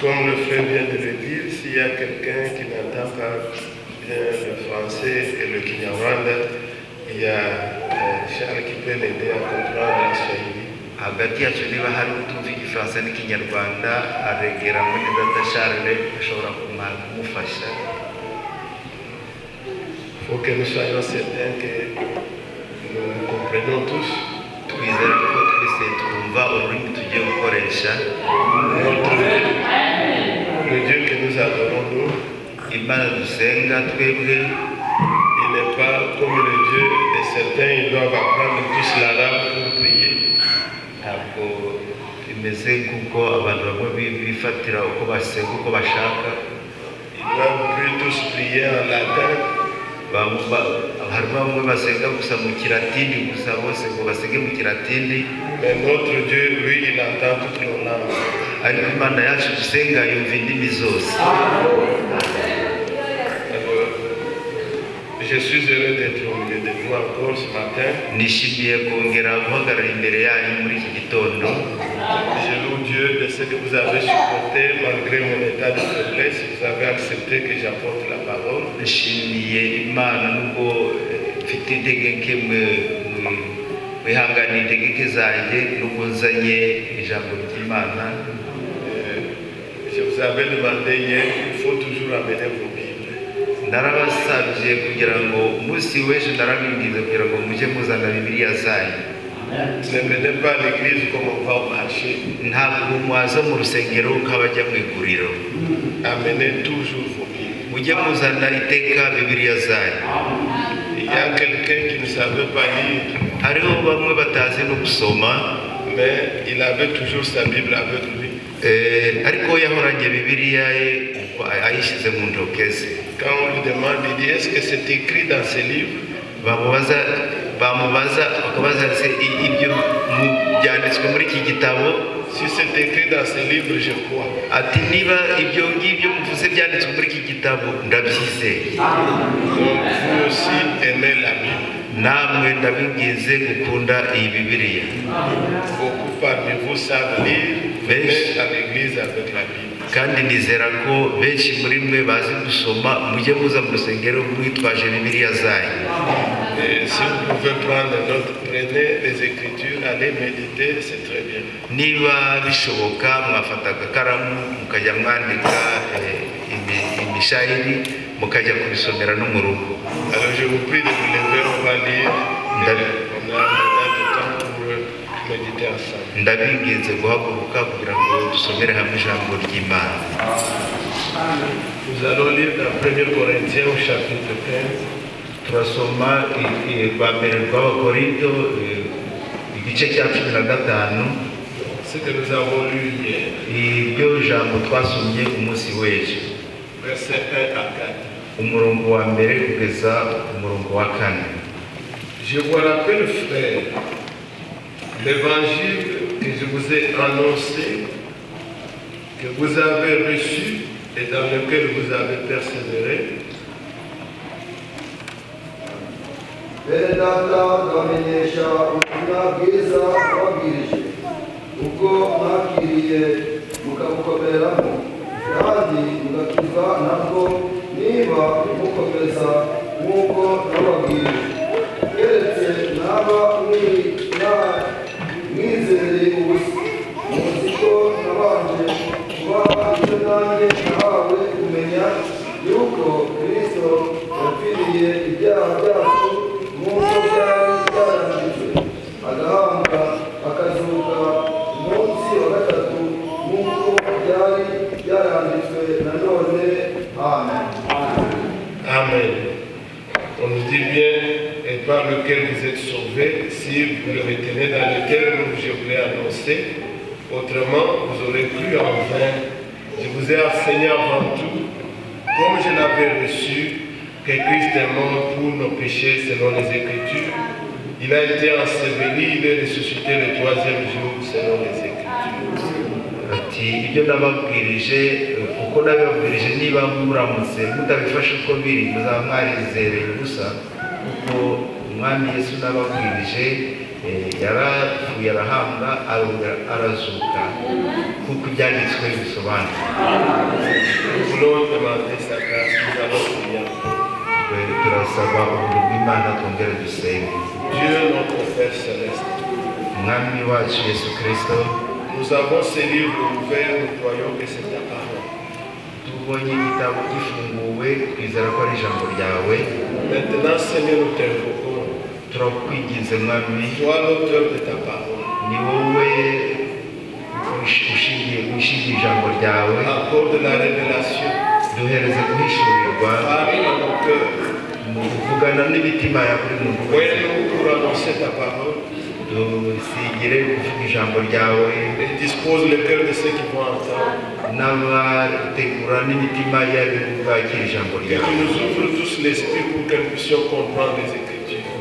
Comme le frère vient de le dire, s'il y a quelqu'un qui n'entend pas bien le français et le Kinyarwanda, il y a Charles qui peut l'aider à comprendre la Swahili. Hagati yacu niba hari utumva igifaransa n'ikinyarwanda aregera mwene data Charles ashobora kumufasha. Il faut que nous soyons certains que nous nous comprenons tous. Twizera ko twese twumva ururimi tugiye gukoresha. Notre Dieu, le Dieu que nous adorons nous, Imana dusenga twebwe, il n'est pas comme le Dieu de certains, ils doivent apprendre tous l'arabe pour prier. Ntabwo bimeze kuko abantu bamwe bifatira uko basenga uko bashaka. Ils doivent plus tous prier en latin. Hari bamwe basenga gusa mu kilatini gusa bose ngo basenge mu kilatini. Mais notre Dieu, lui, il entend toutes nos langues. Ariko Imana yacu dusenga yumva indimi zose. Alors, je suis heureux d'être au milieu de vous encore ce matin. Nishimiye kongera guhagarara imbere yanyu muri iki gitondo. Je loue Dieu de ce que vous avez supporté malgré mon état de faiblesse. Vous avez accepté que j'apporte la parole. Nshimiye Imana nubwo mfite intege nke mwihanganiye intege nke zanjye nubwo nzanye ijambo ry'Imana. Je vous avais demandé hier, il faut toujours amener vos Bibles. Narabasabye kugira ngo umunsi w'ejo narabinginze kugira ngo mujye muzana Bibiliya zanyu. Ne venez pas à l'église comme on va au marché. Ntabwo mwaza mu rusengero nk'abajya mu iguriro. Amenez toujours vos Bibles. Mujye muzana iteka Bibiliya zanyu. Il y a quelqu'un qui ne savait pas lire. Hariho bamwe batazi no gusoma. Mais il avait toujours sa Bible avec lui. Ariko yahoranye Bibiliya ye ayishyize mu ntoke ze. Quand on lui demande, il dit, est-ce que c'est écrit dans ce livre? Bamubaza bakabaza se ibyo byanditswe muri iki gitabo. Si c'est écrit dans ce livre, je crois. Ati niba ibyo ngibyo muvuze byanditswe muri iki gitabo ndabyizeye. Donc vous aussi aimez la Bible. Namwe ndabinginze gukunda iyi Bibiliya. Beaucoup parmi vous savent lire, venez à l'église avec la Bible. Kandi nizera ko benshi muri mwe bazi gusoma mujye muza mu rusengero mwitwaje Bibiliya zanyu. Et si vous pouvez prendre note, prenez les Écritures, allez méditer, c'est très bien. Niba bishoboka mwafata agakaramu mukajya mwandika imishayiri mukajya kubisomera no mu rugo. Alors je vous prie de vous lever, on va lire. On a maintenant du temps pour méditer ensemble. Ndabinginze guhaguruka kugira ngo dusomere hamwe ijambo ry'Imana. Nous allons lire dans 1 Corinthiens au chapitre 15. Turasoma rwa mbere rw'Abakorinto igice cya 15. Ce que nous avons lu hier. Ibyo jambo twasomye umunsi w'ejo. Verset 1 à 4. Umurongo wa mbere kugeza umurongo wa kane. Je vous rappelle, frères, l'évangile que je vous ai annoncé, que vous avez reçu et dans lequel vous avez persévéré. Bene data ndabamenyesha ubutumwa bwiza nababwirije, ubwo mwakiriye mukabukomeramo kandi mugakizwa nabwo, niba mukomeza nk'uko nababwirije. Keretse naba mwizereye ubusa, muzi ko nabanje kubaha icyo nanjye nahawe kumenya, yuko Kristo yapfiriye ibyaha byacu nk'uko byari byaranditswe, agahambwa akazuka umunsi wa gatatu nk'uko byari byaranditswe nanone. Amen. Amen. On nous dit bien, et par lequel vous êtes sauvés, si vous le retenez dans le terme où je vous l'ai annoncé, autrement vous aurez cru en vain. Je vous ai enseigné avant tout, comme je l'avais reçu, que Christ est mort pour nos péchés selon les Écritures. Il a été enseveli, il est ressuscité le troisième jour selon les Écritures. Ati ibyo nababwirije uko nabibabwirije, niba muramutse mutabifashe uko biri muzaba mwarizereye ubusa, kuko Umwami Yesu nababwirije Yarapfuye arahambwa arazuka kuko ibyanditswe bisobanura. Nous voulons demander sa grâce, nous allons prier. Turasaba ubuntu bw'Imana twongere dusenge. Dieu notre Père céleste, Umwami wacu Yesu Kristo, nous avons ces livres ouverts, nous croyons que c'est ta parole. Tubonye igitabo gifunguwe twizera ko ari ijambo ryawe. Maintenant, Seigneur, nous t'invoquons. Turakwinginze Mwami, Toi l'auteur de ta parole. Ni wowe ushingiye ijambo ryawe. Accorde la révélation. Duhereze guhishurirwa. Parle à nos cœurs. Mu kuvugana n'imitima ya buri muntu wese. Oint-nous pour annoncer ta parole. Dusigire kuvuga ijambo ryawe. Et dispose le cœur de ceux qui vont entendre. N'abategura n'imitima yabo bakira ijambo Que ryawe. tu nous ouvres tous l'esprit pour que nous puissions comprendre les Écritures.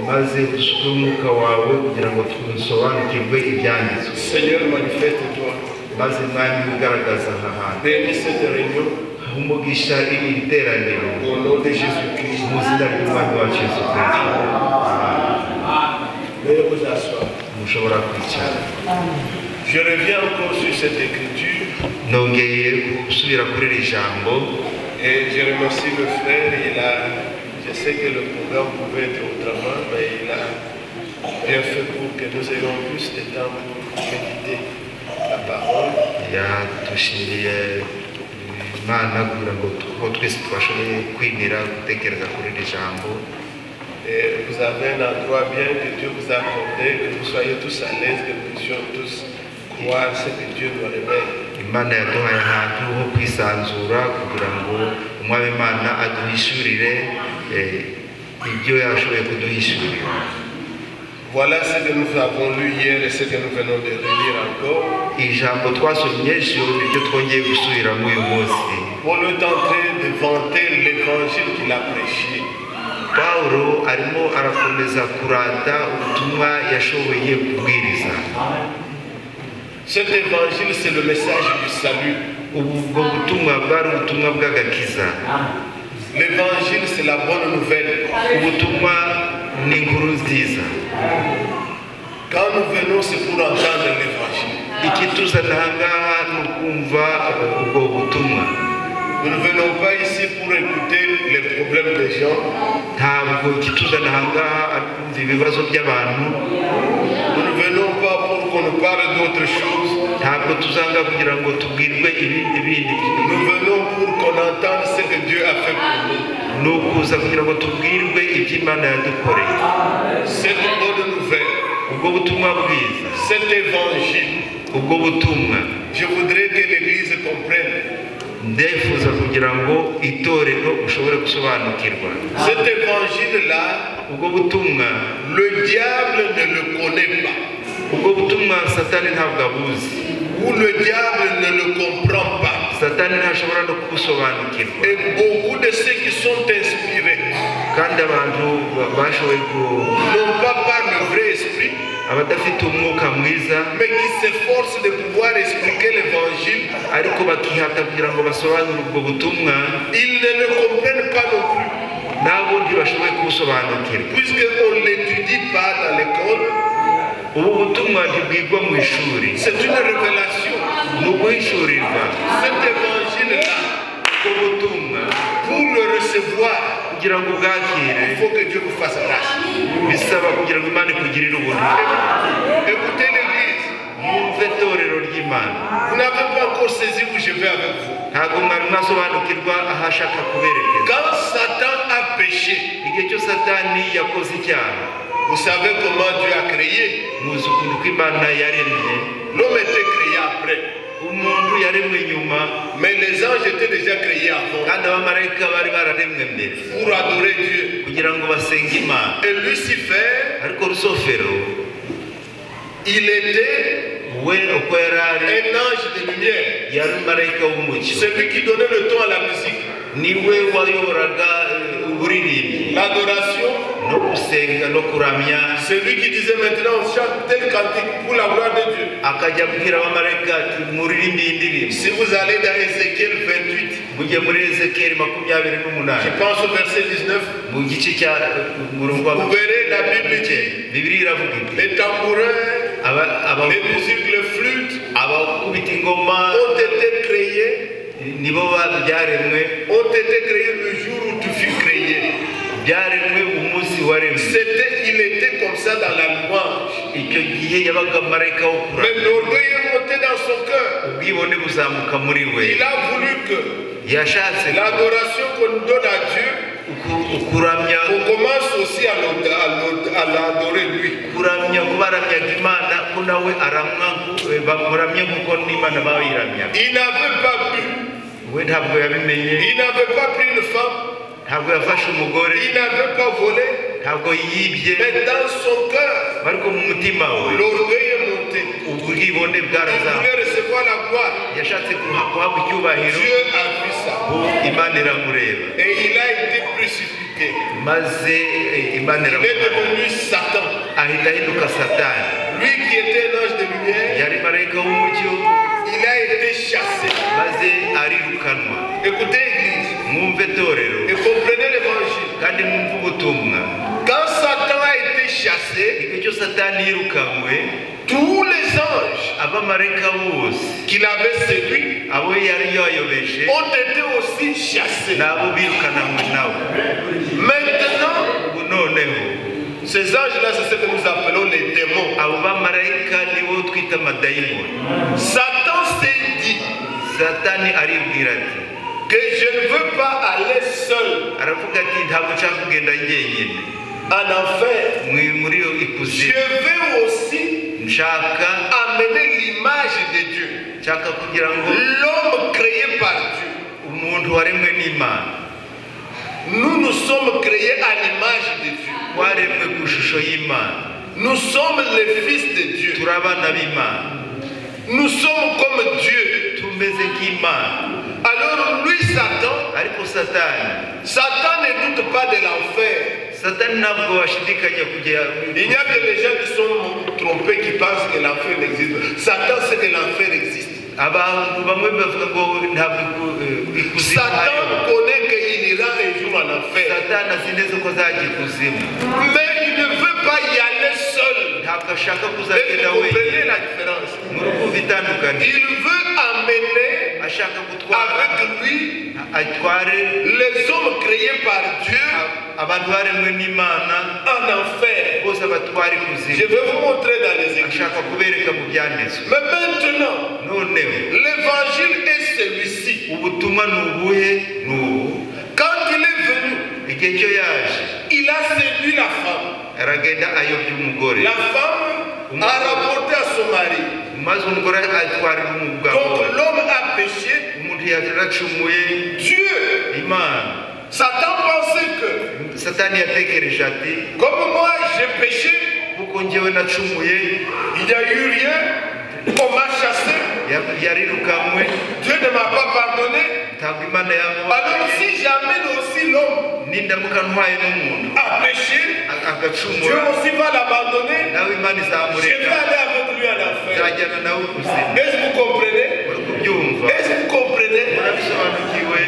Maze dusuke umwuka wawe kugira ngo dusobanukirwe ibyanditswe. Seigneur, manifeste-toi. Maze Mwami ugaragaza aha hantu. Bénis cette réunion. Umugisha iri teraniro. Au nom de Jésus-Christ. Mu izina ry'Umwami wacu Yesu Kristo. Veuillez vous asseoir. Mushobora kwicara. Je reviens encore sur cette écriture. Nongeye gusubira kuri iri jambo. Et je remercie le frère. Je sais que le programme pouvait être autrement, mais il a bien fait pour que nous ayons plus de temps pour méditer la parole. Yatushimiye Imana kugira ngo twese twashoboye kwinira gutekereza kuri iri jambo. Et vous avez un endroit bien que Dieu vous a accordé, que vous soyez tous à l'aise, que nous puissions tous croire ce que Dieu nous révèle. Imana yaduhaye ahantu ho kwisanzura kugira ngo Umwami Imana aduhishurire ibyo yashoboye kuduhishurira. Voilà ce que nous avons lu hier et ce que nous venons de relire encore. Ijambo twasomye ejo niryo twongeye gusubiramo uyu munsi. Paul est en train de vanter l'évangile qu'il a prêché. Pawulo arimo arakomeza kurata ubutumwa yashoboye kubwiriza. Cet évangile, c'est le message du salut. Ubwo butumwa bwari ubutumwa bw'agakiza. L'évangile, c'est la bonne nouvelle. Ubutumwa ni inkuru nziza. Quand nous venons, c'est pour entendre l'évangile. Ikituzana aha ngaha ni ukumva ubwo butumwa. Nous ne venons pas ici pour écouter les problèmes des gens. Ntabwo ikituzana aha ngaha ari kumva ibibazo by'abantu. Nous ne venons pas pour qu'on nous parle d'autre chose. Ntabwo tuzanga kugira ngo tubwirwe ibindi bindi. Nous venons pour qu'on entende ce que Dieu a fait pour nous. Ni ukuza kugira ngo tubwirwe ibyo Imana yadukoreye. Cette bonne nouvelle. Ubwo butumwa bwiza. Cet évangile. Ubwo butumwa. Je voudrais que l'Église comprenne. Ndifuza kugira ngo itorero ushobore gusobanukirwa. Cet évangile-là, ubwo butumwa, le diable ne le connaît pas. Ubwo butumwa Satani ntabwo abuzi. Ou le diable ne le comprend pas. Satani ntashobora no kubusobanukirwa. Et beaucoup de ceux qui sont inspirés, kandi abantu bashoboye ku, non pas par le vrai esprit, abadafite umwuka mwiza, mais qui s'efforcent de pouvoir expliquer l'évangile, ariko bakihata kugira ngo basobanure ubwo butumwa, ils ne le comprennent pas non plus. Nabo ntibashoboye kubusobanukirwa. Puisque on ne l'étudie pas dans l'école, ubu butumwa ntibwigwa mu ishuri. C'est une révélation. Ni uguhishurirwa. Cet évangile-là, ubwo butumwa, pour le recevoir, kugira ngo ubwakire, il faut que Dieu vous fasse grâce. Bisaba kugira ngo Imana ikugirire ubuntu. Écoutez l'église. Mwumve itorero ry'Imana. Vous n'avez pas encore saisi où je vais avec vous. Ntabwo mwari mwasobanukirwa aho ashaka kuberekeza. Quand Satan a péché, igihe cyo Satani yakoze icyaha, vous savez comment Dieu a créé. Muzi ukuntu ko Imana yaremye. L'homme était créé après. Umuntu yaremwe nyuma. Mais les anges étaient déjà créés avant. Kandi abamarayika bari bararemwe mbere. Pour adorer Dieu. Kugira ngo basenge Imana. Et Lucifer, ariko Rusofero, il était we uko yari ari, un ange de lumière. Yari marayika w'umucyo. Celui qui donnait le ton à la musique. Niwe wayoboraga uburirimbyi. L'adoration. No gusenga no kuramya. Celui qui disait maintenant on chante tel cantique pour la gloire de Dieu. Akajya abwira abamarayika ati muririmbe iyi ndirimbo. Si vous allez dans Ézéchiel 28, Mujye muri Ezekiyeli 28. Je pense au verset 19. Mu gice cya umurongo wa Vous verrez, la Bible dit Bibiliya iravuga iti les tambourins, les musiques, les flûtes abakubita ingoma ont été créés, nibo byaremwe, ont été créés le jour où tu fus créé. Byaremwe umunsi waremwe. C'était, il était comme ça dans la louange. Icyo gihe yabaga marayika wo kuramya. Mais l'orgueil est monté dans son cœur. Ubwibone buzamuka muri we. Il a voulu que yashatse l'adoration qu'on donne à Dieu, kuramya, qu'on commence aussi à l'adorer lui. Kuramya kubaramyaga Imana ko nawe aramwa bamuramye kuko n'Imana bayiramya. Il n'avait pas bu. We ntabwo yabimenye. Il n'avait pas pris une femme. Ntabwo yafashe umugore. Il n'avait pas volé. Ntabwo yibye. Mais dans son cœur, ariko mu mutima we, l'orgueil est monté. Ubwibone bwarazamuka. Il voulait recevoir la gloire. Yashatse guhabwa icyubahiro. Dieu a vu ça. Imana iramureba. Et il a été crucifié. Maze Imana Il est iramureba. devenu Satan. Ahita ahinduka Satani. Lui qui était un ange de lumière, yari marayika w'umucyo. Il a été chassé. Maze arirukanwa. Écoutez, Église. Mwumve torero. Et comprenez l'évangile. Kandi mwumve ubutumwa. Quand Satan a été chassé, igihe cyo Satani yirukanwe, tous les anges abamarayika bose qu'il avait séduits abo yari yayobeje ont été aussi chassés. Nabo birukananywe nawe. Maintenant, ubu noneho, ces anges-là, c'est ce que nous appelons les démons. Abo bamarayika nibo twita amadayimoni. Satan s'est dit Satani aribwira ati que je ne veux pas aller seul aravuga ati ntabwo nshaka kugenda njyenyine en enfer. Muri iyo ikuzimu. Je veux aussi nshaka amener l'image de Dieu. Nshaka kugira ngo l'homme créé par Dieu, umuntu waremwe n'Imana. Nous nous sommes créés à l'image de Dieu. Twaremwe ku ishusho y'Imana. Nous sommes les fils de Dieu. Turi abana b'Imana. Nous sommes comme Dieu. Tumeze nk'Imana. Alors lui, Satan, ariko Satani, Satan ne doute pas de l'enfer. Satani ntabwo ashidikanya kujya. Il n'y a que les gens qui sont trompés qui pensent que l'enfer n'existe pas. Satan sait que l'enfer existe. Abantu bamwe bavuga ngo ntabwo ikuzimu. Satan connaît qu'il ira un jour en enfer. Satani azi neza ko azajya ikuzimu. Mais il ne veut pas y aller seul. Ntabwo ashaka Est-ce que kuzagenda vous wenyine. comprenez la différence? Muri kumva itandukaniro. Il veut amener ashaka gutwara avec lui atware les hommes créés par Dieu abantu baremwe n'Imana en enfer. bose abatwara ikuzimu. Je vais vous montrer dans les Écritures. Ashaka kubereka mu byanditswe. Mais maintenant, noneho l'évangile est celui-ci. Ubutumwa ni ubuhe? Ni ubu. Quand il est venu, igihe cyo yaje, il a séduit la femme. Aragenda ayobya umugore. La femme a rapporté à son mari. Maze umugore atwarira umugabo. Donc l'homme a péché. Umuntu yaracumuye. Dieu, Imana. Satan pensait que Satani yatekereje ati comme moi j'ai péché, kuko njyewe nacumuye, il n'y a eu rien, on m'a chassé, yarirukanwe, Dieu ne m'a pas pardonné. Ntabwo Imana yamubaye. Alors si j'amène aussi l'homme nindamuka ntwaye n'umuntu à pécher, agacumura, Dieu aussi va l'abandonner. Nawe Imana Je izamureka. vais aller avec lui en enfer. Nzajyana nawe ikuzimu. Est-ce que vous comprenez? Uri kubyumva? Est-ce que vous comprenez? Murabisobanukiwe?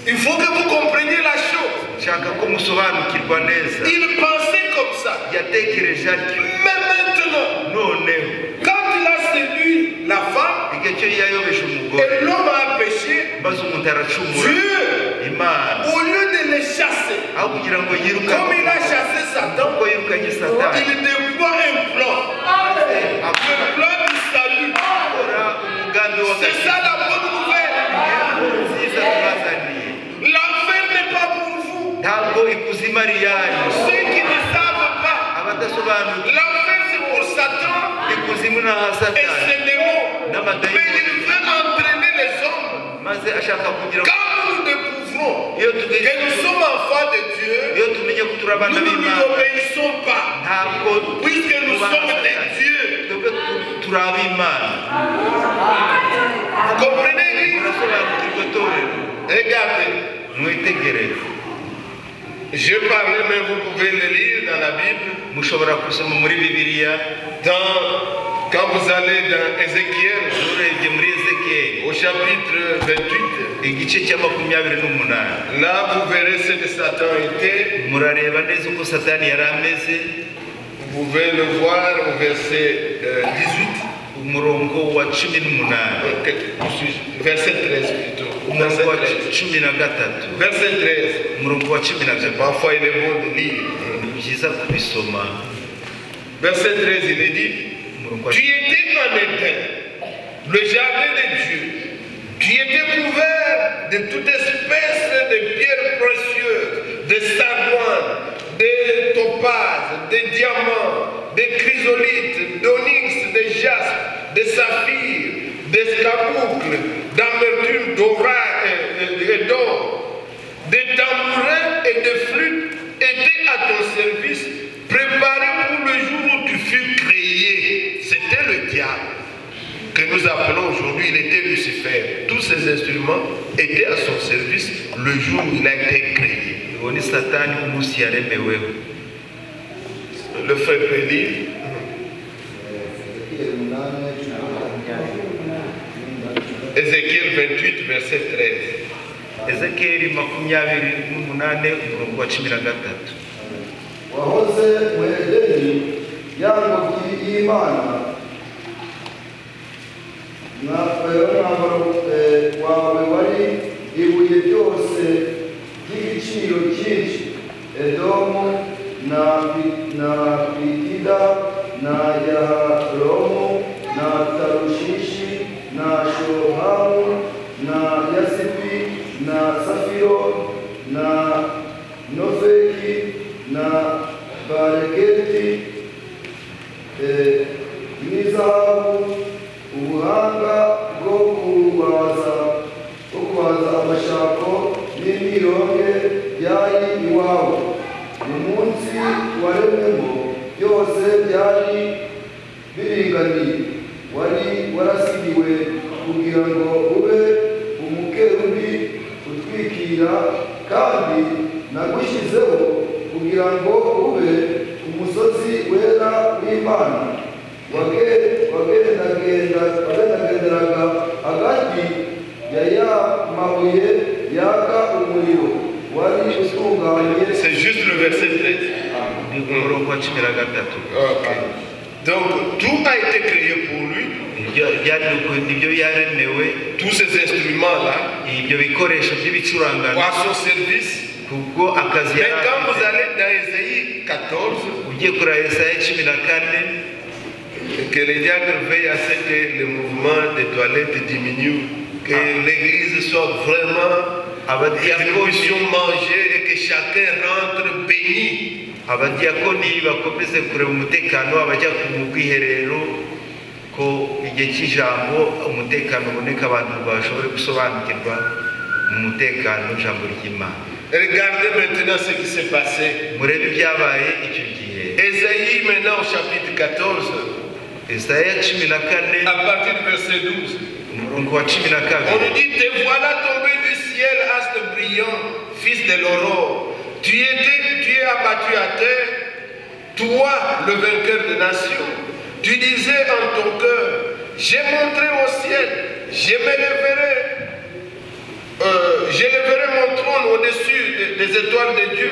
Il faut que vous compreniez la chose. Nshaka ko musobanukirwa neza. Il pensait comme ça. Yatekereje atyo. Mais maintenant, noneho, quand il a séduit la femme, igihe cyo yayobeje umugore, et l'homme a péché, maze umuntu aracumura, Dieu, Imana, au lieu de le chasser, aho kugira ngo yirukane, comme il a chassé Satan, kuko yirukanye Satani, il déploie un plan. Le plan du salut. akora umugambi C'est ça w'agakiza. la bonne nouvelle. Nziza tubazaniye. L'enfer n'est pas pour vous. Ntabwo ikuzimu ari iyanyu. Ceux qui ne savent pas, abadasobanukiwe, l'enfer c'est pour Satan ikuzimu ni aha et Satani ses démons. Mais n'amadayimoni. il veut entraîner les hommes. Maze ashaka kugira ngo Quand nous découvrons iyo que tugeze nous sommes enfants de Dieu, iyo tumenye ko turi abana nous ne lui b'Imana, obéissons pas, ntabwo puisque nous tubaha sommes des Satani. dieux. Twebwe turi ab'Imana. Vous comprenez, l'église? Murasobanukirwa torero? Regardez, mwitegereze. Je parlais, mais vous pouvez le lire dans la Bible. Mushobora gusoma muri Bibiliya. Quand vous allez dans Ézéchiel, urebye muri Ezekiyeli, au chapitre chapitre 28, Igice cya 28. Là vous verrez ce que Satan était. Murareba neza uko Satani yari ameze. Vous pouvez le voir au verset 18. Umurongo wa 18. Ok, verset 13 plutôt. Umurongo Verset wa 13. 13. Verset 13. Umurongo wa 13. Parfois il est bon de lire. Ni byiza kubisoma. Verset 13, il est dit: Umurongo wa Tu étais en Éden, le jardin de Dieu. Tu étais couvert de toute espèce de pierres précieuses, de sardoines, de topazes, de diamants, de chrysolites, d'onyx, de jaspe, de saphir, d'escarboucles, d'amertume, d'orail et d'or. Des tambourins et des flûtes étaient à ton service, préparés pour le jour où tu fus créé. C'était le diable que nous appelons aujourd'hui, il était Lucifer. Tous ces instruments étaient à son service le jour où il a été créé. Uwo ni Satani umunsi yaremeweho. Le frère peut lire. Ezekiyeli 8:13. Ézéchiel 28, verset 13. Ezekiyeli 28, umurongo wa 13. Wahoze mu Edeni, ya ngobyi y'Imana, mwambaro wawe wari ibuye ryose ry'igiciro cyinshi, Edomu na Pitida na Yaharomu na Tarushishi na Shohamu na Yasipi na Safiro na Nofeki na Bareketi n'izahabu. Ubuhanga bwo kubaza amashako n'imyironge byari iwawe. Mu munsi waremwemo byose byari biringaniye. Wari warasigiwe kugira ngo ube umukerubi utwikira, kandi nagushyizeho kugira ngo ube umusozi wera w'Imana. Wagendagenderaga hagati ya ya mabuye yaka umuriro. Wari utunganye. C'est juste le verset 13. Ni umurongo wa 13. Ok. Donc tout a été créé pour lui. Ibyo byari nibyo yaremewe. Tous ces instruments-là, Ibyo bikoresho by'ibicurangano à son service. Kubwo akazi Mais yari quand vous afite. Allez dans Ésaïe 14, Ugiye kureba Yesaya 14. Que les diacres veillent à ce que le mouvement des toilettes diminue, que l'église soit vraiment, que nous puissions manger et que chacun rentre béni. Abadiyakoni bakomeze kureba umutekano abajya mu bwiherero, ko igihe cy'ijambo umutekano uboneka, abantu bashobore gusobanukirwa mu mutekano ijambo ry'Imana. Regardez maintenant ce qui s'est passé. Murebe ibyabaye icyo gihe. Ésaïe maintenant au chapitre 14, Esaya 14, à partir du verset 12. Umurongo wa cumi na On kabiri. nous dit: Te voilà tombé du ciel, astre brillant, fils de l'aurore. Tu es abattu à terre, toi, le vainqueur des nations. Tu disais en ton cœur: Je monterai au ciel, je m'élèverai, j'élèverai mon trône au-dessus des étoiles de Dieu.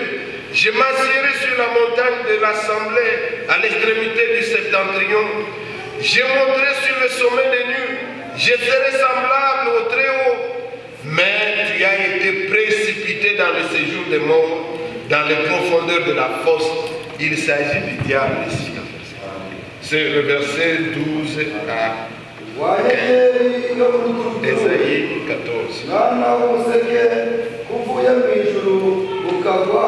Je m'assiérai sur la montagne de l'assemblée, à l'extrémité du septentrion. Je monterai sur le sommet des nues. Je serai semblable au Très-Haut. Mais tu as été précipité dans le séjour des morts, dans les profondeurs de la fosse. Il s'agit du diable ici. C'est le verset 12 à Wa nyenyeri yo mu ruturuturu, Ésaïe 14. Mwana w'umuseke, kuvuye mu ijuru ukagwa,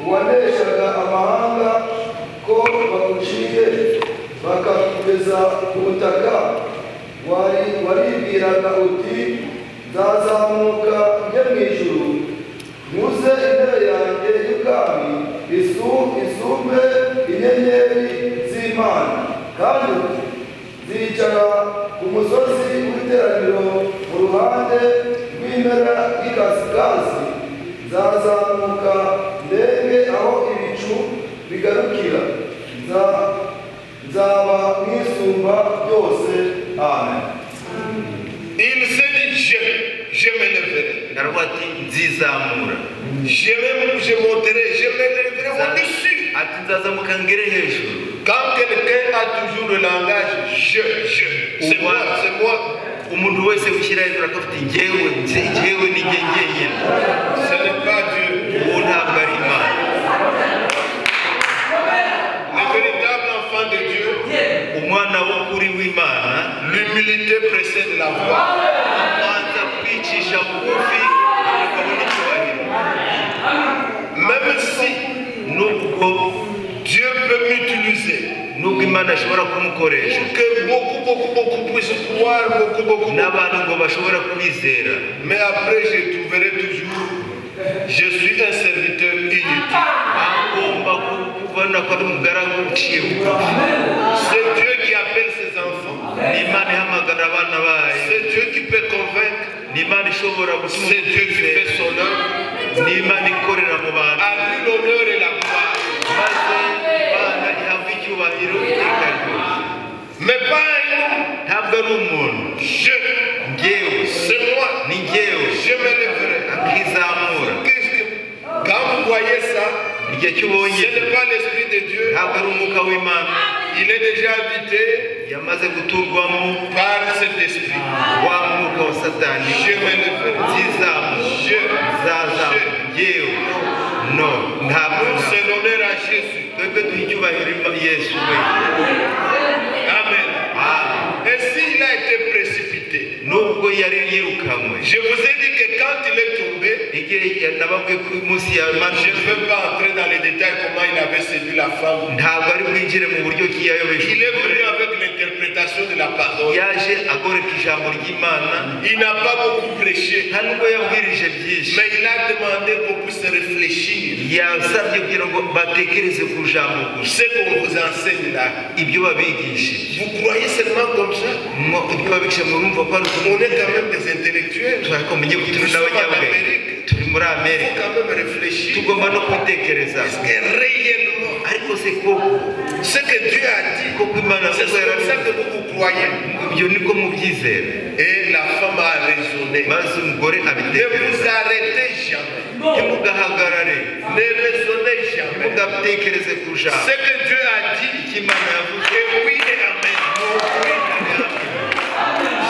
uwaneshaga amahanga, ko baguciye bakakugeza ku butaka. Wari waribwiraga uti: Nzazamuka njye mu ijuru, nkuze intebe yanjye y'ubwami isumbe inyenyeri z'Imana, kandi uti: Nzicara ku musozi w'iteraniro mu ruhande rw'impera y'ikasikazi, nzazamuka ndenge aho ibicu bigarukira, nzaba nk'Isumba Byose. Amen. Il s'est dit, je m'élèverai. Aravuga ati nzizamura. Je monterai, je m'élèverai au-dessus. Ati nzazamuka ngere hejuru. Quand quelqu'un a toujours le langage je, c'est moi, c'est moi. Umuntu wese wishyira hejuru akavuga ati njyewe, njyewe ni njye njyenyine. Ce n'est pas Dieu. Uwo ntabwo ari Imana. Le véritable enfant de Dieu, umwana w'ukuri w'Imana, l'humilité précède la voix. Abanza kwicisha bugufi akabona icyubahiro. Même si nubwo Dieu peut m'utiliser, nubwo Imana ashobora kumukoresha, que beaucoup, beaucoup, beaucoup puissent croire, beaucoup, beaucoup, n'abantu ngo bashobora kwizera. Mais après, je trouverai toujours, je suis un serviteur inutile. Agomba kubona ko ari umugaragu uciye bugufi. C'est Dieu qui appelle ses enfants. Ni Imana ihamagara abana bayo. C'est Dieu qui peut convaincre. Ni Imana ishobora gutuma. C'est Dieu qui fait son œuvre. Ni Imana ikorera mu bantu. À lui l'honneur et la gloire. Maze Imana ihabwa icyubahiro iteka ryose. Mais pas un homme. Ntabwo ari umuntu. Je. Njyewe. C'est moi. Ni njyewe. Je m'élèverai. Akizamura. Qu'est-ce que quand vous voyez ça, igihe cy'ubonye, ce n'est pas l'esprit de Dieu. Ntabwo ari umwuka w'Imana. Il est déjà habité yamaze guturwamo par cet esprit. Wa mwuka wa Satani. Je m'élèverai. Nzizamura. Je. Nzazamura. Njyewe. No, ntabwo. C'est l'honneur à Jésus. Twebwe duha icyubahiro Yesu we. Amen. Et s'il a été précipité, nubwo yari yirukanywe, je vous ai dit que quand il est tombé, igihe nababwiye ko munsi ya je ne veux pas entrer dans les détails comment il avait séduit la femme. Ntabwo ari bwinjire mu buryo ki yayobeje. Il est venu avec l'interprétation de la parole. Yaje agoreka ijambo ry'Imana. Il n'a pas beaucoup prêché. Nta nubwo yabwirije byinshi. Mais il a demandé qu'on puisse réfléchir. Yasabye kugira ngo batekereze ku ijambo gusa. Ce qu'on vous enseigne là. Ibyo babigishije. Vous croyez seulement comme ça? Ibyo babigisha murumva ko ari On est quand même des intellectuels. Turakomenye ko turi n'abanyabwenge. Turi muri Amerika. Il faut quand même réfléchir. Tugomba no kwitekereza. Est-ce que réellement, ariko se koko, ce que Dieu a dit, koko Imana c'est comme ça que vous vous croyez. Ibyo niko mubyizera. Et la femme a raisonné. Maze umugore abitekereza. Ne vous arrêtez jamais. Ntimugahagarare. Ne raisonnez jamais. Ntimugatekereze ku ijambo. Ce que Dieu a dit, icyo Imana yavuze, et oui et amen.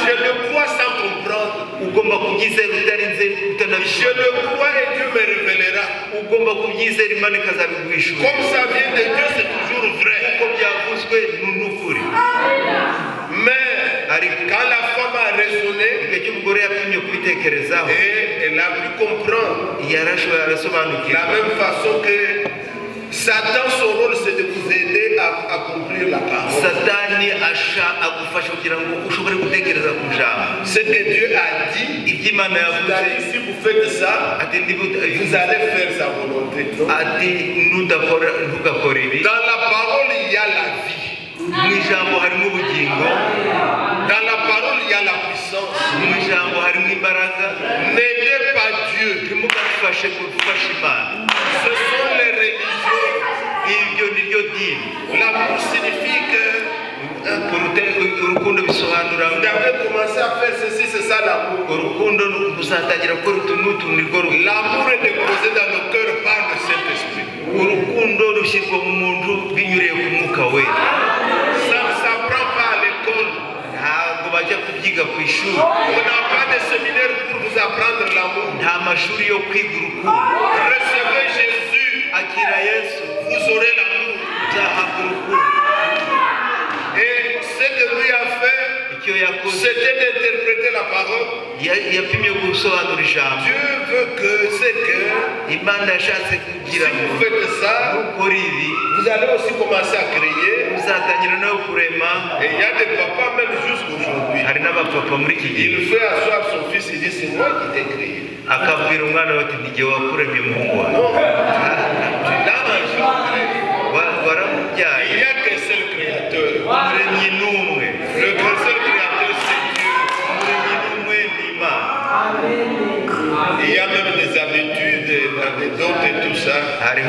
Je le crois sans comprendre. Ugomba kubyizera utarinze utanabishobora. Je le crois et Dieu me révélera. Ugomba kubyizera Imana ikazabiguhishurira. Comme ça vient de Dieu, c'est toujours vrai. Uko byavuzwe ni ukuri. Mais quand la femme a raisonné, igihe cy'umugore yapimye kubitekerezaho, et elle a pu comprendre. Yarashoboye arasobanukirwa. La même façon que Satan, son rôle, c'est de vous aider à accomplir la parole. Satani asha agufasha kugira ngo ushobore gutekereza ku ijambo. Ce que Dieu a dit, ibyo Imana yavuze, c'est-à-dire si vous faites ça, ati vous allez faire sa volonté. Ati nudakora ntugakora ibi. Dans la parole, il y a la vie. Mu ijambo harimo ubugingo. Dans la parole, il y a la puissance. Mu ijambo harimo imbaraga. N'aidez pas Dieu. Ntimugafashe gufasha Imana. Ce sont les religions. Ibyo ni ryo dini. L'amour signifie que urukundo bisobanura. Vous avez commencé à faire ceci, c'est ça l'amour. Urukundo uzatangira gukora utu n'utu ni rwo rukundo. L'amour est déposé dans nos cœurs par le Saint-Esprit. Urukundo rushyirwa mu muntu binyuriye ku mwuka wera. Ça ne s'apprend pas à l'école. Ntabwo bajya kubyiga ku ishuri. On n'a pas de séminaire pour vous apprendre l'amour. Nta mashuri yo kwiga urukundo. Recevez Jésus. Akira Yesu. Vous aurez l'amour. Uzahabwa urukundo. Et ce que lui a fait, c'était d'interpréter la parole. Dieu veut que c'est que si vous faites ça, vous allez aussi commencer à créer. Et il y a des papas même jusqu'aujourd'hui. Il fait asseoir son fils, il dit c'est moi qui t'ai créé. Non, tu l'as engendré. Il n'y a qu'un seul créateur. Le seul créateur, c'est Dieu. Il y a même des habitudes dans des dons et tout ça.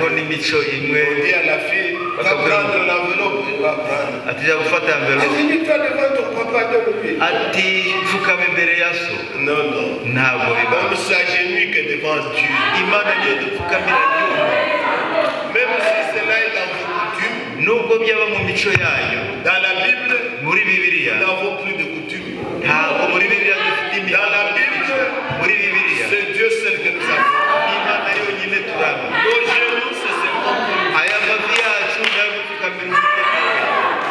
On dit à la fille, va prendre l'enveloppe, va va prendre. Ati jya gufata J'ai enveloppe. dit, toi devant ton papa, donne-lui. Ati pfukama imbere ya so. Non, non. Ntabwo On bibaho. ne s'agenouille que devant Dieu. Imana niyo dupfukamira yonyine. Même si cela est dans vos coutumes, Nubwo byaba mu mico yayo, dans la Bible, muri Bibiliya nous n'avons plus de coutumes. Ntabwo muri Bibiliya dufite Dans la imihango Bible, muri Bibiliya c'est Dieu seul que nous avons. Imana yonyine turamya. Nos genoux, c'est seulement pour lui. Aya mavi yacu nayo gupfukamira Uwiteka wenyine.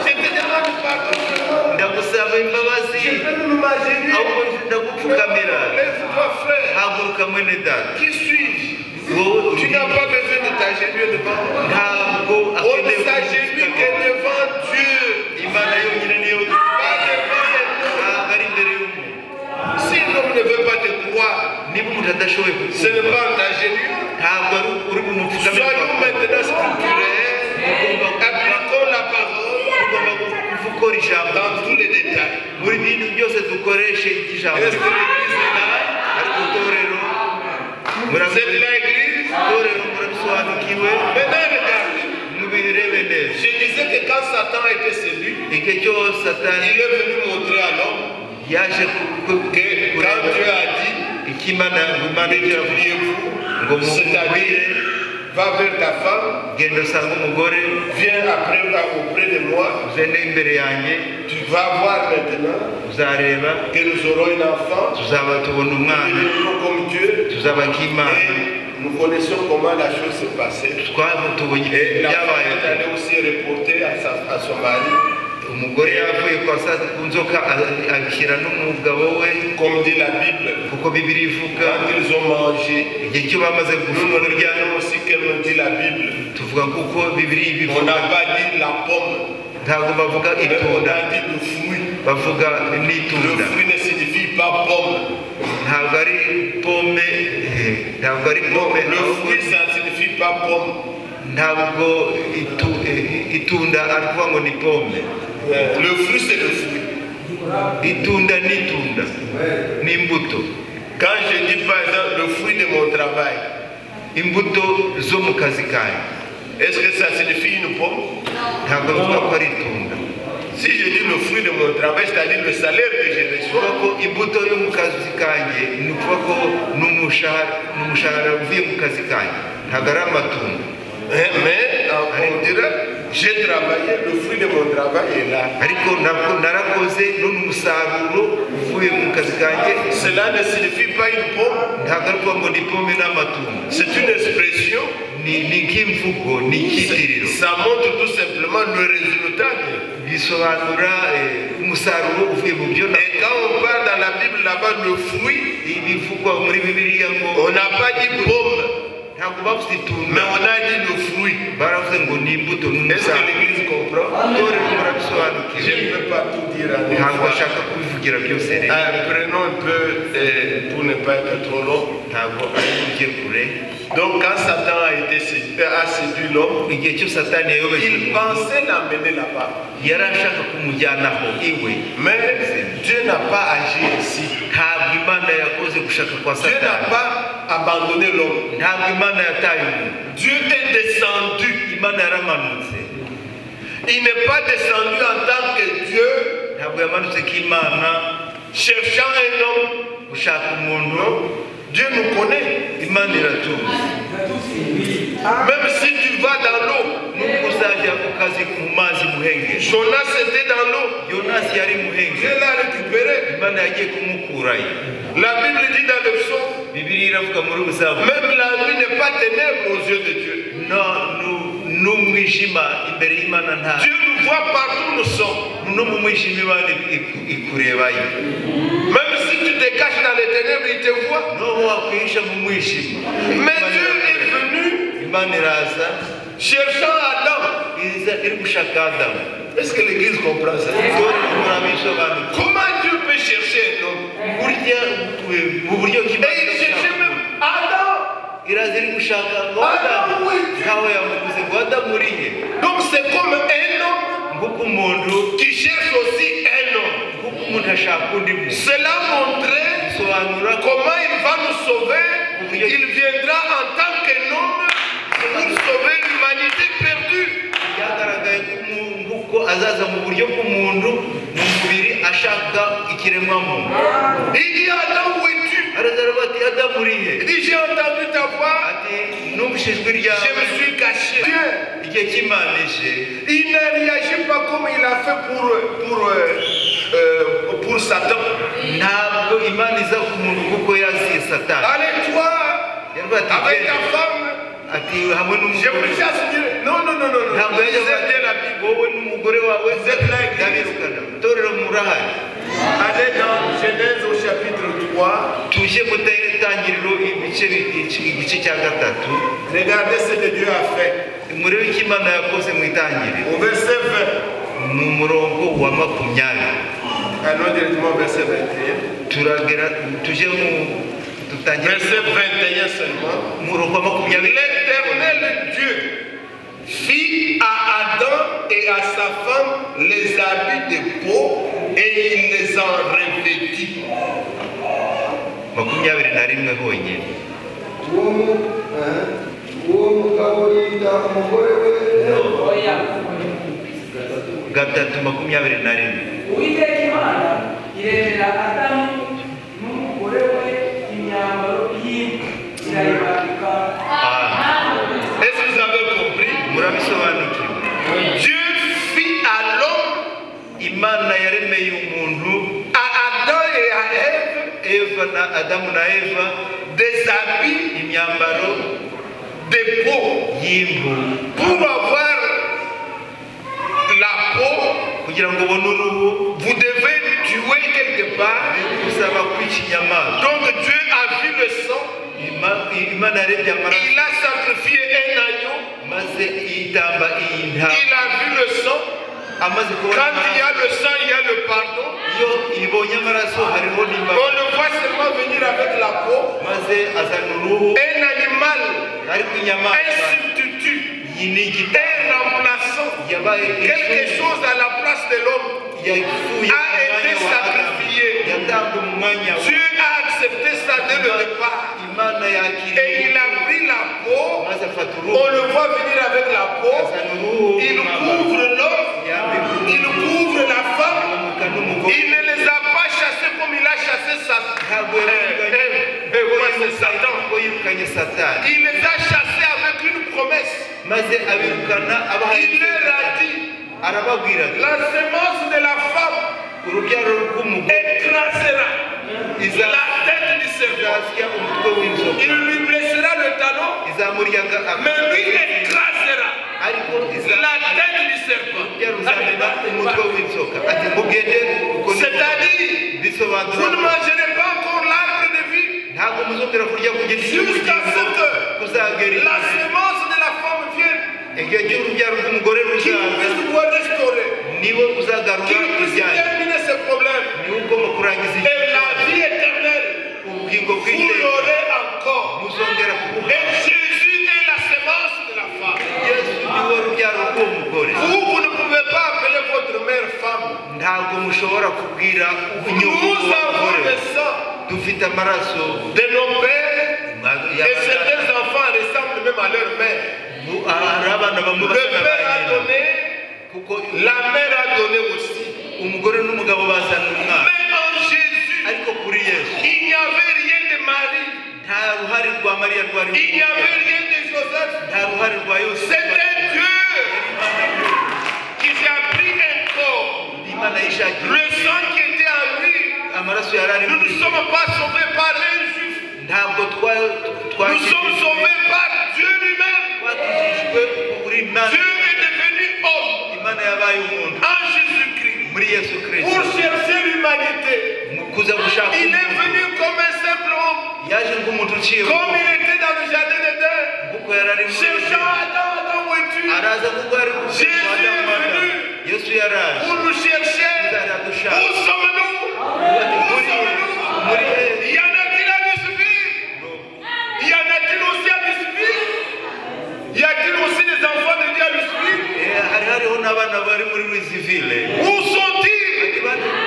Je te demande pardon, vraiment. Ndagusaba imbabazi. Je peux nous m'agenouiller. Ahubwo ndagupfukamira. Lève-toi, frère. Haguruka mwene data. Qui suis-je? Wowe Tu n'as pas besoin de t'agenouiller devant moi. Ntabwo On ne akeneye s'agenouille que kugupfukamira. devant Dieu. Imana yonyine niyo Pas devant les hommes. ntabwo ari imbere y'umuntu. Si l'homme ne veut pas te croire, Niba umuntu adashoboye ce n'est kukumva pas en t'agenouillant. ntabwo ari uri bumupfukamire. Soyons maintenant scripturaires. Appliquons la parole Tugomba gukora ijambo dans tous les détails. muri bintu byose dukoreshe ijambo. Est-ce que l'église est là? Ariko itorero Vous êtes là, église? Itorero murabisobanukiwe? Maintenant, regardez. Mubirebe neza. Je disais que quand Satan a été séduit, Igihe cyose Satani il est venu montrer à l'homme yaje que quand kureba Dieu a dit, icyo Imana ngo Imana ibyo yavuze multipliez-vous, ngo c'est-à-dire, mugwire va vers ta femme, genda usange umugore viens après auprès de moi, uzende imbere yanjye tu vas voir maintenant uzareba que nous aurons un enfant, tuzaba tubona nous umwana deviendrons comme Dieu, tuzaba nk'Imana. Et nous connaissons comment la chose s'est passée. Twaba tubonye Et la femme byabaye. est allée aussi reporter à son mari, Umugore yavuye kwa ku nzoka ashyira n'umugabo we comme dit la Bible, kuko Bibiliya ivuga quand ils ont mangé, igihe cyo bamaze nous nous kurya regardons aussi comme dit la Bible. Tuvuga kuko Bibiliya On ibivuga n'a pas dit la pomme, ntabwo bavuga mais on itunda a dit le fruit. Bavuga Le n'itunda. fruit ne signifie pas pomme. Ntabwo ari pome eh, ntabwo ari Non, pome le ahubwo fruit, ça ne signifie pas pomme. Ntabwo itunda ari ukuvuga ngo ni pome. Le fruit, c'est le fruit. Itunda n'itunda ni imbuto. Quand je dis par exemple le fruit de mon travail, Imbuto zo mu kazi kanjye est-ce que ça signifie une pomme? Ntabwo bivuga ko ari itunda. Si je dis le fruit de mon travail, c'est-à-dire le salaire que je Kuvuga reçois, ko imbuto yo mu kazi kanjye ni ukuvuga ko ni umushahara uvuye mu kazi kanjye ntabwo ari amatunda. Hein, mais on dirait, j'ai travaillé, le fruit de mon travail est là. Ariko narakoze none umusaruro uvuye mu kazi kanjye. Cela ne signifie pas une pomme, Ntabwo ari ukuvuga ngo ni pome n'amatunda. C'est une expression. Ni nk'imvugo ni icyitiriro. Ça montre tout simplement le résultat. Bisobanura umusaruro uvuye mu byo Et quand on parle dans la Bible là-bas, le fruit, ibivugwa muri Bibiliya ngo on n'a pas dit pomme, ntabwo bavuze itunda mais on a dit le fruit. Baravuze ngo ni imbuto Est-ce que n'umusaruro. l'église comprend? Itorero murabisobanukiwe? Je ne peux pas tout dire en une Ntabwo fois. ashaka kubivugira byose rero. Ah, prenons un peu, pour ne pas être trop long. Ntabwo ari bujye kure. Donc quand Satan a séduit l'homme, Igihe cyose Satani yayobeje il umuntu pensait l'amener là-bas. Yari ashaka kumujyanaho iwe. Mais Dieu n'a pas agi ainsi. Ntabwo Imana yakoze gushaka kwa Dieu n'a Satani. pas abandonné l'homme. Ntabwo Imana yataye umuntu. Dieu est descendu. Imana yaramanutse. Il n'est pas descendu en tant que Dieu Ntabwo yamanutse k'Imana cherchant un homme. Gushaka umuntu. Dieu nous connaît. Imana iratuzi. Même si tu vas dans l'eau, Nubwo uzajya ku kazi mu mazi muhenge Jonas était dans l'eau. Yonasi yari muhenge Dieu l'a récupéré. Imana yagiye kumukurayo. La Bible dit dans le psaume, Bibiliya iravuga muri buzabu même la nuit n'est pas ténèbres aux yeux de Dieu. No n'umwijima imbere y'Imana nta Dieu nous voit partout où nous sommes. No mu mwijima Imana ikurebayo. Même si tu te caches dans les ténèbres, il te voit. N'ubu wakwihisha mu mwijima Mais Dieu est venu Imana iraza cherchant Adam. Iza iri gushaka Adamu. Est-ce que l'église comprend ça? Itorero murabisobanukiwe? Comment Dieu peut chercher un homme? Burya mu buryo Et il cherchait même Adam. Iraza iri gushaka ngo Adamu Adamu we Dieu. Nkaho yamuvuze ngo Adamu uri he? Donc c'est comme un homme Nk'uko umuntu qui cherche aussi un homme. Nk'uko umuntu ashaka undi muntu. Cela montrait bisobanura ko comment il va nous sauver. Il viendra en tant qu'un homme pour sauver l'humanité perdue. Byagaragaye azaza mu buryo bw'umuntu mu mubiri ashaka ikiremwamuntu. Il dit: Adam, où es-tu? Araza aravuga ati Adamu uri he? Il dit: J'ai entendu ta voix, Ati numvise ijwi ryawe. Je me suis caché. Dieu, Igihe cy'Imana ije il n'a réagi pas comme il a fait pour Satan. Ntabwo Imana iza ku muntu kuko yaziye Satani. Allez, toi, Yaravuga ati avec ta genda femme, ati hamwe je n'umugore vous chasse. Non, non, non, non, non. Ntabwo yajya Lisez avuga bien la ati Bible. wowe n'umugore wawe Vous êtes là, église. Ndabirukana itorero murahari. Allez dans Genèse au chapitre 3. Tujye mu itangiriro ibice igice cya gatatu. Regardez ce que Dieu a fait. Murebe icyo Imana yakoze mu itangiriro. Au verset 20. Mu murongo wa 20. Allons directement au verset 21. Turagera tujye mu dutangire Verset 21 seulement. Umurongo wa 20. L'Éternel Dieu fit à Adam et à sa femme les habits de peau et il les en revêtit. 21 honyine. Uwo mu- eh, uwo mugabo yita umugore we No. Oya. 3:21. Uwiteka Imana iremera Adamu n'umugore we imyambaro y'impu irayibambika. Ah, Est-ce que vous avez compris? Murabisobanukiwe? Dieu fit à l'homme, Imana yaremeye umuntu à Adam et à Ève, Eva na Adamu na Eva des habits imyambaro de peau. Y'impu. Pour avoir la peau, Kugira ngo ubone uruhu vous devez tuer quelque part. Gusaba kwica inyamaswa. Donc Dieu a vu le sang, Imana yarebye amaraso il a sacrifié un agneau, maze itamba iyi ntama. Il a vu le sang. Amaze kubona Quand il y a amaraso le sang, il y a le pardon. Iyo ibonye amaraso hariho On n'imbabazi. le voit seulement venir avec la peau. Maze azana uruhu. Un animal, Ariko un inyamaswa substitut, iyi ni igitabo un remplaçant, yabaye quelque chose à la place de l'homme yapfuye a mu été mwanya wa Adamu sacrifié. Yatambwe mu mwanya wa Dieu a accepté ça dès le départ. Imana Et yakiriye il a pris la peau. Maze afata On uruhu le voit venir avec la peau. Azana uruhu Il couvre l'homme. Yambika Il couvre la femme. umugabo n'umugore. Il ne les a pas chassés comme il a chassé Satan. Ntabwo yirukanye C'est Satan. Kuko yirukanye Satani. Il les a chassés avec une promesse. Maze abirukana abaha Il leur a dit: arababwira ati la semence de la femme urubyaro rw'umugore écrasera Iza- la tête du serpent. Izasya umutwe w'inzoka. Il lui blessera le talon, Izamurya mais lui écrasera ariko iza la tête du serpent. Urubyaro ruzamena umutwe w'inzoka ati mugende uko niko. C'est-à-dire, vous Bisobanura ne mangerez pas encore l'arbre de vie ntabwo muzongera kurya ku giti jusqu'à ce cy'ubugingo que kuzagera la semence de la femme vienne, igihe cy'urubyaro rw'umugore qu'il ruzaza puisse vous restaurer, niwe uzagarura qu'il puisse ibyanyu terminer ce problème. Niwe ugomba kurangiza Et la vie éternelle, ubugingo vous bw'iteka l'aurez encore. Muzongera kubuha. Et Jésus est la semence de la femme. Yesu niwe rubyaro rw'uwo mugore. Vous, vous ne pouvez pas appeler votre mère femme. Ntabwo mushobora kubwira inyoko Nous avons w'umugore le sang dufite amaraso de nos pères et certains enfants ressemblent même à leur mère. Hari abana bamwe Le basa na père ba a nyina donné, kuko la mère a donné aussi. Umugore n'umugabo bazana umwana. Mais en Jésus, Ariko kuri Yesu il n'y avait rien de Marie, nta ruhare rwa Mariya rwari il n'y avait rien de Joseph. Nta ruhare rwa Yosefu. C'était Dieu qui s'est pris un corps. Imana yishakiye Le sang qui était en lui, amaraso yari ari nous muri ne sommes pas sauvés par un juif. Ntabwo twa Nous sommes sauvés par Dieu lui-même. Twakijijwe kuri Imana. Dieu est devenu homme Imana yabaye umuntu en Jésus-Christ muri Yesu Kristo pour chercher l'humanité. Mu kuza gushaka Il est venu comme un simple homme, yaje nk'umuntu uciye comme il était dans le jardin d'Éden, kuko yari ari muri cherchant Adam, Adam, où es-tu? Araza kuko yari Jésus est venu Yesu yaraje pour nous chercher. aradushaka. Où sommes-nous? Où sommes-nous? Muri he? Y en a-t-il à Louisville? Y en a-t-il aussi à Louisville? Y a-t-il aussi des enfants de Dieu à Louisville? Eh, hari hariho n'abana bari muri Louisville. Où sont-ils? Ati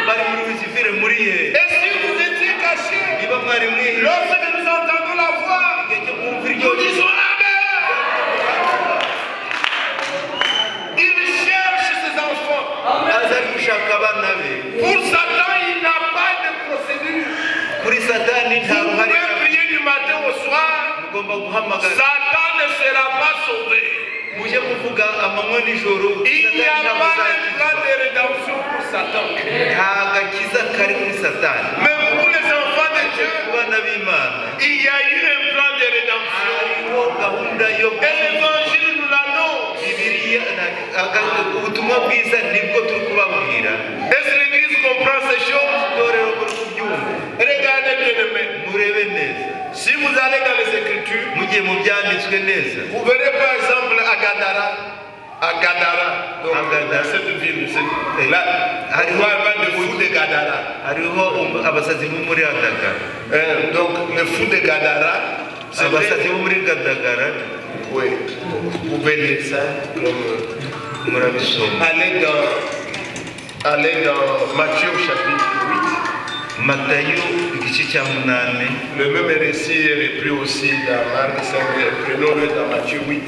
bari muri Louisville muri he? Et si vous étiez cachés, Niba mwari mwihishe lorsque nous entendons la voix, igihe cyo kumva iryo nous disons Amen. Il cherche ses enfants. Satani nta Vous ruhare pouvez prier du matin au soir, mugomba guhamagara Satan ne sera pas sauvé. Mujye muvuga amanywa nijoro Il n'y Satani a ntabwo pas un azakizwa. plan de rédemption pour Satan. Nta gakiza kari kuri Satani. Mais pour les enfants de Dieu, Ku bana b'Imana il y a eu un plan de rédemption. Hariho gahunda yo Et l'évangile nous l'annonce. Bibiliya ubutumwa bwiza nibwo turi kubabwira. Est-ce que l'église comprend ces choses? Itorero muri kubyumva? Regardez, bien-aimés. Murebe neza. Si vous allez dans les Écritures, Mugiye mu byanditswe neza vous verrez par exemple à Gadara. À Gadara, donc À Gadara. dans cette ville, là, on parle de fou de Gadara. Hariho abasazi bo muri Gadagara. Hein, donc le fou de Gadara, Abasazi c'était. bo muri Gadagara. Oui, vous pouvez lire ça. Comme, Murabisoma. allez dans Matthieu chapitre 8. Matayo igice cya 8. Le même récit est repris aussi dans Marc 5, prenons-le dans Matthieu 8.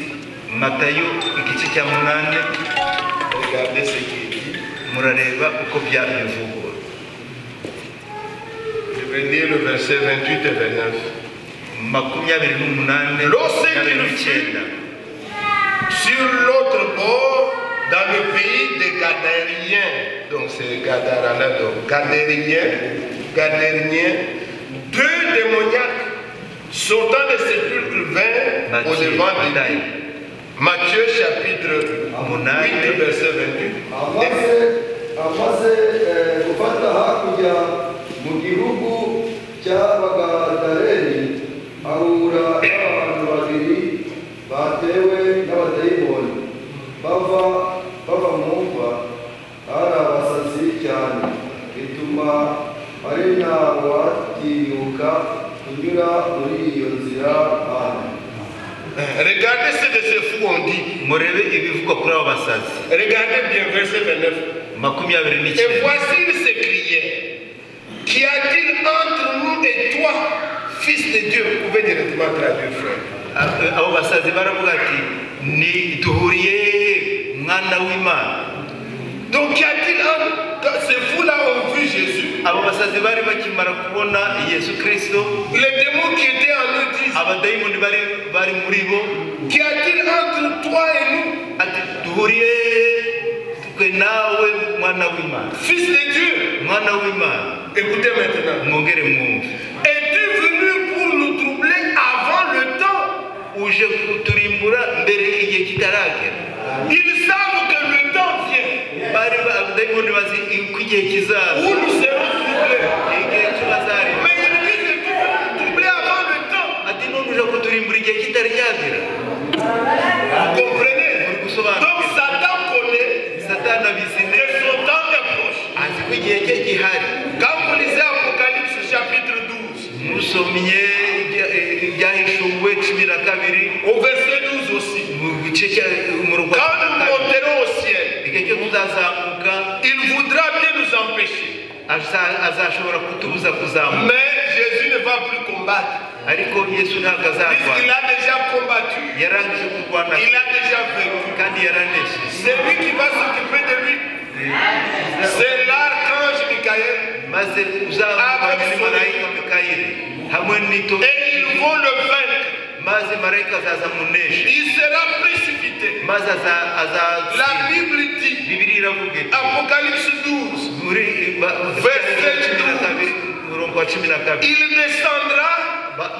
Matayo igice cya 8. Regardez ce qui est dit. Murareba uko byabivugwa. Je vais lire le verset 28 et 29. 28 Lorsqu'il 29. Sur l'autre bord, dans le pays des Gadariens, donc c'est Gadarana, donc Gadariens, Gadariens, deux démoniaques sortant des sépulcres vinrent au devant de lui. Matthieu chapitre 8, verset 28. Amaze gufata hakurya mu gihugu cy'Abagadareni ahura n'abantu babiri batewe n'abadayimoni bava mu mva ari abasazi cyane bituma ari nta watinyuka kunyura muri iyo nzira hantu. Regardez ce que ces fous ont dit. Murebe ibivugwa kuri abo basazi. Regardez bien verset 29. 29. Et voici il s'écriait, qu'y a-t-il entre nous et toi, fils de Dieu? Vous pouvez directement traduire, frère. Abo basazi baravuga ati ni duhuriye mwana w'Imana. Donc qu'y a-t-il entre ces fous-là ont vu Jésus. Abo basazi bari bakimara kubona Yesu Kristo. Les démons qui étaient en eux disent, abadayimoni bari muri bo, qu'y a-t-il entre toi et nous, ati duhuriye twe nawe mwana w'Imana, fils de Dieu? Mwana w'Imana. Écoutez maintenant. Mwongere mwumve. Es-tu venu pour nous troubler avant le temps? Uje kuturimbura mbere igihe kitaragera. Ils savent que le temps vient. Bari abadayimoni bazi ko igihe kizaza. Où nous serons troublés. Igihe cyo bazarira. Mais ils disent que tu veux nous troubler avant le temps. Ati none uje kuturimbura igihe kitari cyagera. Vous comprenez? Donc Satan connaît Satani abizi que son temps est proche. Azi ko igihe cye gihari. Quand vous lisez Apocalypse chapitre 12, musomye ibyahishuwe 12, au verset 12 aussi, mu gice cya umurongo wa quand nous monterons au ciel, igihe cyo tuzazamuka, il voudra bien nous empêcher. Azashobora kutubuza kuzamuka. Mais Jésus ne va plus combattre. Ariko Yesu ntabwo azarwana. Puisqu'il a déjà combattu, yarangije kurwana, il a déjà vaincu. Kandi yaranesheje. C'est lui qui va s'occuper de lui. C'est l'archange Michael. Maze uzamurwana ni marayika Mikayeli hamwe n'ito. Et ils vont le vaincre. Maze marayika azaza amuneshe. Il sera précipité. Maze aza. La Bible dit, Bibiliya iravuga iti, Apocalypse 12, muri verset 12, umurongo wa 12, il descendra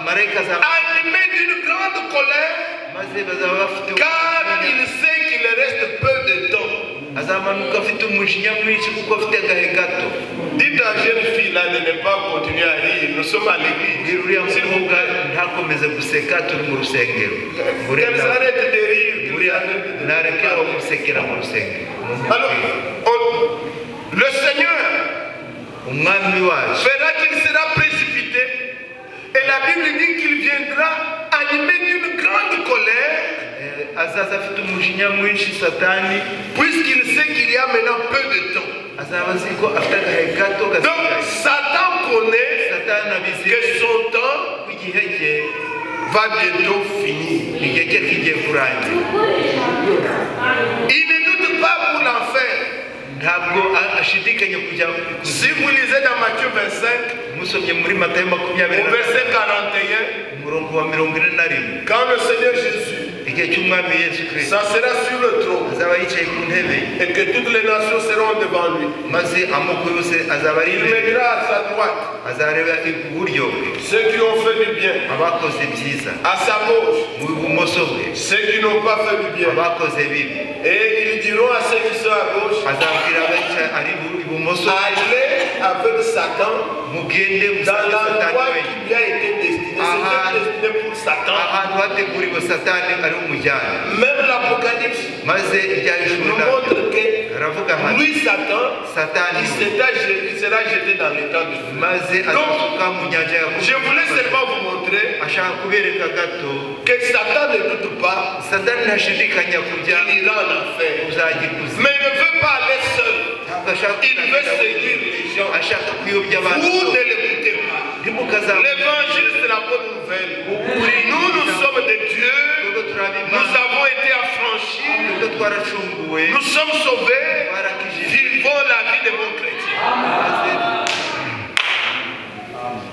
marayika aza animé d'une grande colère, maze bazaba bafite car il sait qu'il reste peu de temps. Azamanuka afite umujinya mwinshi kuko afite agahe gato. Dites à la jeune fille là de ne pas continuer à rire. Nous sommes à l'église. Uriya S'il vous mukobwa plaît. ntakomeze guseka turi mu rusengero. Qu'elle s'arrête de rire. Nareke aho gusekera mu rusengero. Alors, le Seigneur umwami wacu fera qu'il sera précipité. Et la Bible dit qu'il viendra animé d'une grande colère, azaza afite umujinya mwinshi Satani, puisqu'il sait qu'il y a maintenant peu de temps. Azaba azi ko afite agahe gato Donc gasigaye. Satan connaît Satani abizi que son temps ko igihe cye va bientôt finir. Igihe cye kigiye kurangira. Il ne doute pas pour l'enfer. Ntabwo ashidikanya kujya Si vous lisez dans Matthieu 25, Musomye muri Matayo makumyabiri Au na verset gatanu 41, umurongo wa 41 quand le Seigneur Jésus igihe cy'umwami Yesu Kristo s'assoira sur le trône azaba yicaye ku ntebe et que toutes les nations seront devant lui, maze amoko yose azaba ari il imbere mettra à sa droite azareba iburyo bwe ceux qui ont fait du bien, abakoze ibyiza à sa gauche mu bumoso bwe ceux qui n'ont pas fait du bien. abakoze bibi Et ils diront à ceux qui sont à gauche, azabwira abicaye ari ibumoso allez avec Satan mugende dans musange satani l'endroit wenyine qui lui a été destiné. C'était destiné pour Satan. Ahantu hateguriwe satani ari umujyane Même l'Apocalypse maze ibyahishuwe nous nabyo montre que aravuga hano lui, Satan, satani il sera jeté dans l'étang de feu. Maze azasuka mu nyanja ya Je voulais seulement vous montrer ashaka kubereka gato que Satan ne doute pas satani ntashidikanya kujya qu'il ira en enfer. kuzajya ikuzimu Mais il ne veut pas aller seul. ntabwo ashaka Il veut kuzagenda séduire les gens. ashaka kuyobya abantu Vous ne l'écoutez pas. ntimukazamuke L'évangile, c'est la bonne nouvelle. Nous, nous sommes de Dieu. twebwe turi Nous ab'Imana avons été affranchis. twebwe twaracunguwe Nous sommes sauvés. twarakijijwe Vivons la vie de bons chrétiens. maze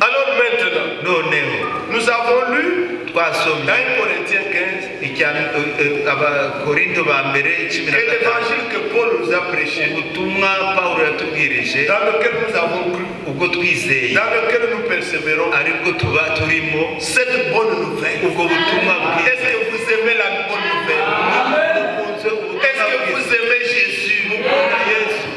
Alors maintenant, noneho nous avons lu twasomye dans 1 Corinthiens 15 icya abakorinto ba mbere cumi que na gatanu l'évangile que Paul nous a prêché, ubutumwa Pawulo yatubwirije dans lequel nous avons cru, ubwo twizeye dans lequel nous persévérons, aribwo tuba turimo cette bonne nouvelle. Ubwo butumwa bwiza Est-ce que vous aimez la bonne nouvelle? Mukunze ubutumwa Est-ce que bwiza vous aimez Jésus? Mukunda Yesu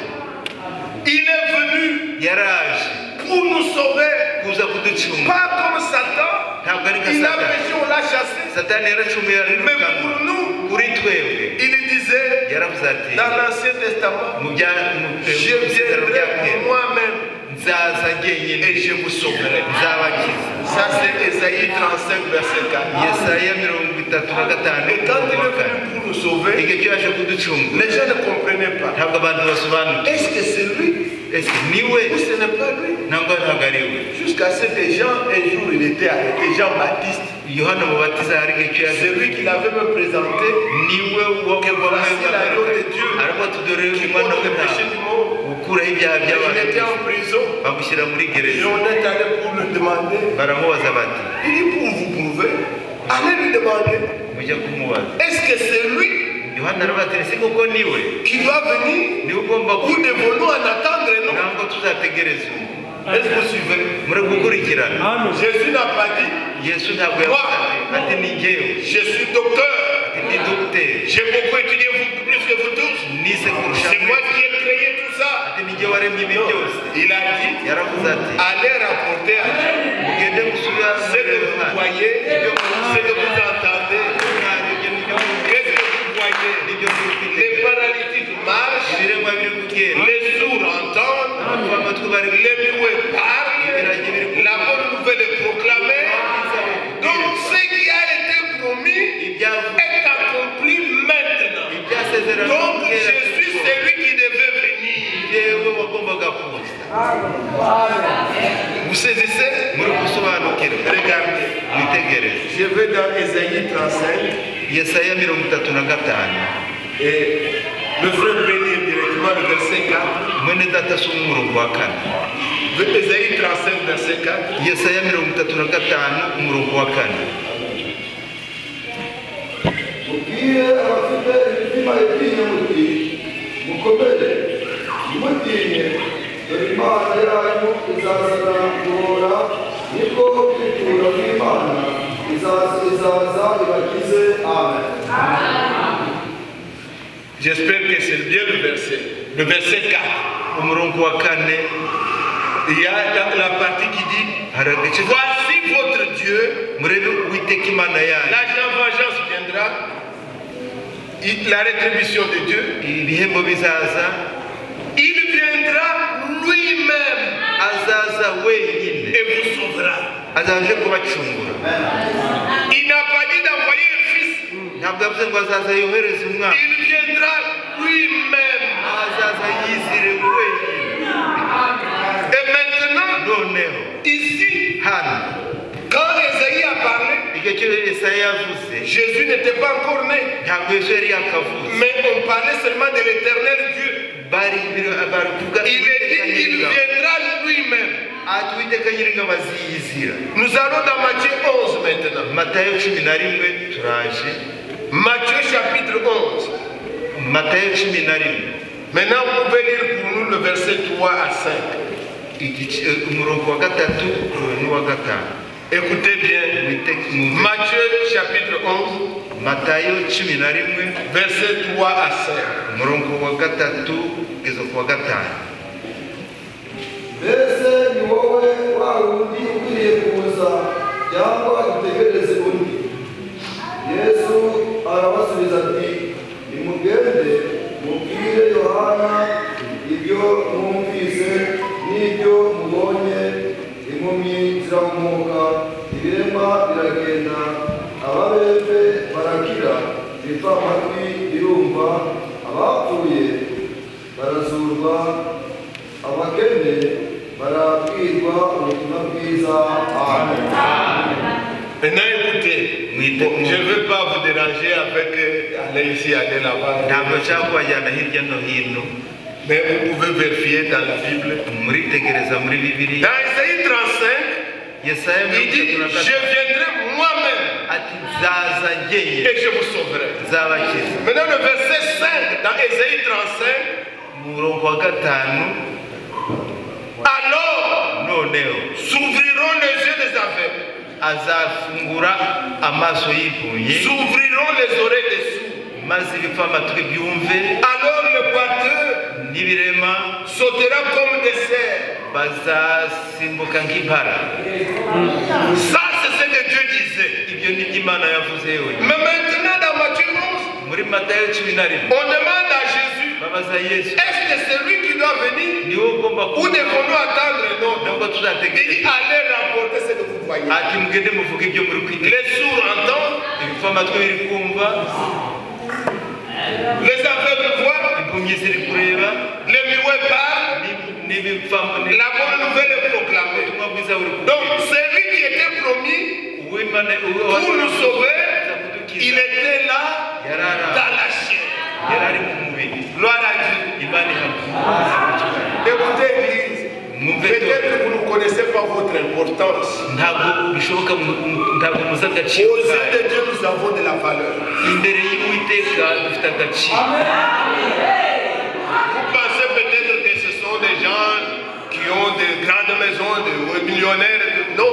Il est venu yaraje pour nous sauver, kuza kuducunga pas comme Satan. Ntabwo ari nka Il a Satani péché, on l'a chassé. Satani yaracumuye Mais arirukanwa pour nous, kuri twebwe il disait yaravuze ati dans l'Ancien Testament, mu bya mu je isezerano rya viendrai kera moi-même nzaza njyenyine et je vous sauverai. Nzabakiza Ça, c'est Ésaïe 35, verset 4. Yesaya 35 Et quand il umurongo wa est kane venu pour nous sauver, igihe cyo yaje kuducungura les gens ne comprenaient pas. Ntabwo abantu basobanukiwe Est-ce que c'est lui ese niwe ou ce n'est pas lui? Ntabwo ntabwo ari we Jusqu'à ce que Jean, un jour, il était arrêté, Jean-Baptiste. Yohana Mubatiza hari igihe cyo yaje C'est lui qui l'avait même présenté, niwe Que voici l'agneau de Dieu aravuga ati dore qui umwana ôte le w'intama péché du monde. ukuraho ibyaha Et il by'abantu était en prison. Bamushyira muri Et gereza on est allé pour lui demander. Baramubaza bati Il dit pour vous prouver, allez lui demander. Mujya kumubaza Est-ce que c'est lui Yohana aravuga ati ese koko niwe qui doit venir niwe ugomba ou devons-nous en attendre non? Ntabwo tuzategereza ubu Est-ce que vous suivez? Muri gukurikirana Jésus n'a pas dit Yesu ntabwo yavuze ati ati ni njyewe je suis docteur, ati ndi dogiteri j'ai beaucoup étudié vous, plus que vous tous. Nize kurusha C'est moi mwese qui ai créé tout ça. Ati ni njye waremye ibi Non. byose Il a dit yaravuze ati allez rapporter à Dieu mugende musubira ce que vous Yohana voyez, ce que vous entendez. Mwarebye n'ibyo mwumvise Qu'est-ce que vous voyez? N'ibyo muri Les kwitegereza paralytiques marchent, ibiremwa biri kugenda les sourds entendent, abapfa amatwi bari les muets parlent, la bonne nouvelle est proclamée. Donc ce qui a été promis ibyavuze est accompli maintenant. Ibyasezerano Donc kera je suis celui qui devait venir. Njyewe wagombaga kuza Vous saisissez? Muri gusobanukirwa Regardez. Mwitegereze Je vais dans Ésaïe 35 Yesaya 35 et le frère bénit directement le verset 4. Mwene data asoma umurongo wa kane Ésaïe 35, verset 4. Yesaya 35 umurongo wa kane Mubwire abafite imitima itinye muti mukomere ntimutinye dore Imana yanyu izazana guhora niko kwitura kw'Imana izaza izaza ibakize amen. J'espère que c'est bien le verset. Le verset 4. Umurongo wa kane Il y a la partie qui dit hari agace voici votre Dieu, murebe Uwiteka Imana yanyu la vengeance viendra, la rétribution de Dieu. Ibihembo bizaza Il viendra lui-même azaza wenyine et vous sauvera. Azaje kubacungura Il n'a pas dit d'envoyer un fils. Ntabwo yavuze ngo azaza yohereze umwana Il viendra lui-même. Azaza yizire wenyine Et maintenant, noneho ici, hano quand Ésaïe a parlé, igihe cyo Yesaya yavuze Jésus n'était pas encore né. Ntabwo Yesu yari yakavuze Mais on parlait seulement de l'éternel Dieu. bari bari kuvuga Il est dit, il viendra lui-même. Ati Uwiteka Nyiringabo aziyizira. Nous allons dans Matthieu 11 maintenant. Matayo 11 turaje. Matthieu chapitre 11. Matayo 11. Maintenant, vous pouvez lire pour nous le verset 3 à 5. Umurongo wa gatatu n'uwa gatanu. Écoutez bien. Matthieu chapitre 11. Matayo 11 verset 3 à 5. Umurongo wa gatatu kugeza ku wa gatanu. Mbese ni wowe wa wundi ukwiriye kuza cyangwa dutegereze undi? Yesu arabasubiza ati nimugende mubwire Yohana ibyo mwumvise n'ibyo mubonye, impumyi zirahumuka, ibirema biragenda, ababembe barakira, ibipfamatwi birumva, abapfuye barazurwa, abakene barabwirwa ubutumwa bwiza. Amen. Maintenant écoutez, bon, je ne veux pas vous déranger avec aller ici, aller là-bas. Mais vous pouvez vérifier dans la Bible. Dans Isaïe 35, il dit, je viendrai moi-même et je vous sauverai. Maintenant le verset 5 dans Isaïe 35, alors s'ouvriront les yeux des aveugles, s'ouvriront les oreilles des sourds. Alors le boiteux sautera comme des cerfs. Ça, c'est ce que Dieu disait. Mais maintenant, dans Matthieu 11, on demande à Jésus, est-ce que c'est lui qui doit venir ou devons-nous attendre un autre? Il dit, allez rapporter ce que vous voyez. Les sourds entendent, les aveugles voient, les muets parlent, la bonne nouvelle est proclamée. Donc, celui qui était promis pour nous sauver, il était là dans la chair. Gloire à Dieu. Écoutez, Église, peut-être que vous ne connaissez pas votre importance. Aux yeux de Dieu, nous avons de la valeur. Vous pensez peut-être que ce sont des gens qui ont de grandes maisons, des millionnaires. Non.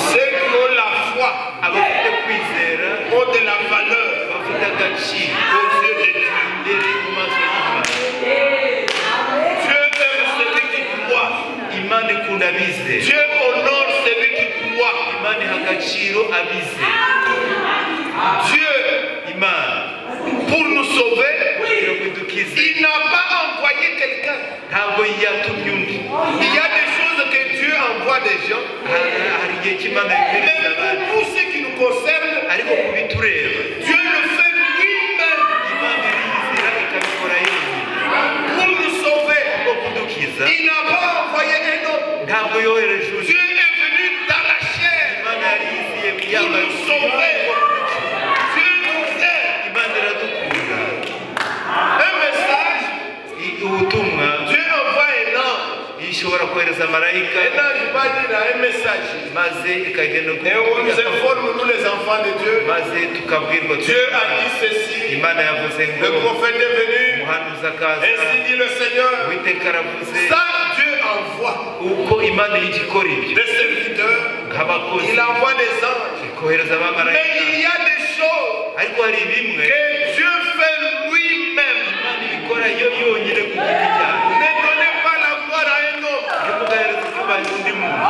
Ceux qui ont la foi ont de la valeur aux yeux de Dieu. Dieu aime celui qui croit. Dieu honore celui qui croit. Dieu, pour nous sauver, il n'a pas envoyé quelqu'un. Il y a des choses que Dieu envoie des gens. Mais pour tout ce qui nous concerne, Dieu le fait lui-même pour nous sauver. Il n'a pas envoyé un homme. Dieu est venu dans la chair pour nous sauver. Dieu nous aime. Un message, Dieu envoie un ange. Un ange va dire un message. Et on nous informe, nous les enfants de Dieu. Dieu a dit ceci. Le prophète est venu. Ainsi dit le Seigneur. Ça, Dieu envoie des serviteurs. Il envoie des anges. Mais il y a des choses que Dieu fait lui-même. Ne donnez pas la gloire à un homme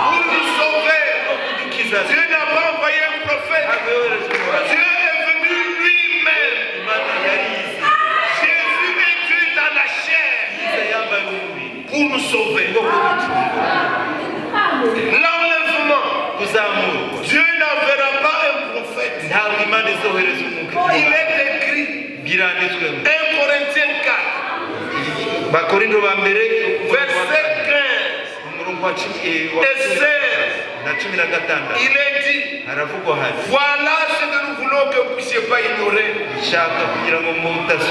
pour nous sauver. Dieu n'a pas envoyé un prophète. Dieu est venu lui-même. Jésus est Dieu dans la chair pour nous sauver. L'enlèvement, Dieu n'enverra pas un prophète. Il est écrit 1 Corinthiens 4, verset 15 et 16. Il est dit, voilà ce que nous voulons que vous ne puissiez pas ignorer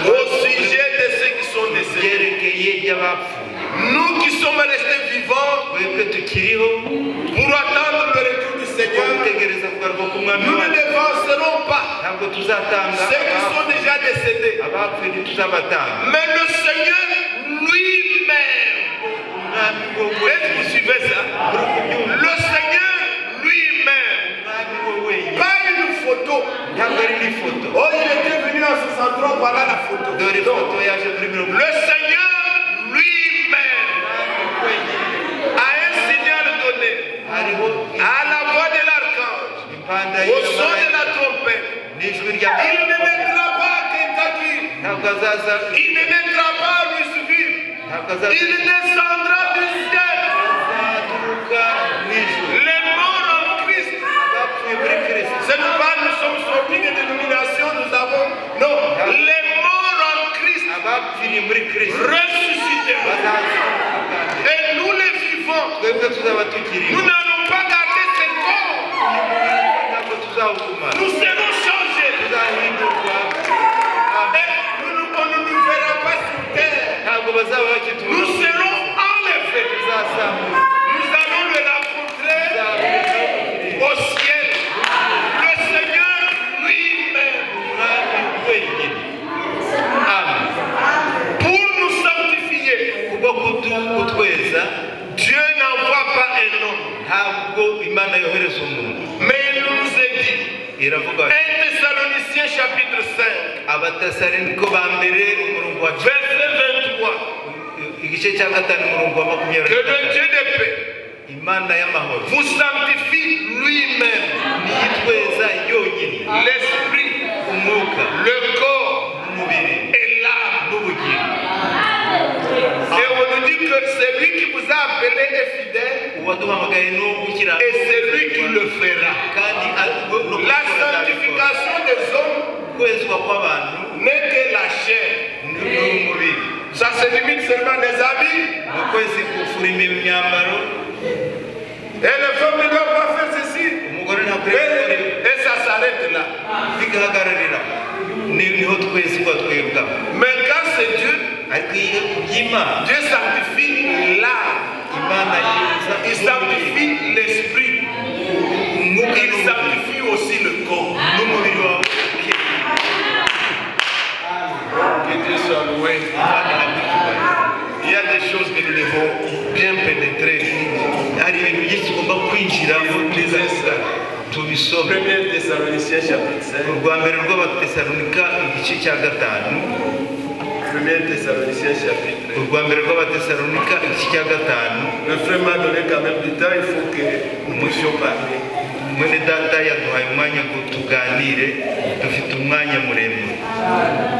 au sujet de ceux qui sont sont décédés. Byerekeye iby'abapfuye. Nous qui sommes restés vivants Twebwe tukiriho pour attendre le retour du Seigneur, gutegereza kugaruka k'umwami nous ne wacu dévancerons pas ntabwo tuzatanga ceux qui sont déjà décédés. Abapfuye ntituzabatanga. Mais le Seigneur lui-même, Umwami wowe est-ce que vous suivez ça? Uri kubyumva? Le Seigneur lui-même, Umwami we wenyine. Pas une photo. Ntabwo ari n'ifoto. Oh, il était venu en 63, voilà la photo. Dore Non. ifoto yaje muri mirongo Le Seigneur lui-même Umwami wenyine a un signal donné hariho à la voix de l'archange, impanda au son de la trompette. N'ijwi rya Il ne naîtra pas à Kentucky, ntabwo azaza il ne naîtra pas à Louisville, ntabwo azaza il descendra du ciel. Azaturuka mu ijuru. Les morts en Christ, Abapfuye muri Kristo ce n'est pas nous sommes sortis des dénominations, nous avons. Non, les morts en Christ abapfiriye muri Kristo ressusciteront. bazazuka bwa mbere. Et nous les vivants, Twebwe tuzaba tukiriho nous n'allons pas garder ce corps, ntabwo tuzawugumana nous serons changés. tuzahindurwa. Et on ne nous verra pas sur terre. Ntabwo bazaba bakitubona. Nous serons enlevés. Tuzazamurwa. Nous allons le rencontrer Tuzahura au ciel. Le Seigneur lui-même. Umwami wenyine. Amen. Pour nous sanctifier, Kubwo kutweza Dieu n'envoie pas un homme. Ntabwo Imana yohereza umuntu. Mais il nous est dit, Iravuga 1 Thessaloniciens chapitre 5, Abatesaloniko ba mbere umurongo wa verset 23, igice cya gatanu umurongo wa makumyabiri que na le gatatu. Dieu de paix Imana y'amahoro vous sanctifie lui-même, niyitweza yonyine l'esprit, umwuka le corps n'umubiri et l'âme. N'ubugingo. Et on nous dit que celui qui vous a appelé est fidèle Uwaduhamagaye ni uwo gukira et c'est lui qui le fera. Kandi no La kubikora azabikora. sanctification des hommes Kwezwa kw'abantu n'est que la chair. Ni umubiri. Ça se limite seulement les habits. Mu kwezi gufura imyambaro Et les femmes ne doivent pas faire ceci. Umugore ntakwiriye gukora ibi. Et ça s'arrête là. Bigahagararira niho twezwa twebwe. Mais quand c'est Dieu, Ariko iyo by'Imana Dieu sanctifie l'âme. Imana yeza Il sanctifie l'esprit. Umwuka Il sanctifie aussi le corps. N'umubiri wawe ukera. Que Dieu soit loué. Imana ihabwe icyubahiro. Il y a des choses que nous devons bien pénétrer. Hari ibintu byinshi tugomba kwinjiramo Lisez ça. tubisome. 1 Thessaloniciens chapitre 5. Urwa mbere rw'Abatesalonika igice cya gatanu. 1 Thessaloniciens chapitre. Urwa mbere rw'Abatesalonika igice cya gatanu. Le frère m'a donné quand même du temps, il faut que nous puissions parler. Mwene data yaduhaye umwanya ngo tuganire dufite umwanya muremure.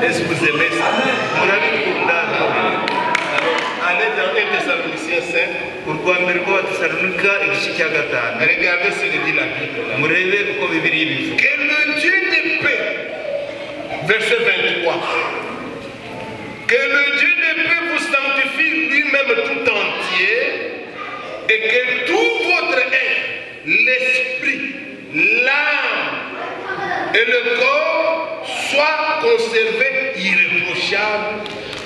Est-ce que vous aimez ça? Murabikunda? Alors, allez dans 1 Thessaloniciens 5. Urwa mbere rw'Abatesalonika igice cya gatanu. Regardez ce que dit la Bible là. Murebe uko Bibiliya ibivuga. Que le Dieu de paix, verset 23, que le Dieu de paix vous sanctifie lui-même tout entier et que tout votre être, l'esprit, l'âme et le corps soient conservés irréprochables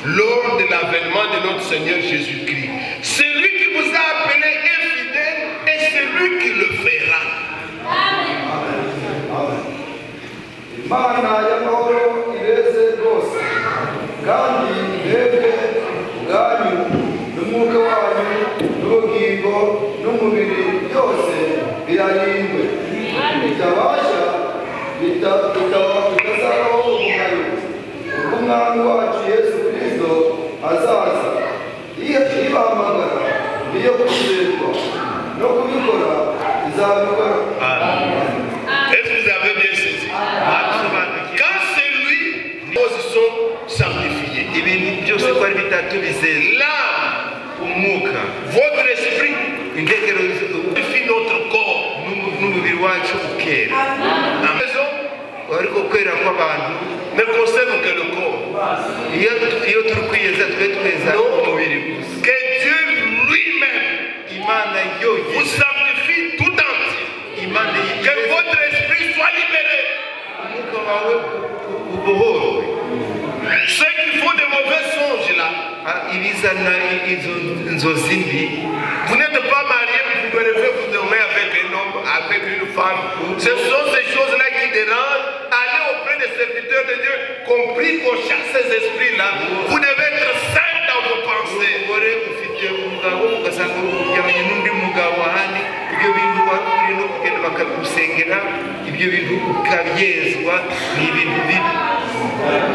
lors de l'avènement de notre Seigneur Jésus-Christ. Celui qui vous a appelé est fidèle et c'est lui qui le fera. Amen. Imana y'amahoro ibeze rwose kandi mwebwe ubwanyu n'umwuka wanyu n'ubugingo n'umubiri byose birarindwe bitabasha bitazabaho umugayo ubwo umwami wacu Yesu Kristo azaza ibahamagara niyo kwizerwa no kubikora izabikora. Amen. Est-ce que vous avez bien saisi? Mwabisobanukiwe? Quand c'est lui, les choses sont sanctifiées. Ibintu byose uko ari bitatu bizeza. L'âme, Umwuka votre esprit, intekerezo sanctifie notre corps. N'umubiri wacu ukera. La maison Ariko kwera kw'abantu ne concerne que le corps. Iyo iyo turi kwiyeza twe tweza umubiri gusa. Que Dieu lui-même Imana vous yonyine sanctifie tout entier. Imana Que yeza votre esprit soit libéré. Umwuka wawe ubohorwe. Ceux qui font de mauvais songes là, vous n'êtes pas marié, vous devez vous dormir avec un homme, avec une femme. Ce sont ces choses-là qui dérangent. Allez auprès des serviteurs de Dieu, compris qu'on chasse ces esprits-là. Vous devez être saint dans vos pensées.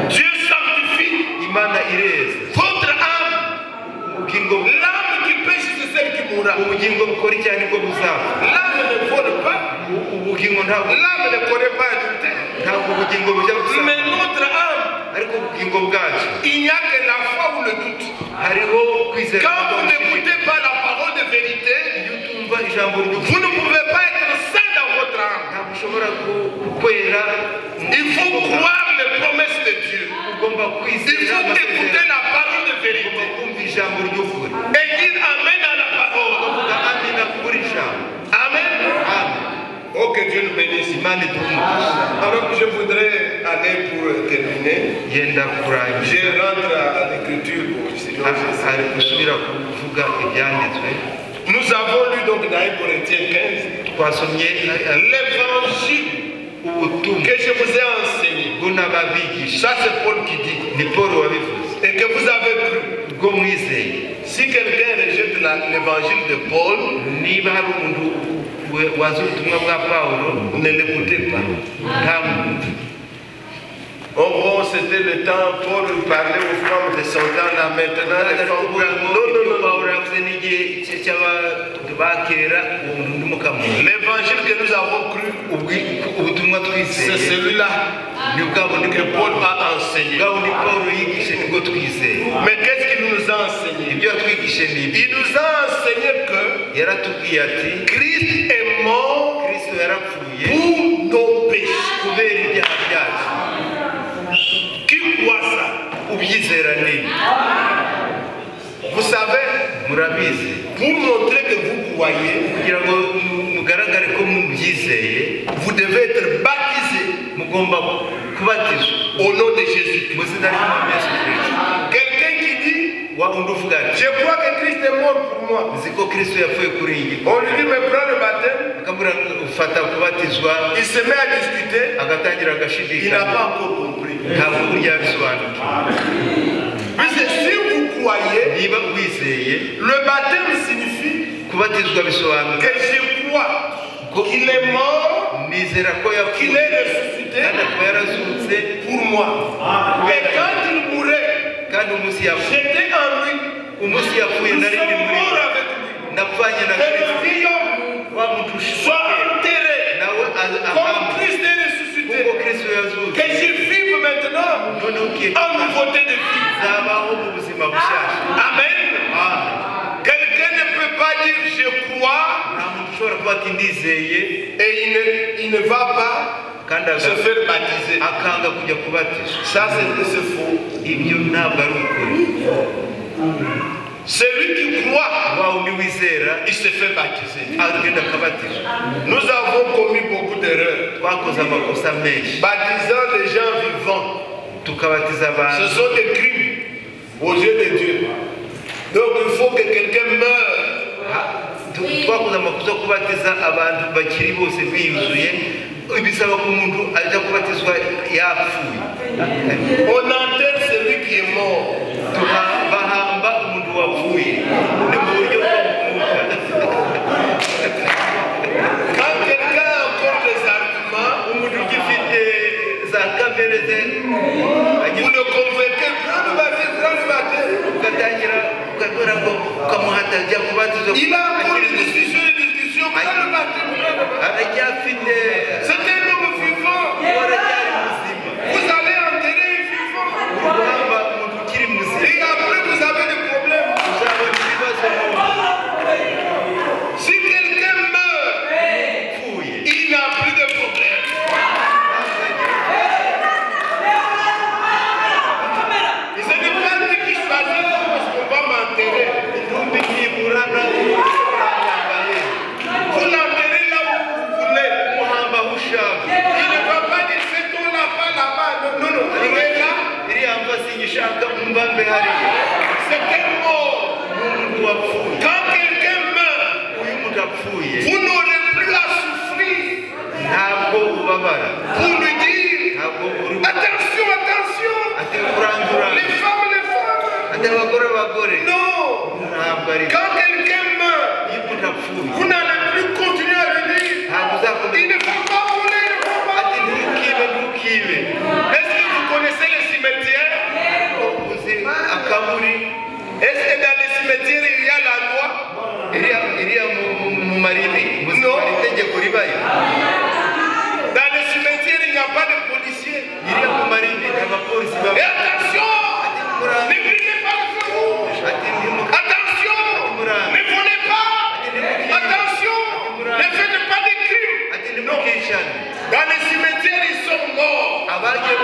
Dieu sanctifie votre âme. L'âme qui pêche, c'est celle qui mourra. L'âme ne vole pas. L'âme ne connaît pas adultère. Mais notre âme, il n'y a que la foi ou le doute. Quand vous n'écoutez pas la parole de vérité, vous ne pouvez pas être saint dans votre âme. Il faut croire les promesses de Dieu. Il faut écouter la parole de vérité et dire amen à la parole. Amen. Oh, que Dieu nous bénisse. Alors je voudrais aller pour terminer. Je rentre à l'écriture. Nous avons lu donc dans 1 Corinthiens 15 l'évangile que je vous ai enseigné. Ça c'est Paul qui dit. Et que vous avez cru. Si quelqu'un rejette l'évangile de Paul, ne l'écoutez pas. Oh bon, c'était le temps, Paul parlait aux femmes de son temps là, maintenant les femmes... Non, non, non, non. L'évangile que nous avons cru, c'est celui-là que Paul a enseigné. Mais qu'est-ce qu'il nous a enseigné? Il nous a enseigné que Christ est mort pour nos péchés. Qui croit ça? Vous savez, pour montrer que vous croyez, vous devez être baptisé au nom de Jésus. Quelqu'un qui dit, je crois que Christ est mort pour moi. On lui dit, mais prends le baptême. Il se met à discuter. Il n'a pas encore compris. Puisque si vous croyez, le baptême signifie que je crois qu'il est mort, qu'il est ressuscité pour moi. Et quand il mourait, j'étais en lui. Nous sommes morts avec lui. Que le vieil homme soit enterré comme Christ est ressuscité. Que je vive maintenant en nouveauté de vie. Amen. Quelqu'un ne peut pas dire je crois et il ne va pas se faire baptiser. Ça c'est faux. Celui qui croit, il se fait baptiser. Nous avons commis beaucoup d'erreurs. Baptisant des gens vivants, ce sont des crimes aux yeux de Dieu. Donc il faut que quelqu'un meure. On enterre celui qui est mort. Quand quelqu'un a encore des arguments, vous le convainquez, prends le baptême, prends le baptême. Il a encore des discussions et des discussions, prends le baptême, prends le baptême. C'est un homme vivant. Vous allez enterrer un vivant. Et après vous avez des problèmes. Si quelqu'un meurt, il n'a plus de problème. Ce n'est pas lui qui choisit parce qu'on va m'enterrer. Vous l'enterrez là où vous voulez. Il ne va pas dire c'est toi là-bas, là-bas. Non, non, il est là. tegeko ribayo. Dans les cimetières, il n'y a pas de policiers. Iriya mu marimbi nta bapolisi baba. Et attention, ne brûlez pas le feu rouge. Ati ntimu- Attention, ne volez pas. Attention, ne faites pas de crimes. Ati ntimukicane. Dans les cimetières, ils sont morts. Abagiye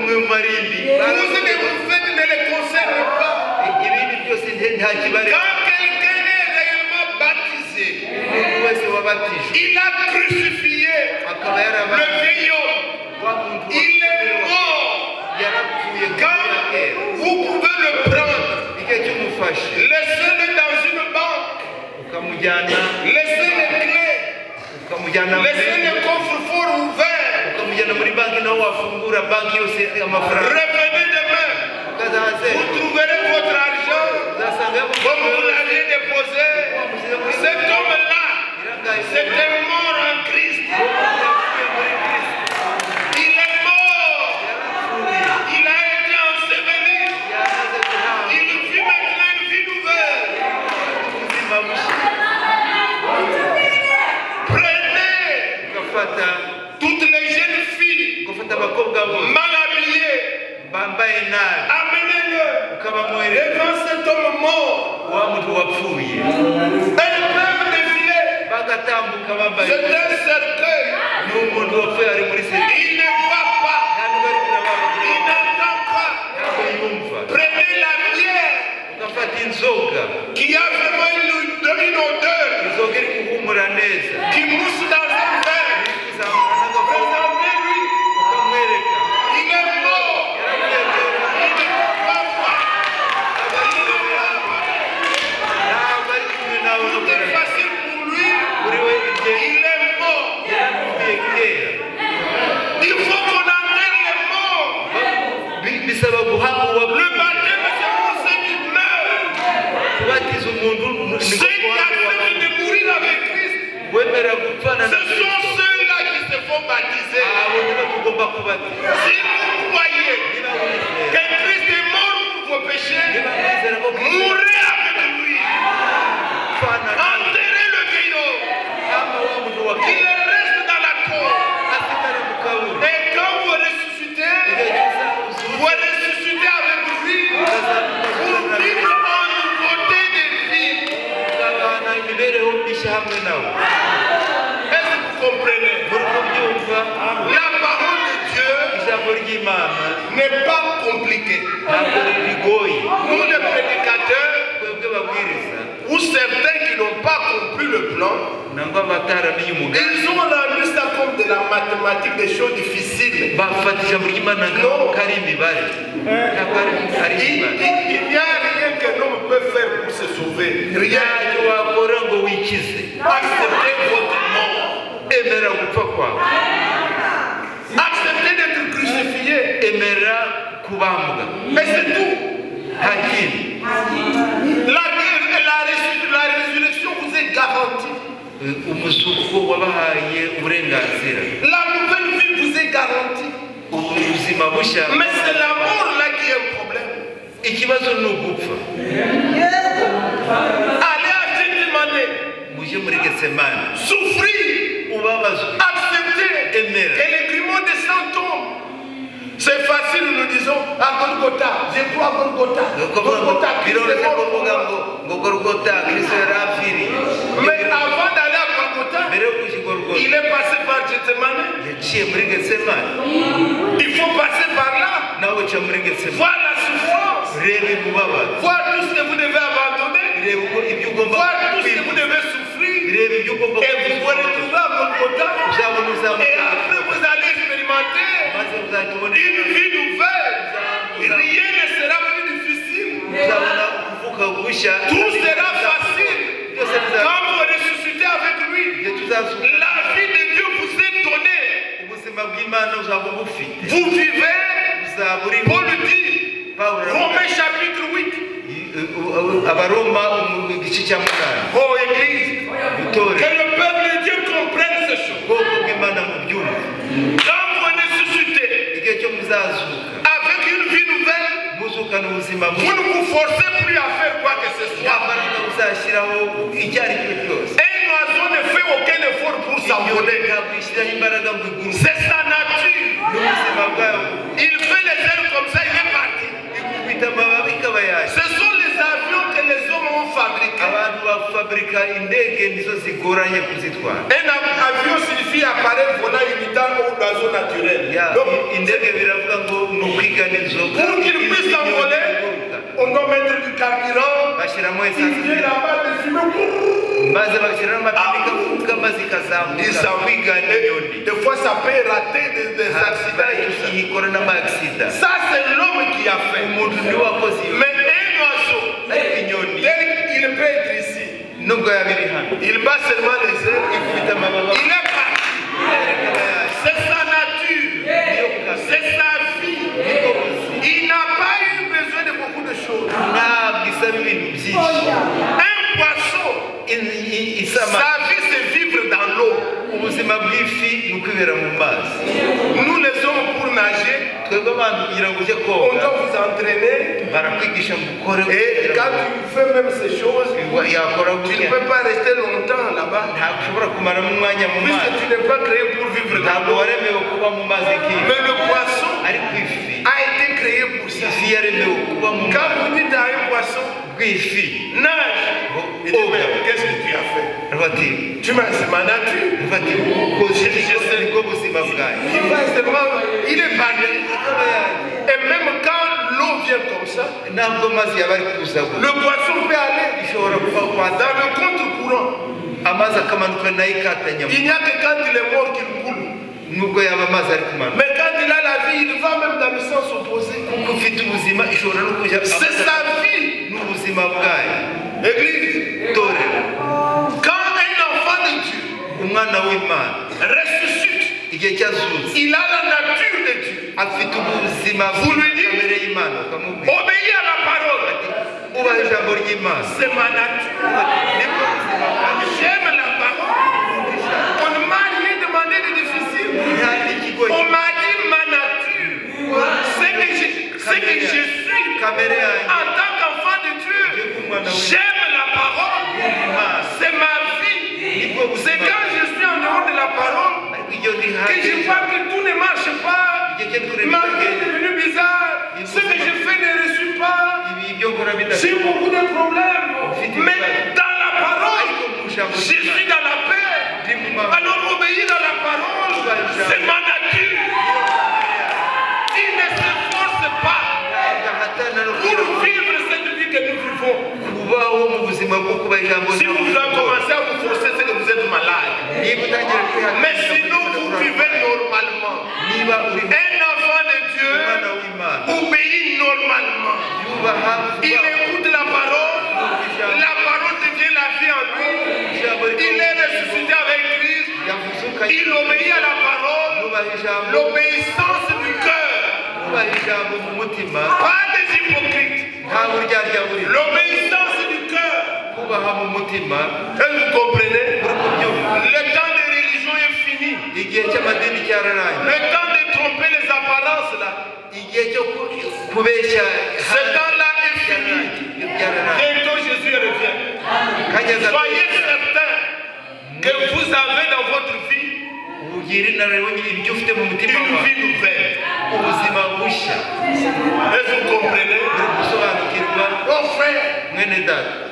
mu marimbi Tout ce que vous faites ne les concerne pas. Ibindi byose nta kibareba. Quand quelqu'un est réellement baptisé, Umuntu wese wabatijwe il a crucifié akaba le yarabaye vieil homme. wa muntu Il est mort. yarapfuye Quand kuva kera. vous pouvez le prendre, Igihe cy'umufashe laissez-le dans une banque, ukamujyana laissez les clés, ukamujyana muri laissez le coffre-fort ouvert. ukamujyana muri banki naho wafungura banki yose amafaranga Revenez demain, ukazaze vous trouverez votre argent uzasanga comme vous l'aviez déposé. Cet homme-là, c'est un mort en Christ. Il est mort. Il a été enseveli. Il vit maintenant une vie nouvelle. Ubuzima bushya. Prenez Ugafata toutes les jeunes filles ugafata abakobwa bose mal habillées, bambaye nabi amenez-le ukabamwohereza devant cet homme mort. Wa muntu wapfuye. Elles peuvent défiler. Bagatambuka bambaye C'est un cercueil. ni umuntu wapfuye ari muri serivisi. Il ne voit pas. Nta nubwo ari kurababwira. Il n'entend pas. Ntabwo yumva. Prenez la bière Ugafata inzoga qui a vraiment une odeur, inzoga iri guhumura neza qui mousse dans un verre. iri kuzamura n'agafu Présentez-lui. ukamwereka. Il est mort. Yarapfuye kera. Il ne voit pas. Il ne voit pas. Ntabwo ari kumwe nawe. Tout est facile pour lui. Kuri we ibye Il est mort. yarapfuye kera. Il faut qu'on enterre les morts. Bisaba guhamba Le uwapfuye. baptême, c'est pour ceux qui meurent. Kubatiza umuntu ni Ceux ko qui guhamba acceptent uwapfuye. de mourir avec Christ, Wemera gupfana ce na sont Kristo ceux-là qui se font baptiser. Abo nibo tugomba kubatiza. Si vous croyez Niba wizera que Christ est mort pour vos péchés, niba wizera ko Kristo mourrez avec lui. gupfana Enterrez le vieil homme. hamba wa muntu wa Qu'il kera reste dans la tombe. asigare mu kaburi. Et quand vous ressuscitez, Igihe cyose uzuka vous ressuscitez avec lui pour vivre en nouveauté de vie. Ukabana imibereho mishya hamwe nawe. Est-ce que vous comprenez? Muri kubyumva? La parole de Dieu Ijambo ry'Imana n'est pas compliquée. Ntabwo rigoye. Nous, les prédicateurs, Twebwe babwiriza ou certains qui n'ont pas compris le plan, nangwa abataramenye umugambi ils ont rendu ça comme de la mathématique, des choses difficiles. Bafata ijambo ry'Imana nkaho ko ari imibare ntabwo ari Il imibare. il n'y a rien qu'un homme peut faire pour se sauver. Rien. Ntacyo wakora ngo wikize. Acceptez votre mort. Emera gupfa kwawe. Acceptez d'être crucifié. Emera kubambwa. Mais c'est tout. Nta kindi. La résurrection vous est garantie. Umuzuko wabahaye uburenganzira. La nouvelle vie vous est garantie. Ubuzima bushya. Mais c'est la mort là qui est un problème. Ikibazo ni ugupfa. Allez à Gethsemane, Mujye muri Getsemani souffrir, ubabazwe accepter Emera. que les grumeaux de sang tombent. C'est facile, nous disons à Golgotha, je crois à Golgotha. Ni ukuvuga ngo Golgotha, Christ est biroroshye mort pour kuvuga moi. ngo ngo Golgota Kristo yarapfiriye. Mais avant d'aller à Golgotha, Mbere yo kujya i Golgota il est passé par Gethsemane. Yaciye muri Getsemani. Il faut passer par là. Nawe uca muri Getsemani. Voir la souffrance, Reba imibabaro. voir tout ce que vous devez abandonner, Reba uko ibyo ugomba voir tout ce que vous kwibuka. devez souffrir. Reba ibyo ugomba Et vous vous retrouvez à Golgotha. Uzabona Et uzamuka après, vous allez expérimenter maze uzahita ubona une vie nouvelle. Rien ne sera plus difficile. Uzabona kuvuka gushya. Tout sera facile. Byose bizaba Quand vous ressuscitez avec lui, igihe tuzazuka la vie de Dieu vous est donnée. Ubuzima bw'Imana uzaba ubufite. Vous vivez, Uzaba uri Paul dit, Pawulo aravuga Romains chapitre 8. Abaroma igice cya munani. Oh Église, Itorero que le peuple de Dieu comprenne ces choses. Ubwoko bw'Imana mubyumve. Quand vous ressuscitez Igihe cyo muzazuka avec une vie nouvelle, muzukana ubuzima vous bushya ne vous forcez plus à faire quoi que ce nta soit. mbaraga uzashyiraho icyo ari cyo cyose. Un oiseau ne fait aucun effort pour s'envoler. Ntabwo ishyiraho imbaraga ngo iguruke. C'est sa nature. N'ubuzima bwayo. Il fait les ailes comme ça, il est parti. Ikubita amababi ikaba yaje. Ce sont les avions que les hommes ont fabriqués. Abantu bafabrika indege nizo zigoranye kuzitwara. Un avion signifie appareil volant imitant ou d'oiseau naturel. Ya, Donc, indege biravuga ngo ni ukwigana inzoga. pour qu'il puisse s'envoler, on doit mettre du carburant. Bashyiramo Il esansi vient là-bas, de fumer. Maze bashyiramo amapine ikavuga maze Il ikazamuka s'envole. kwigana inyoni. Des fois, ça peut rater des accidents et tout ça. Ikora n'ama-accident. Ça, c'est l'homme qui a fait. Umuntu niwe wakoze iyo. Mais un oiseau, Ariko inyoni tel qu'il peut être ici, nubwo yaba iri hano il bat seulement les ailes, ikubita amababa il est parti. ikaba yaje. C'est sa nature, c'est sa vie. Il n'a pas eu besoin de beaucoup de choses. Ntabwo isaba ibintu byinshi. Un poisson, Isama sa vie, c'est vivre dans l'eau. Ubuzima bw'ifi ni ukwibera mu mazi. Nous, les hommes, pour nager, twebwe abantu kugira ngo ujye on koga doit vous entraîner. Barakwigisha ngo ukore Et quand tu fais même ces choses, yakora tu ne gutya peux pas rester longtemps là-bas. Ntabwo ushobora kumaramo umwanya mu Puisque mazi tu n'es pas créé pour vivre dans ntabwo l'eau. Waremewe kuba mu mazi nk'ifi. Mais le poisson Ariko ifi a été créé pour ça. Ifi yaremewe kuba mu Quand mazi vous dites à un poisson, bw'ifi nage, il dit, mais qu'est-ce que tu as fait? Aravuga ati Tu m'as, c'est ma nature. Aravuga ati ukoze nibwo buzima bwanjye. Il va seulement, il est parti. Akaba yaje. Et même quand l'eau vient comme ça, ntabwo amazi yaba ari kuza gutya le poisson peut aller ishobora kuba kwa dans le contre-courant. Amazi akamanuka nayo ikatanya Il n'y a que quand il est mort qu'il coule. Nubwo yaba amazi ari kumanuka. Mais quand il a la vie, il va même dans le sens opposé. Kuko ufite ubuzima ishobora no kujya C'est sa vie. N'ubuzima bwayo. Église, Itorero quand un enfant de Dieu umwana w'Imana ressuscite, igihe cyazutse il a la nature de Dieu. Afite ubuzima Vous lui dites, kamere y'Imana ukamubwira obéis à la parole. Ubaha ijambo ry'Imana. C'est ma nature. Nibwo buzima bwanjye. J'aime la parole. On ne m'a rien demandé de difficile. Nta n'ikigo On m'a dit ma nature. C'est que je suis kamere yanjye en tant qu'enfant de Dieu. J'aime la parole. C'est ma vie. Nibwo C'est buzima quand je suis en dehors de la parole ariko iyo ndi que hanze je vois que tout ne marche pas. Igihe cyo kureba Ma vie est devenue bizarre. Ce que je fais ne réussit pas. Ibi ibyo nkora J'ai bidashoboka beaucoup de problèmes. Mais dans la parole, ariko mu ijambo je suis dans la paix. Ndi mu mahoro. Alors obéir à la parole, c'est ma nature. Il ne se force pas Ntabwo ahatana no pour vivre cette vie que nous vivons. Kubaho mu buzima bwo kuba ijambo Si vous avez commencé à vous forcer, c'est que vous êtes malade. Niba utangira kwihakana Mais sinon, vous vivez normalement. Niba uri Un enfant de Dieu umwana w'Imana obéit normalement. Yubaha Il écoute la parole. La parole devient la vie en lui. Ijambo Il est ressuscité avec Christ. Yavuzukanye Il obéit à la parole. Yubaha ijambo L'obéissance du cœur. Yubaha ijambo mu mutima Pas des hypocrites. Nta buryarya burimo L'obéissance du cœur. Kubaha mu mutima Est-ce que vous comprenez? Uri kubyumva Le temps des religions est fini. Igihe cy'amadini cyararangiye Le temps de tromper les apparences là. Igihe cyo kubeshya Ce temps-là est fini. Byararangiye Bientôt Jésus revient. Kanya gato Soyez certains que vous avez dans votre vie ugira inararibonye ibyo ufite mu mutima une wawe vie nouvelle. Ubuzima bushya Est-ce que vous comprenez? Uri gusobanukirwa Oh frère, mwene data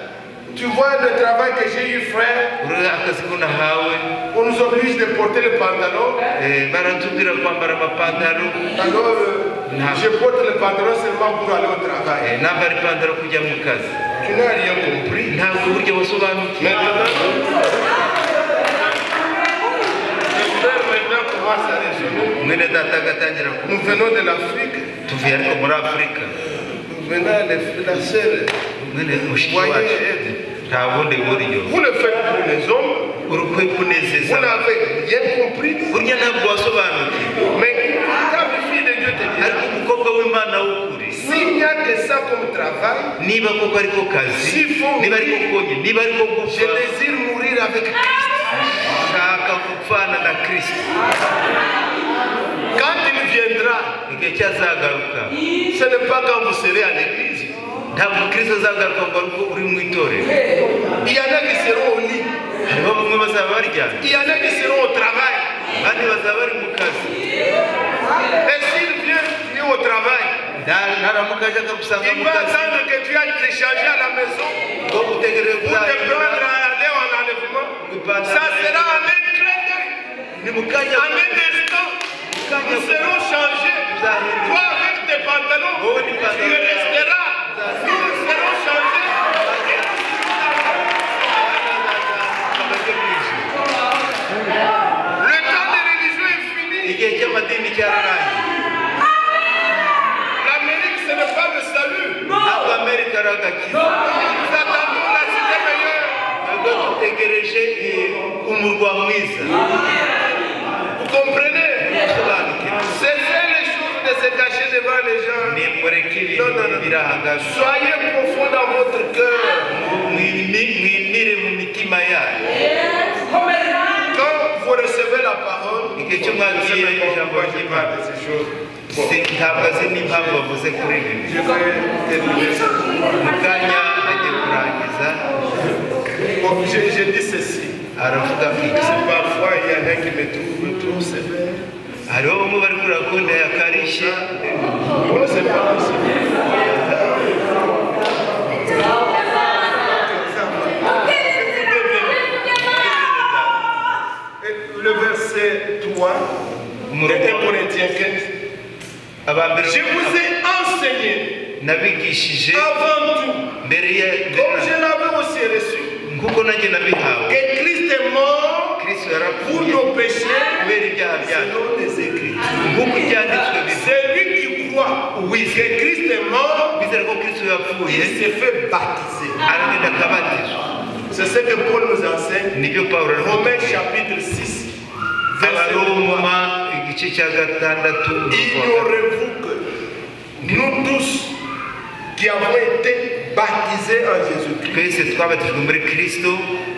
tu vois le travail que j'ai eu, frère. Uri akazi ko nahawe On nous oblige de porter le pantalon. Baratubwira kwambara amapantaro Alors, je porte le pantalon seulement pour aller au travail. Nambara ipantaro kujya mu kazi Tu n'as rien compris. Ntabwo burya wasobanukiwe Maintenant, le frère maintenant commence à raisonner. Mwene data agatangira kuvuga Nous venons de l'Afrique. Tuvuye ariko muri Afurika Nous venons de la sœur. Mwene mushiki Voyez, wacu nta bundi buryo vous le faites pour les hommes. Urukwiye kunezeza Vous n'avez rien compris. Burya ntabwo wasobanukiwe Mais une véritable fille de Dieu te dit, ariko umukobwa w'Imana w'ukuri s'il n'y a que ça comme travail, niba koko ariko kazi S'il faut niba ariko konyine niba ariko je gupfa désire mourir avec Christ. Nshaka gupfana na Kristo. Quand il viendra, igihe cyazagaruka ce n'est pas quand vous serez à l'église. Ntabwo Kristo azagaruka ngo ari uko uri mu itorero. Il y en a qui seront au lit. Hariho bamwe bazaba baryamye. Il y en a qui seront au travail. Abandi bazaba bari mu kazi. Et s'il vient, tu es au travail. Naramuka aje akagusanga Il mu va kazi. attendre que tu ailles te changer à la maison Ngo utegereze pour te prendre à aller en enlèvement. Ça sera en un clin d'œil, ni mu kanya en un instant. Nous serons changés. Toi avec tes pantalons, tu resteras. Nous, nous serons changés. bajye mu ijuru. Le temps des religions est fini. Igihe cy'amadini cyararangiye. L'Amérique, ce n'est pas le salut. Ntabwo Amerika ari agakiza. Nous attendons la cité meilleure. Ntabwo dutegereje umurwa mwiza. Vous comprenez? Musobanukirwe. Cessez les choses de se cacher devant les gens. Nimureke Non, non, ibintu non. biri ahangaha. Soyez profond dans votre cœur. Mwimire mu mitima yanyu. Quand vous recevez la parole, Igihe cyo mwakiriye ijambo pourquoi je ry'Imana. parle de ces choses. Bon, Ntabwo azi n'impamvu bavuze kuri ibi. je vais terminer. Mu kanya agiye kurangiza. Bon, je dis ceci. Aravuga iki. C'est parfois, il y en a qui me trouvent trop sévère. Hariho bamwe bari kureba ko ndayakarishye. On ne sait pas aussi. Écoutez bien. Le verset 3 de 1 Corinthiens 15. Abambere Je vous ai enseigné nabigishije avant tout, mbere ya comme je l'avais aussi reçu, nk'uko nanjye nabihawe. que Christ est mort Kristo pour yarapfuye nos péchés kubera ibyaha byacu selon les Écritures. nk'uko ibyanditswe bivuga. Celui qui croit que Christ est mort, Wizera ko Kristo yapfuye il s'est fait baptiser. aragenda akabatizwa. C'est ce que Paul nous enseigne. Nibyo Pawulo ari Romains kutubwira. chapitre 6, verset 3. Abaroma igice cya gatandatu umurongo wa gatatu. Ignorez-vous que nous tous qui avons été baptisés en Jésus-Christ, Twese twabatijwe muri Kristo,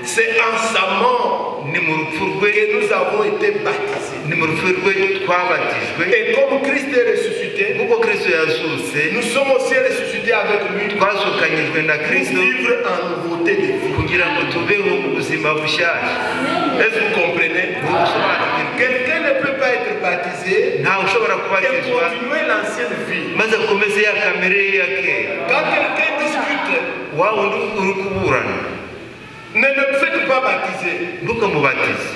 c'est en sa mort ni mu rupfu rwe, que nous avons été baptisés. ni mu rupfu rwe twabatijwe. Et comme Christ est ressuscité, Nk'uko Kristo yazutse, nous sommes aussi ressuscités avec lui twazukanyijwe na pour Kristo vivre en nouveauté de vie. Kugira ngo tubeho mu buzima bushyashya. Est-ce que vous comprenez? Musobanukirwe. Quelqu'un ne peut pas être baptisé Ntawe ushobora et kubatizwa continuer l'ancienne vie. Maze akomeze ya kamere ye ya kera. Quand quelqu'un discute, Wa wundi uri kuburana, ne le faites pas baptiser. Ntukamubatize.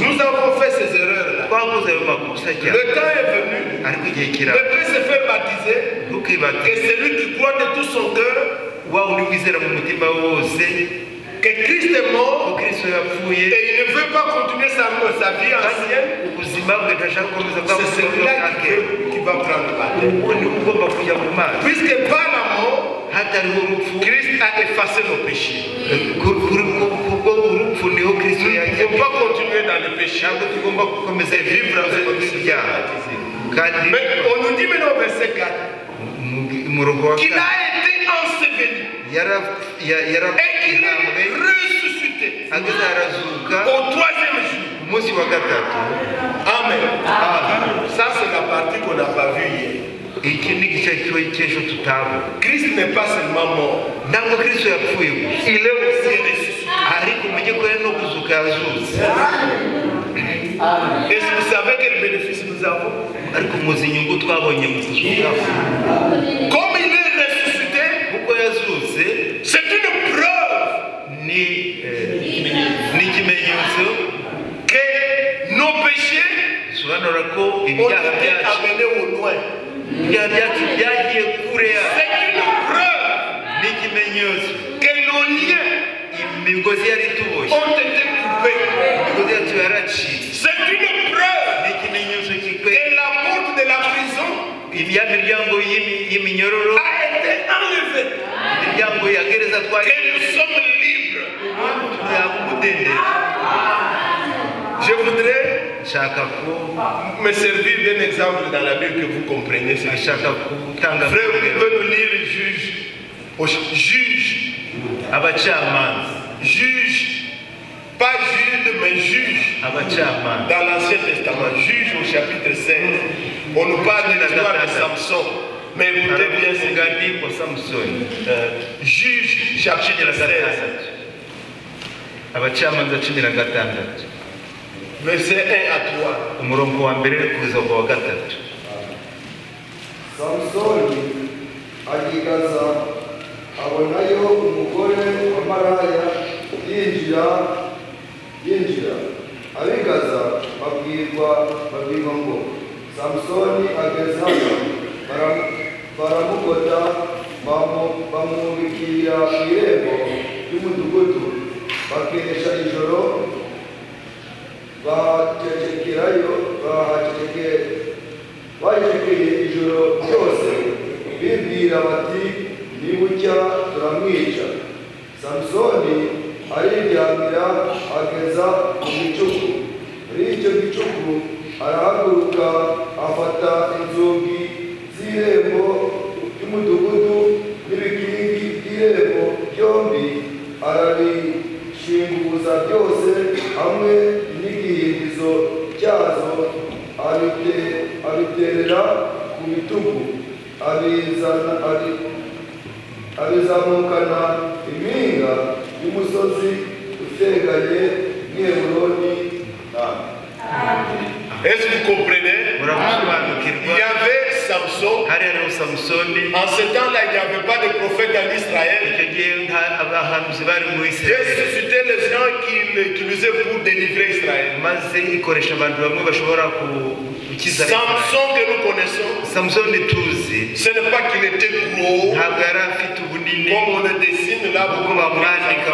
Nous avons fait ces erreurs-là. Twakoze ayo makosa cyane. Le temps est venu, Ariko igihe ne kiraba peut se faire baptiser que ntukibatize celui qui croit de tout son cœur wa wundi wizera mu mutima we wose que Christ est ko mort Kristo yapfuye et il ne veut pas continuer sa vie ancienne. Ubuzima bwe ntashaka gukomeza bwa C'est buzima celui-là bwa qui, kera. qui va prendre le baptême. Uwo niwe ugomba kujya mu mazi. Puisque par la mort, Hatariho urupfu, Christ a effacé nos péchés. Kubwo urupfu niho Kristo Nous ne yajya. pouvons pas continuer dans le péché. Ntabwo tugomba gukomeza Vivre avec ibyaha kandi Mais on nous dit maintenant au verset 4 umurongo wa qu'il kane a été enseveli yara- ya- et qu'il yarahambwe est ressuscité ageze arazuka au troisième jour. ku munsi wa gatatu. Amen. Amen. Ça, c'est la partie qu'on n'a pas vue hier. Iki ni igice cy'ejo tutabona. Christ n'est pas seulement mort, Ntabwo Kristo yapfuye gusa, il est aussi ressuscité. Ariko mu by'ukuri no kuzuka yazutse. Est-ce que vous savez quel bénéfice nous avons? Ariko muzi inyungu twabonye mu kuzuka? Comme il est ressuscité, Kuko yazutse, c'est une preuve ni ni ikimenyetso que nos péchés bisobanura ko ont ibyaha été byacu amenés au loin. Ibyaha byacu byagiye kure yacu. C'est une preuve Ni ikimenyetso que nos liens imigozi yari ituboshye ont été coupés. Imigozi yacu yaracitse. C'est une preuve Ni ikimenyetso que kikwereka la porte de la prison ya miryango y'iminyururu a été enlevée. Imiryango ya gereza twari Que nous sommes libres. Tuyaha umudendezo. Je voudrais Nshaka ko me servir d'un exemple dans la Bible que vous compreniez. Nshaka gutanga Frère, vous pouvez nous lire Juge. Juge. Abacamanza. Juge. Pas Jude, mais juge. Abacamanza. Dans l'Ancien Testament, Juge au chapitre 16, on nous parle de l'histoire de Samson. Mais écoutez bien ce Umugani wa Samusoni. Juge, chapitre 16. Abacamanza 16 Versets 1 à 3. Umurongo wa mbere kugeza ku wa gatatu. Samusoni ajya i Gaza, abonayo umugore wa maraya yinjira. Ab'i Gaza babwirwa ngo Samusoni ageze hano. Baramugota, bamubikira ku irembo ry'umudugudu, bakesha ijoro bahacecekerayo, bahacecekeye ijoro ryose, bibwira bati nibucya turamwica. Samusoni ariryamira ageza mu gicuku. Muri icyo gicuku arahaguruka, afata inzugi z'irembo ry'umudugudu n'ibikingi by'irembo byombi, arabishinguza byose hamwe n'igihindizo cyazo, abiterera ku bitugu, abizamukana impinga y'umusozi uteganye n'i Heburoni. Est-ce que vous comprenez? Muramusobanukirwa? Il y avait Samson. Hari hariho Samusoni. En ce temps-là, il n'y avait pas de prophète en Israël. Icyo gihe nta abahanuzi bari mu Dieu Isirayeli. Suscitait les gens qu'il utilisait pour délivrer Israël. Maze ikoresha abantu bamwe bashobora gukiza Isirayeli. Samson que nous connaissons, Samusoni tuzi, ce n'est pas qu'il était gros, ntabwo yari afite ubunini comme on le dessine là. kuko bamwandika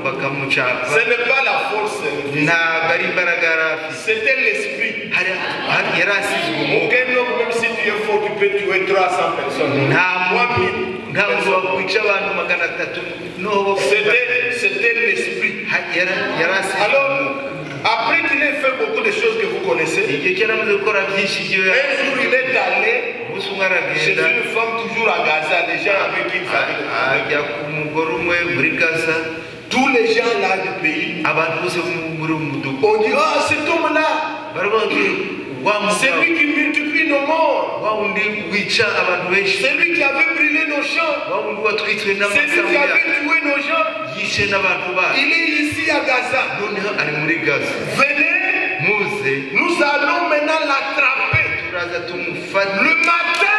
bakamucapa. Ce n'est pas la force, Ntabwo ari imbaraga yari afite. C'était l'esprit. Yari asizwe umwuka. Aucun homme, même si tu es fort, tu peux tuer 300 personnes. Nta muntu 3000 ntabwo personnes. wakwica abantu 300 noho. C'était l'esprit. Yari asizwe Alors, umwuka. après qu'il ait fait beaucoup de choses que vous connaissez, Igihe cyari amaze gukora byinshi ibyo un jour il est allé umunsi umwe chez aragenda une femme toujours à Gaza, les gens avec qui il avait des problèmes. Ajya ku mugore umwe muri Gaza. Tous les gens là du pays, Abantu bose bo muri uwo mudugudu on dit: Ah, cet homme-là, baravuga bati wa c'est mugabo lui qui multiplie nos morts, wa wundi wica abantu benshi, c'est lui qui avait brûlé nos champs, wa wundi watwitswe c'est lui n'amasambu qui avait yacu, tué nos gens. Yishe n'abantu bacu. Il est ici à Gaza. Noneho ari muri Gaza. Venez, Muze, nous allons maintenant l'attraper. Turaza tumufate. Le matin,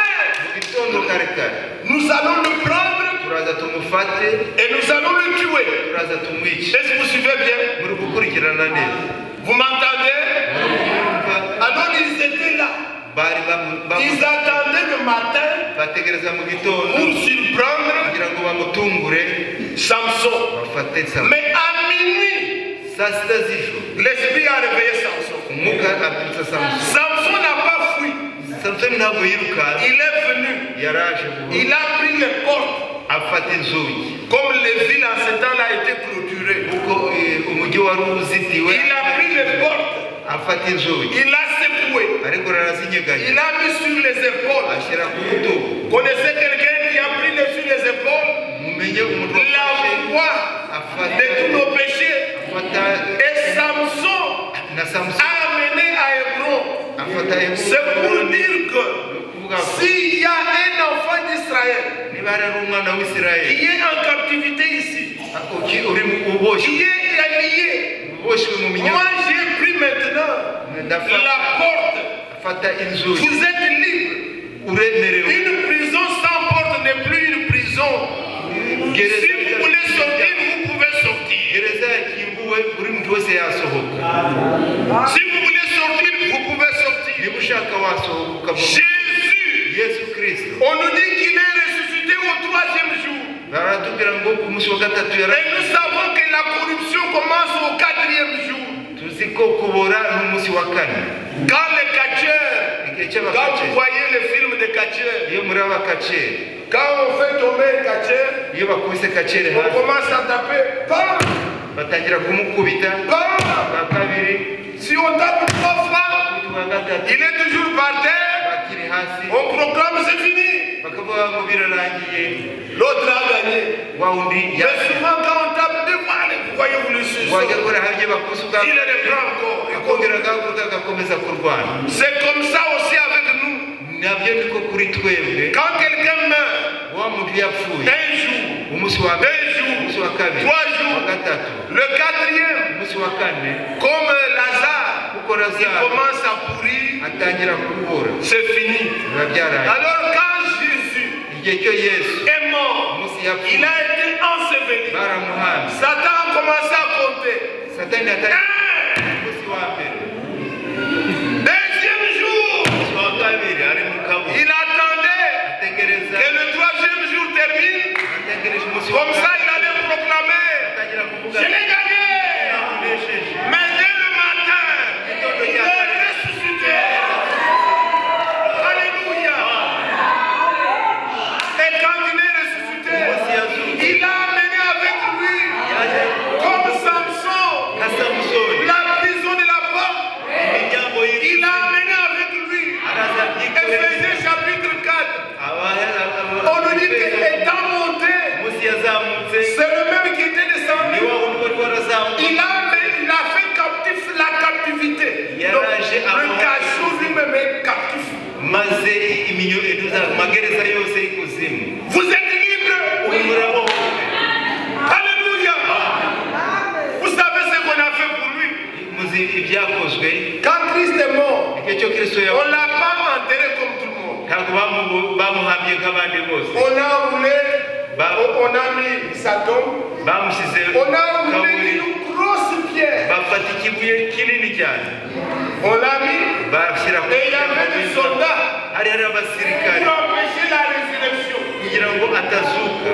Mu gitondo kare kare, nous allons le prendre turaza tumufate, et nous allons le tuer. Turaza tumwice. Est-ce que vous suivez bien? Muri gukurikirana neza? Vous m'entendez? Murumva? Alors ils étaient là. Bari bamu- Ils attendaient le matin bategereza mu gitondo pour surprendre kugira ngo bamutungure, Samson. Bafate Samson. Mais à minuit, Saa sita z'ijoro, l'esprit a réveillé Samson. Umwuka abyutsa Samusoni. Samson n'a pas fui. Samusoni ntabwo yirukanse. Il est venu. Yaraje buhoro. Il a pris les portes. Afata inzugi. Comme les villes en ce temps-là étaient clôturées. Kuko umujyi wari uzitiwe. Il a pris les portes. Afata inzugi. Il a secoué. Ariko arazinyeganyega. Il a mis sur les épaules. Ashyira ku rutugu. Connaissez quelqu'un qui a pris les sur les épaules Mumenye umuntu la wafashe voix afata de tous nos péchés? Afata Et Samson na Samusoni a amené à Hébron. Afata C'est pour dire que kuvuga ko s'il y a un enfant d'Israël niba hari umwana w'Isirayeli qui est en captivité ici, uri uboshye qui est lié, uboshywe mu minyururu, moi j'ai pris maintenant ndafata la porte. Afata inzugi. Vous êtes libre. Uremerewe. Une prison sans porte n'est plus une prison. Gereza Si vous voulez sortir, vous pouvez sortir. Gereza yakinguwe buri muntu wese yasohoka. Si vous voulez sortir, vous pouvez sortir. Niba ushaka wasohoka ukava. Jésus, Yesu Kirisito, on nous dit qu'il est ressuscité au troisième jour. Baratubwira ngo ku munsi wa gatatu yara Et nous savons que la corruption commence au quatrième jour. Tuzi ko kubora n'umunsi wa kane. Quand les catcheurs, Igihe quand vous cy'abakaceri voyez les films de catcheurs, iyo muri abakaceri quand on fait tomber un catcheur, iyo bakubise kaceri on hasi commence à taper. Bam, batangira kumukubita bam. Bwa kabiri. Si on tape trois fois, Bwa gatatu il est toujours par terre. Bakiri hasi. On proclame: c'est fini. Bakavuga ngo birarangiye. L'autre a gagné. Wa wundi Mais souvent, quand on tape deux fois, allez, vous voyez, vous le suivez. Wajya kora habye bakubise ubwa Il reprend encore. Il akongera continue. agahaguruka agakomeza kurwana. C'est comme ça aussi avec nous. Nabyo niko kuri twebwe. Quand quelqu'un meurt, Wa muntu yapfuye un jour, umunsi wa mbere, deux jours, umunsi wa kabiri, trois wa jours, gatatu, le quatrième, wa kane, comme Lazare, kuko il Lazaro commence à pourrir, atangira kubora, c'est fini. Biba byarangiye. Alors quand Jésus Igihe cyo Yesu est mort, umunsi yapfuye, il a été enseveli. Baramuhambye. Satan a commencé à compter. Satani yatangiye Un, umunsi wa mbere, deuxième jour, umunsi wa kabiri ari mu kabuga, il attendait ategereza que le troisième jour termine. Ategereje umunsi wa Comme ça, il allait proclamer: atangira kuvuga Je l'ai gagné. namunesheje. Mais dès le matin, il est ressuscité. Alléluia. Et quand il est ressuscité, il a amené avec lui, Yaje comme Samson, nka Samusoni, la prison de la porte. imiryango Il a amené avec lui. araza abyikorera. Ephésiens chapitre 4. On nous dit qu'étant monté, Umunsi yazamutse, c'est le même qui était ni descendu. wa wundi wari warazamutse. Il a fait captif la captivité. Donc, le cachot lui-même est captif. Maze iminyo amagereza yose y'ikuzimu. Vous êtes libre. Ubu murabohowe. Alléluia. Vous savez ce qu'on a fait pour lui. Muzi ibyakozwe. Quand Christ est mort, Igihe cyo Kristo on yapfuye, ne l'a pas enterré comme tout le monde. Ntabwo bamuhamye nk'abandi bose. On a roulé, on a mis sa tombe, Bamushyize on a roulé kaburi, une grosse pierre. Bafata ikibuye kinini cyane, On l'a mis bashyira ku et il y avait des soldats hari hari abasirikare pour empêcher la résurrection. Kugira ngo atazuka.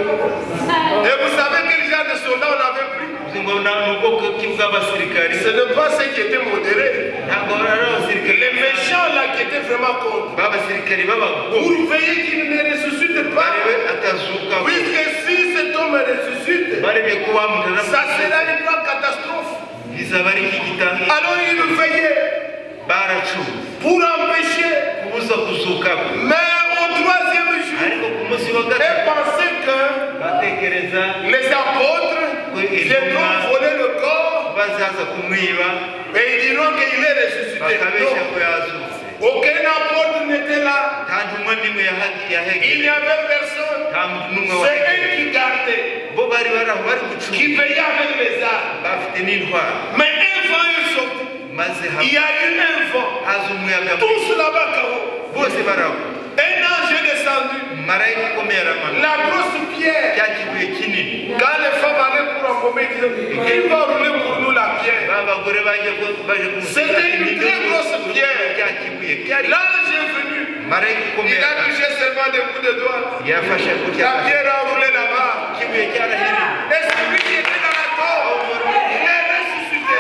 Et vous savez quel genre de soldats on avait pris? Uzi ngo ni ubwoko ki bw'abasirikare? Ce n'est pas ceux qui étaient modérés. Ntabwo ari abasirikare Les méchants là qui étaient vraiment contre. B'abasirikare b'abagome, Pour veiller qu'il ne ressuscite pas. Barebe atazuka. Puisque si cet homme ressuscite, Barebye ko wa muntu ça sera une grande catastrophe. Bizaba ari nk'igitanga. Alors il veillait Baracuze pour empêcher. Kubuza kuzuka kwe. Mais au troisième jour, Ariko ku munsi wa et gatatu, pensait que batekereza les apôtres viendront voler le corps bazaza kumwiba, et ils diront qu'il est ressuscité. Bakabeshya Non. ko yazutse. Aucun apôtre n'était là. Nta ntumwa n'imwe Il n'y yahegereye. avait personne. Nta muntu n'umwe C'est eux wahegereye. qui gardaient, Bo bari bari aho bari qui gucunga, veillaient avec les armes. Bafite n'intwaro. Mais un vent est sorti. Maze Il y a eu un vent. Haza umuyaga, Tous là-bas, KO. Bose baragwa. Un ange est descendu. Marayika ukomeye aramanuka. La grosse pierre. Cya kibuye kinini. Quand les femmes allaient pour embaumer, ils disaient: Qui va rouler pour nous la pierre? Ba bagore baje baje kumusiga. C'était une très grosse pierre. Cya kibuye cyari L'ange est venu. Marayika ukomeye Il a touché seulement des coups de doigt. Yafashe gutya. La pierre a roulé là-bas. Ikibuye cyarahiriye. Et celui qui était dans la tombe, il est ressuscité.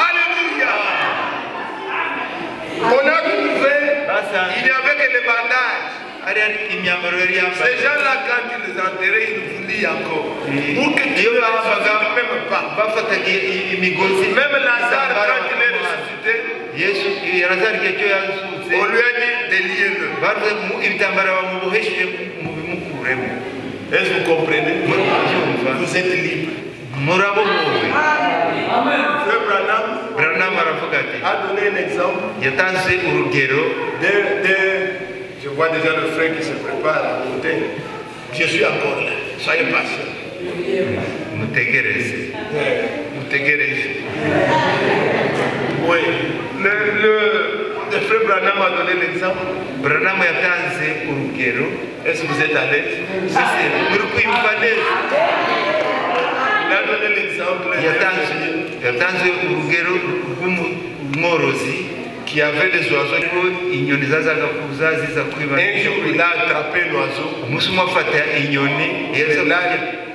Alléluia. On a trouvé, il n'y avait que les bandages. Hari hari imyambaro yari yambaye. Ces gens-là, quand ils les enterraient, ils vous lient encore. Pour que tu Iyo ne bahambaga, ressuscites même pas. Bafataga imigozi. Même Lazare, quand il est ressuscité, Yesu Lazaro igihe cyo yazutse, on lui a dit: déliez-le. Bavuze mu ibitambaro bamubohesheje mubimukuremo. Est-ce que vous comprenez? Muri kubyumva? Vous êtes libre. Murabohowe. Frère Branham Branham aravuga ati, a donné un exemple. Yatanze urugero. Je vois déjà le frère qui se prépare à monter. Je suis encore là. Soyez patient. Mutegereze. Mutegereze. Oui. Le frère Branham a donné l'exemple. Branham yatanze urugero. Est-ce que vous êtes à l'aise? Ese muri kwiyumva neza? Il a donné l'exemple Yatanze urugero rw'umworozi qui avait des oiseaux. Inyoni zazaga kuza ziza kwiba. Un jour, il a attrapé un oiseau. Umunsi umwe afata inyoni, Il l'a,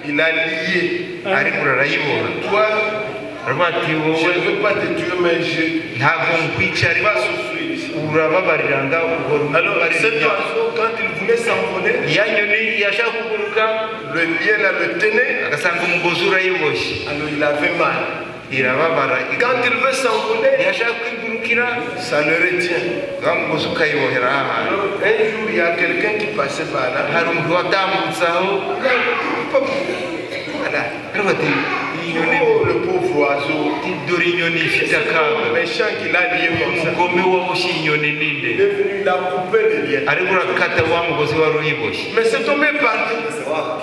il a lié. Ariko arayiboha. Toi, Aravuga ati je wowe, ne veux pas te tuer, mais je ntabwo nkwica tu ariko vas souffrir ici. urababarira ngaho uhora Alors, ubabarira cet imyaka. oiseau, quand il voulait s'envoler, Ya nyoni yashaka kuguruka, le lien là le tenait. Agasanga umugozi urayiboshye. Alors, il avait mal. Irababara. Quand il veut s'envoler, yashaka kwigurukira, ça le retient. Wa mugozi ukayibohera ahantu. Alors, un jour, il y a quelqu'un qui passait par là. Hari umuntu watambutse aho, aravuga ati Inyoni. Oh, le pauvre oiseau. Dore inyoni ifite akaga. Méchant qu'il a lié comme ça. Umugome waboshye inyoni ninde? Il est venu, il a coupé le lien. Ariko urakata wa mugozi wari uyiboshye. Mais cet homme est parti.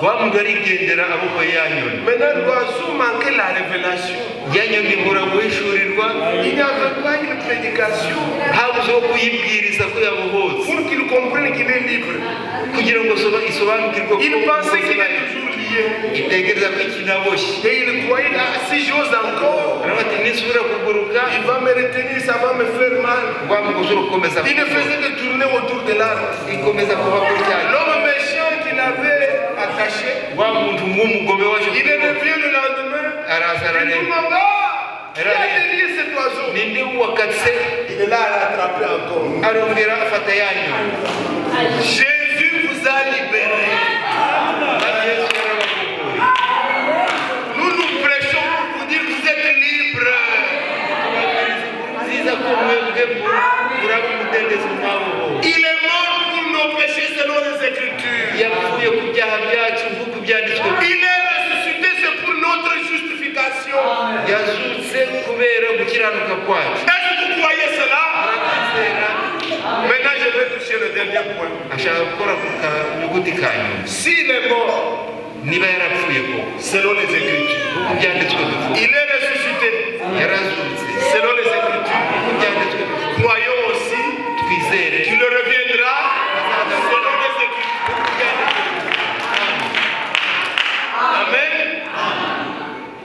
Wa muntu arigendera abohoye ya nyoni. Maintenant, l'oiseau manquait la révélation. Ya nyoni ibura guhishurirwa. Il n'y avait pas une prédication habuze wo kuyibwiriza ko yabohotse pour qu'il comprenne qu'il est libre. Kugira ngo isobanukirwe ko Il pensait qu'il est toujours lié. Itekereza ko ikinaboshye. Et il croyait, ah, si j'ose encore, aravuga ati nisubira kuguruka il va me retenir, ça va me faire mal. Wa mugozi urakomeza Il ne faisait que tourner autour de l'arbre. Ikomeza kuba kuri cya L'homme méchant qu'il avait attaché, wa muntu w'umugome waje il revient le lendemain. Araza Il arareba. demande, ah, qui a délié cet oiseau? Ninde wakatse? Il est là à l'attraper encore. Arongera afata ya nyoni. Jésus vous a libéré. Yesu yarababohoye. Nous nous prêchons pour vous dire que vous êtes libres. Nziza ko mwebwe muraba umudendezo mwabohowe. Il est mort pour nos péchés selon les Écritures. Yapfuye ku byaha byacu nk'uko byanditswe. Il est ressuscité, c'est pour notre justification. Yazutse kubera gukiranuka kwacu. Est-ce que vous croyez cela? Murabyizera? Maintenant, je vais toucher le dernier point. Ashaka gukora ku kanyuguti ka nyuma. S'il est mort, niba yarapfuye koko selon les Écritures, nk'uko byanditswe bivuga, il est ressuscité, yarazutse selon les Écritures, nk'uko byanditswe bivuga, croyons aussi twizere qu'il reviendra selon les Écritures. Amen.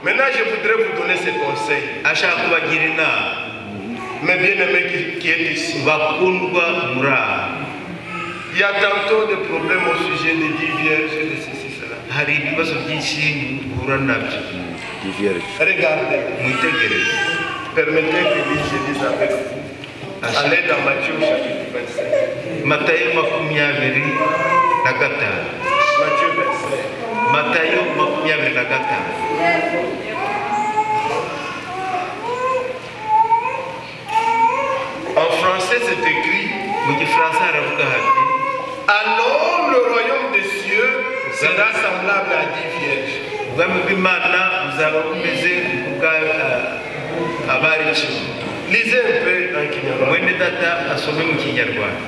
Maintenant, je voudrais vous donner ce conseil. Ashaka kubagira inama. Mes bien-aimés qui êtes ici, bakundwa muri aha, il y a tantôt des problèmes au sujet des 10 vierges et de ceci, cela. Hari ibibazo byinshi muhura nabyo. Regardez, mwitegereze. Permettez que je lise avec vous. Allez dans Matthieu chapitre 25. Matayo 25. Matthieu 25. Matayo 25. En français, c'est écrit: mu gifaransa haravuga hati alors le royaume des cieux sera semblable à 10 vierges. Ubwami bw'Imana buzaba bumeze nk'ubwa abari icumi. Lisez un peu en Kinyarwanda. Mwene data asome mu kinyarwanda.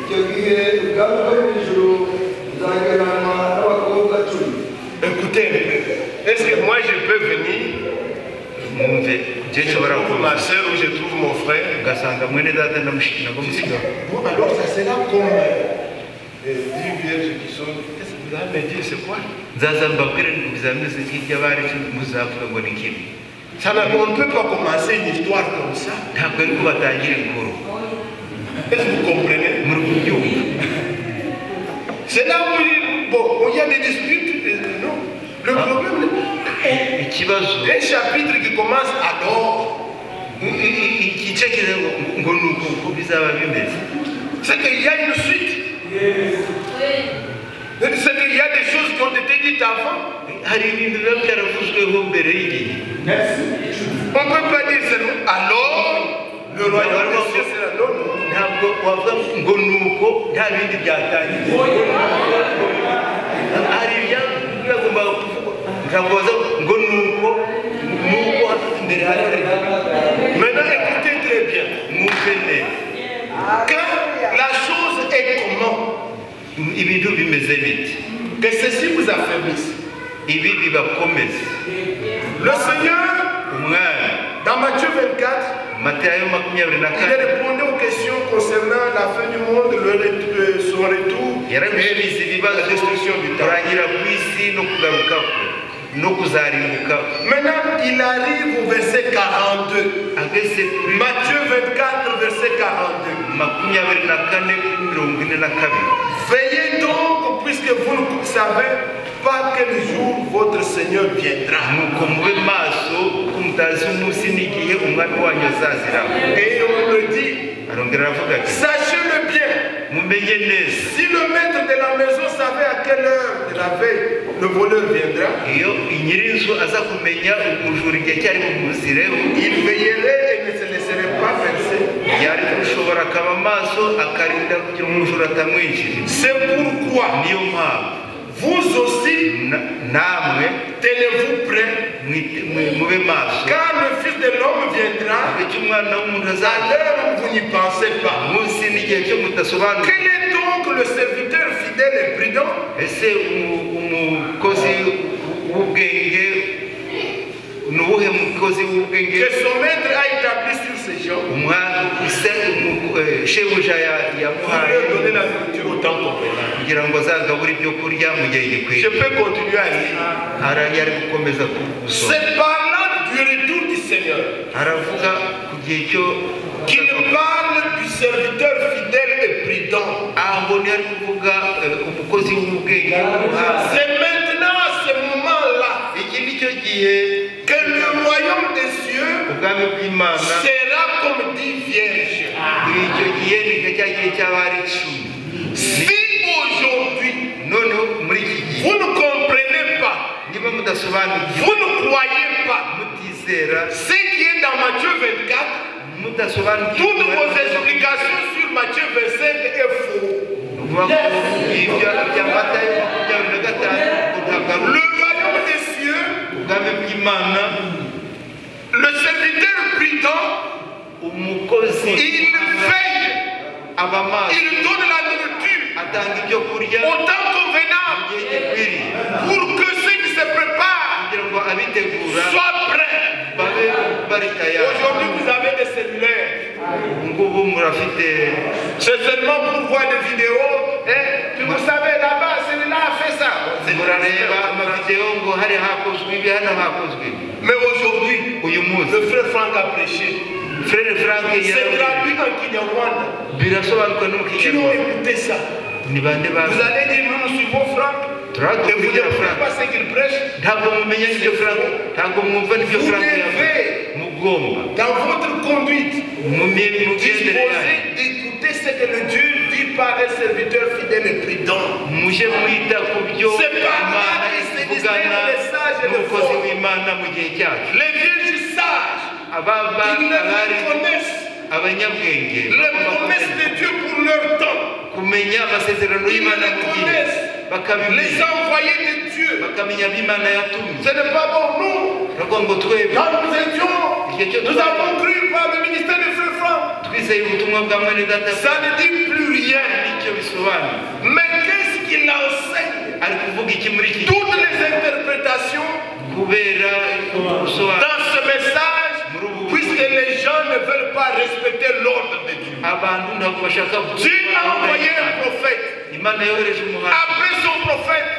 Icyo gihe ubwami bwo mu ijuru buzagereranywa n'abakobwa 10. Écoutez un peu. Est-ce que moi je peux venir? Mwumve njye Je nshobora trouve ma kuza soeur ou je trouve mon frère. Ugasanga mwene data na mushiki nabwo musigaho. Bon, alors ça sera comme 10 vierges qui sont. Qu'est-ce que vous allez me dire? C'est quoi? Nzaza mbabwire ngo bizameze nk'iby'abari icumi muzavuga ngo ni kimwe. Ça n'a- on ne peut pas commencer une histoire comme ça. Ntabwo ariko batangira inkuru. Est-ce que vous comprenez? Muri kubyumva? C'est là où bon, il y a des disputes. Non. Le problème, ikibazo un chapitre qui commence alors, igice kiza ngo ngo ni uku uko bizaba bimeze. C'est qu'il y a une suite. C'est qu'il y a des choses qui ont été dites avant. Hari ibintu biba byaravuzweho mbere y'igihe. On ne peut pas dire seulement alors le royaume des cieux sera. Non, non. Ntabwo wavuga ngo ni uko nta bindi byatangiye hari ibyagombaga kuvugwa ntabwo waza ngo ni uko nuko mbere hari hari. Maintenant, écoutez très bien. Mwumve neza. Quand la chose est comment, ibintu bimeze bite que ceci vous affaiblisse. Ibi bibakomeze. Le Seigneur, umwami dans Matthieu 24, Matayo makumyabiri na il kane répondait aux questions concernant la fin du monde, son retour et yarabisubiza ibibazo la destruction du temple. Kurangira ku isi no kugaruka kwe no kuzarimbuka kwe. Maintenant, il arrive au verset 42. Ageze kuri Matthieu 24, verset 42. 24:42. Veillez donc, puisque vous ne savez pas quel jour votre Seigneur viendra. Nuko mube maso kuko mutazi umunsi n'igihe umwami wanyu azaziraho. Et on le dit, arongera aravuga ati sachez-le bien, mumenye neza si le maître de la maison savait à quelle heure de la veille le voleur viendra, iyo nyirinzu aza kumenya umujura igihe cyari bumuzireho il veillerait et ne se laisserait pas percer. Yari gushobora akaba maso akarinda kugira ngo umujura atamwinjirira. C'est pourquoi niyo mpamvu Vous aussi, namwe tenez-vous prêts, mube maso, car le Fils de l'homme viendra icyo umwana w'umuntu à azaza l'heure où vous n'y pensez pas. Munsi n'igihe cyo mudasobanura. Quel est donc le serviteur fidèle et prudent Ese umukozi w'ubwenge ni uwuhe mukozi w'ubwenge que son maître a établi sur ses gens umwami shebuja pour yamuhaye leur donner la nourriture au temps convenable? Kugira ngo azagabure ibyo kurya mu gihe Je gikwiriye. peux continuer à lire. Yari gukomeza gusoma. C'est parlant du retour du Seigneur Aravuga ku gihe cyo qu'il parle du serviteur fidèle et prudent. Aho ni ari kuvuga umukozi w'ubwenge w'umuhanga. C'est maintenant à ce moment-là Iki ni cyo gihe que le royaume des cieux ubwami bw'Imana sera comme 10 icyo vierges. Gihe ni nka cya gihe cy'abari 10. Si aujourd'hui Noneho muri iki gihe vous ne comprenez pas, niba mudasobanukiwe vous ne croyez pas mutizera ce qui est dans Matthieu 24, mudasobanukiwe toutes vos explications sur Matthieu 25 est faux. Uvuga ko ibyo bya Matayo 25 ngo ntabwo ari Le royaume des cieux, ubwami bw'Imana le serviteur prudent, umukozi il veille, aba maso il donne la nourriture atanga ibyo kurya au temps convenable mu gihe gikwiriye pour que ceux qui se préparent kugira ngo abitegura soient prêts. Babe bari tayari. Aujourd'hui, vous avez des cellulaires. Ubu ngubu murafite C'est seulement pour voir des vidéos. Hein? Puis vous savez, là-bas, celui-là a fait ça. C'est murareba amavidewo ngo hari hakozwe ibi hano hakozwe ibi. Mais aujourd'hui, Uyu munsi le frère Franck a prêché. Frère Frank C'est yarabwiye traduit en Kinyarwanda. Birasobanuka no mu Qui ont Kinyarwanda. écouté ça? Ni bande Vous bazi allez dire, nous nous suivons Franck. Et vous turadukurikira n'écoutez Frank pas ce qu'il prêche. Ntabwo mumenya n'ibyo Frank ntabwo mwumva n'ibyo Vous Frank yavuze. devez, Mugomba dans votre conduite, mu migendere disposer yanyu d'écouter ce que le Dieu dit par un serviteur fidèle et prudent. Mujye mwita ku byo C'est par là Imana que se ivugana distinguent les sages et les n'umukozi forts. w'Imana mu gihe cyacu. Les vierges sages, Ababa ils ne abari reconnaissent abanyabwenge les bagomba promesses kumenya de Dieu pour leur temps. Kumenya amasezerano Ils y'Imana mu gihe reconnaissent les bakabimenya envoyés de Dieu. Bakamenya abo Imana yatumye. Ce n'est pas bon, nous, Turavuga ngo twebwe quand nous étions, nous avons cru par le ministère de Frère Franck. Twizeye ubutumwa bwa mwene data. Ça ne dit plus rien. Nicyo bisobanura. Mais qu'est-ce qu'il enseigne? Ari kuvuga iki muri iki gihe? Toutes les interprétations Kubera gusobanura dans ce message, puisque les gens ne veulent pas respecter l'ordre de Dieu. Abantu ntabwo bashaka Dieu a envoyé un prophète. Imana yohereje umuhanuzi. Après son prophète,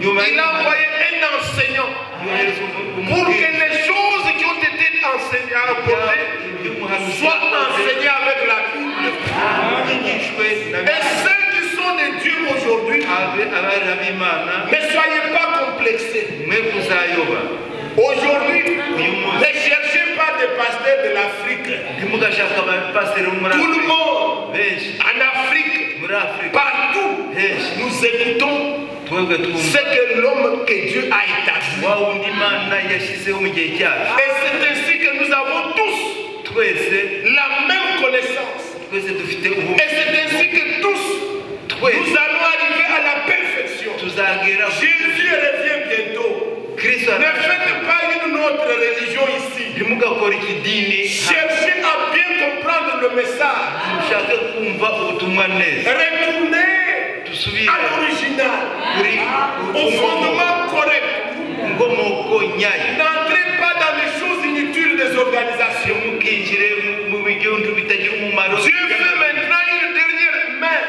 Nyuma il a envoyé un enseignant yohereza pour que les choses qui ont été enseignées, apportées, iby'umuhanuzi soient enseignées avec la Bible. Byigishwe na Et ceux qui sont de Dieu aujourd'hui, abari ab'Imana ne soyez pas complexés. Mwe kuzayoba. Aujourd'hui, ne cherchez pas des pasteurs de l'Afrique. Ntimugashaka abapasiteri bo muri Tout le Afurika monde, benshi en Afrique, muri Afurika partout, henshi nous écoutons twebwe twumva ce que l'homme que Dieu a établi. Wa wundi Imana yashyizeho mu gihe cyacu. Et c'est ainsi que nous avons tous Twese la même connaissance. Twese dufite ubu Et c'est ainsi que tous, nous twese allons arriver à la perfection. Tuzagera Jésus revient bientôt. Kristo Ne faites pas une autre religion ici. Ntimugakore ikidini Cherchez à bien comprendre le message. Mushake kumva ubutumwa neza. Retournez Dusubire à l'original, kuri au fondement correct. Inkomoko nyayo. N'entrez pas dans les choses inutiles des organisations. Ntimukinjire mu bintu bitagira umumaro. Dieu fait maintenant une dernière main.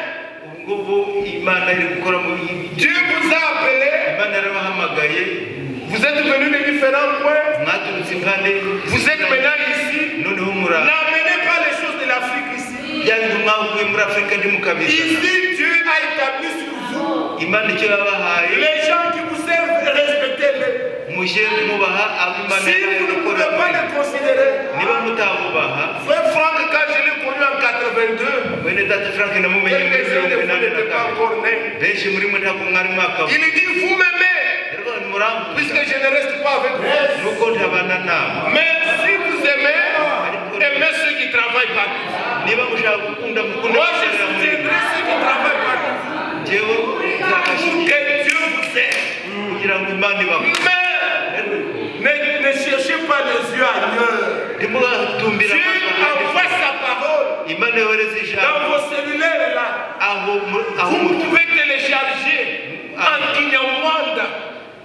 Ubu ngubu Imana iri gukora mu Dieu vous a appelé. Imana yarabahamagaye. Vous êtes venus de différents coins. Mwaturutse impande Vous êtes maintenant ici. noneho muraho N'amenez pas les choses de l'Afrique ici. Bya bintu mwavuye muri Afurika ntimukabizana. Ici, Dieu a établi sur vous Imana icyo yabahaye les gens qui vous servent, respectez-les. Mujye mubaha abo Imana Si yabahaye vous ne gukora pouvez pas les considérer, niba mutabubaha Frère Franck, quand je l'ai connu en 82, mwene data Frank namumenye muri quelques-uns mirongo de vous inani na n'étaient pas kabiri encore nés. Benshi muri mwe ntabwo mwari mwakavuka. Il dit, vous m'aimez, Murambuza puisque je ne reste pas avec vous. Nuko ntabana nawe. Mais si vous aimez, aimez ceux qui travaillent parmi vous. Niba mushaka gukunda mukunda Moi, je gukorera muri soutiendrai ceux qui travaillent parmi vous. Njyewe Pour nzabashyigikira que Dieu vous Kugira ngo Imana ibahe. Mais ne cherchez pas les yeux ailleurs. Ntimugatumbire Dieu amaso ahandi. envoie sa parole Imana yohereza ijambo dans vos cellulaires là. Aho mu- aho Vous mutuye. pouvez télécharger en Kinyarwanda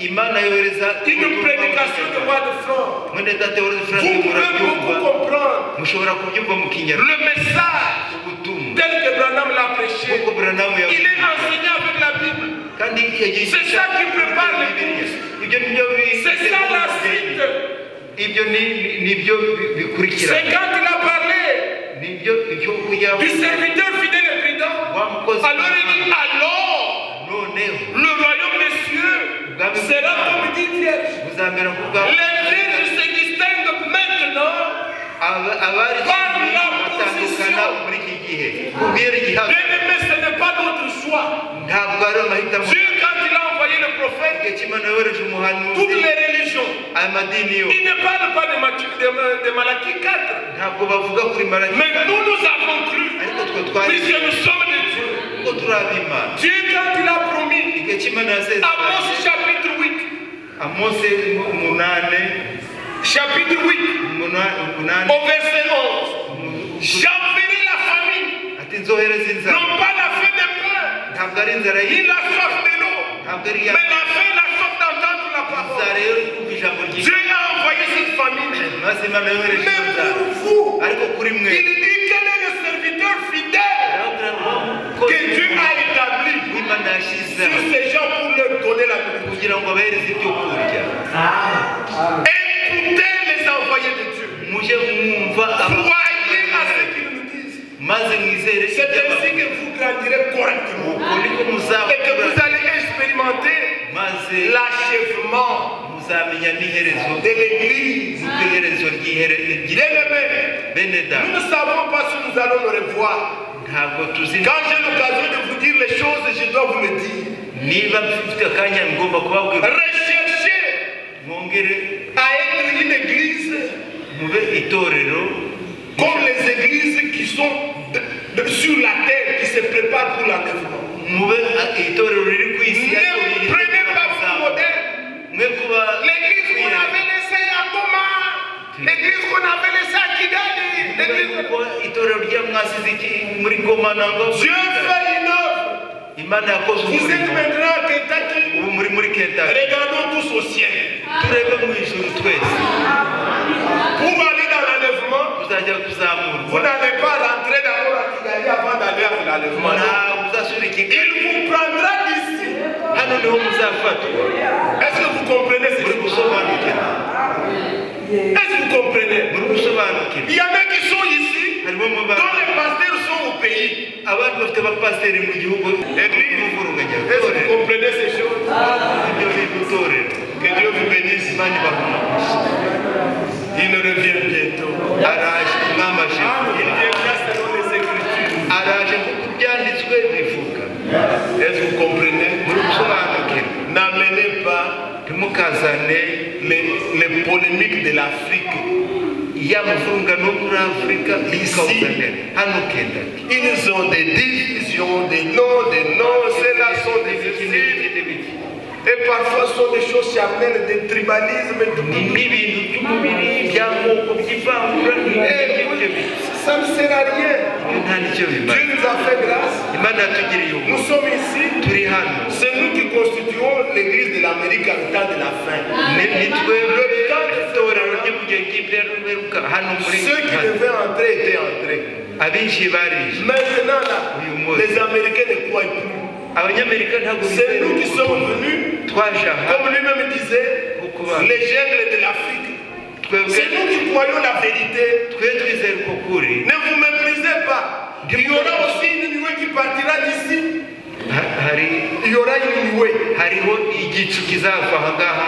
Imana yohereza une prédication de roi de France. Mwene data yohereza Frank Vous pouvez murabyumva beaucoup comprendre mushobora kubyumva mu kinyarwanda le message ubutumwa tel que Branham l'a prêché. nk'uko Branham Il yavuze est enseigné avec la Bible. Kandi yagiye C'est ça qui prépare l'église. Ibyo nibyo bi- C'est ça la suite. Ibyo ni nibyo bi- C'est bikurikirana quand il a parlé nibyo ibyo kujya du serviteur fidèle et prudent. Wa mukozi Alors il dit: alors noneho le royaume des cieux sera comme 10 vierges. Buzamera nk'ubwa Les vierges se distinguent maintenant Aba- abari par la batandukana position. Muri iki gihe kubwira igihagararo Bien-aimé, ce n'est pas notre choix. Ntabwo ari amahitamo Dieu, quand il a envoyé le prophète, igihe cy'Imana yohereje umuhanuzi toutes les religions, aya madini yo il ne parle pas de, Matthieu, de Malachie 4. Ntabwo bavuga kuri Malaki Mais nous, nous avons cru, ariko twe twari puisque nous sommes de Dieu. Kuko turi ab'Imana Dieu, quand il a promis, igihe cy'Imana yasezeranye Amos chapitre 8, Amose umunani chapitre 8, umunani au verset 11, j'enverrai la famine, ati nzohereza inzara non pas la faim de pain, ntabwo ari inzara ni y'i la soif de l'eau, ntabwo ari iya mais la faim, la soif d'entendre la parole. Inzara yo kumva ijambo ry'Imana Dieu a envoyé cette famine. Maze Imana yohereje Mais iyo nzara pour vous, ariko kuri mwe il dit: quel est le serviteur fidèle arababwira ngo que Dieu a établi w'Imana yashyizeho sur ces gens pour leur donner la nourriture? Kugira ngo abahereze ibyo kurya. Écoutez les envoyés de Dieu. Mujye mwumva aba- Croyez à ce qu'ils nous disent. Maze mwizere C'est ibyo ainsi bavuga. que vous grandirez correctement Uko niko et que muzakura vous allez expérimenter maze l'achèvement muzamenya n'iherezo de l'Église. Nuko iherezo ry'ihere Bien-aimés, bene nous data ne savons pas si nous allons le revoir. Ntabwo tuzi Quand j'ai l'occasion de vous dire les choses, je dois vous le dire. Niba mfite akanya ngomba kubabwira. Recherchez mwongere à être une église mube itorero comme les églises qui sont sur la terre, qui se préparent pour l'enlèvement. Mube itorero riri ku isi ariko Ne riri prenez pas pour modèle mwe kuba l'église qu'on avait laissée à Goma, l'église qu'on avait laissée à Kigali. L'église. Kuko itorero rya mwasize iki muri Goma nangwa muri Dieu Kigali. fait une œuvre. Imana yakoze Vous êtes umurimo maintenant à Kentucky. Ubu muri muri Kentucky. Regardons tous au ciel. Turebe mu ijuru twese. Pour aller dans l'enlèvement, tuzajya vous kuzamurwa n'allez pas rentrer d'abord à Kigali avant d'aller à l'enlèvement. Non. Ntabwo uzasubira i Kigali Il vous prendra d'ici. Hano niho muzafatwa. Est-ce que vous comprenez ces Muri choses? Gusobanukirwa Est-ce que vous comprenez? Muri gusobanukirwa Il y en a qui sont ici, harimo mu dont les pasteurs sont au pays. Abandi bafite abapasiteri mu gihugu Église, n'uvurunganya est-ce que vous comprenez ces choses? Ibyo bintu itorero Que Dieu vous bénisse. Imana ibahe umugisha. Il revient bientôt. Araje umwami aje Il viendra selon les Écritures. Araje nk'uko ibyanditswe bivuga. Est-ce que vous comprenez? Muri gusobanukirwa N'amenez pas ntimukazane les polémiques de l'Afrique. Ya muvurungano wo muri Afurika ntimukawuzane hano Kentucky. Ils ont des divisions, des noms, des noms. Ceux-là sont des N'ibiki esprits. n'ibiki n'ibiki Et parfois, ce sont des choses charnelles, des tribalismes. Et tout. Ni n'ibintu by'umubiri by'amoko by'ivangura Et n'ibyo bintu ça ne sert à rien. Ibyo nta nicyo bimaze. Dieu nous a fait grâce. Imana yatugiriye Nous ubuntu sommes ici. turi hano. C'est nous qui constituons l'église de l'Amérique en temps de la fin. Ni ni twebwe itorero ryo mu gihe cy'imperuka hano muri Ceux qui hano. Devaient entrer étaient entrés. Abinjiye barije Maintenant, là, Uyu munsi. Les Américains ne croient plus. Abanyamerika ntabwo C'est bizera nous qui sommes ubutumwa. venus, Twaje aha comme lui-même disait, les jungles de l'Afrique. Twebwe C'est nous qui croyons la vérité. Twe twizera uko kuri. Ne vous méprisez pas. Il y aura aussi une nuée qui partira d'ici. Ha- hari Il y aura une nuée. Hariho igicu kizava aha ngaha.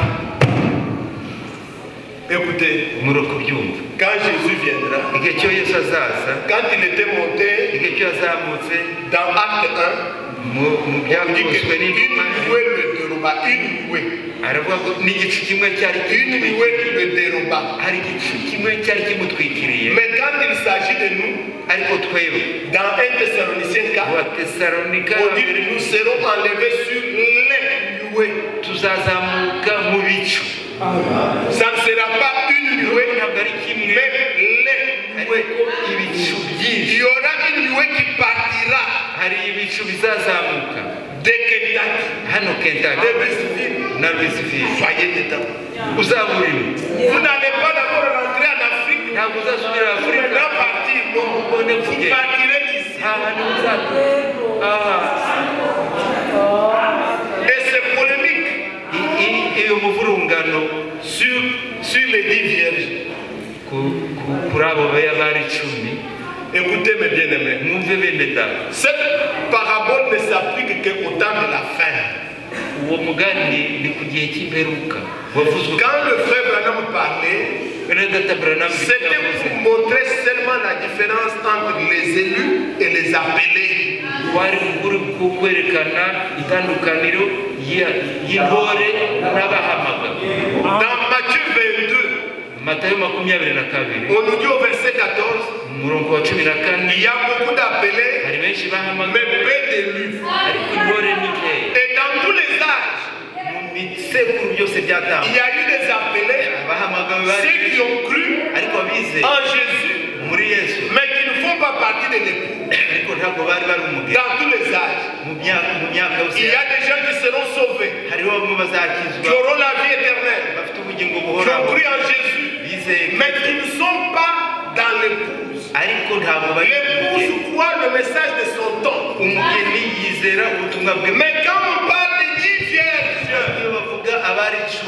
Écoutez, muri kubyumva quand Jésus viendra, igihe cyo Yesu azaza quand il était monté igihe cyo yazamutse dans Acte 1, mu mu on dit byakozwe qu'une n'intumwa nuée le déroba, une nuée. Aravuga ngo n'igicu kimwe cyari Une nuée le déroba. Hari igicu kimwe cyari kimutwikiriye. Mais quand il s'agit de nous, ariko twebwe dans 1 Thessaloniciens 4, mu Batesalonika on dit que nous serons enlevés sur les nuées. Tuzazamuka mu bicu. Ça ne sera pas une nuée, Ntabwo ari kimwe, mais les nuées. ariko ibicu Il byinshi. y aura une nuée qui partira Hari ibicu bizazamuka de Kentucky, hano de Kentucky Louisville. Na Louisville. Soyez dedans. Uzaba urimo. Vous n'allez pas d'abord rentrer en Afrique. Ntabwo uzasubira Vous Afurika. maintenant partir, non. Vous partirez d'ici. Nta hantu uzaturuka aha. Et c'est polémique Iyo muvurungano sur les 10 vierges. Kuri abo bari 10. Écoutez mes bien-aimés. Mwumve bene data. Cette parabole ne s'applique qu'au temps de la fin. Uwo mugani ni ku gihe cy'imperuka wavuzwe. Quand le frère Branham parlait, Bene data Branham c'était yavuze pour montrer seulement la différence entre les élus et les appelés. Wari uri kwerekana itandukaniro y'intore n'abahamagawe. Dans Matthieu 22, Matayo 22, on nous dit au verset 14, umurongo wa 14, il y a beaucoup d'appelés, hari benshi bahamagawe, mais peu d'élus. Ariko intore ni nkeya. Et dans tous les âges, Mu bisekuru byose il byatambutse y a eu des appelés, abahamagawe bari ceux qui ont cru ariko abize en Jésus, muri Yesu, mais qui ne font pas partie de l'époux. Ariko ntabwo bari bari umugeni. Dans tous les âges, Mu myaka yose il y a des gens qui seront sauvés, hariho bamwe bazakizwa qui auront la vie éternelle, bafite ubugingo qui ont buhoraho cru en Jésus, bizeye, mais qui ne sont pas dans l'épouse. Ariko ntabwo bari L'épouse croit le message de son temps. Umugeni yizera ubutumwa bwe. Mais quand on parle de 10 vierges, Iyo bavuga abari 10,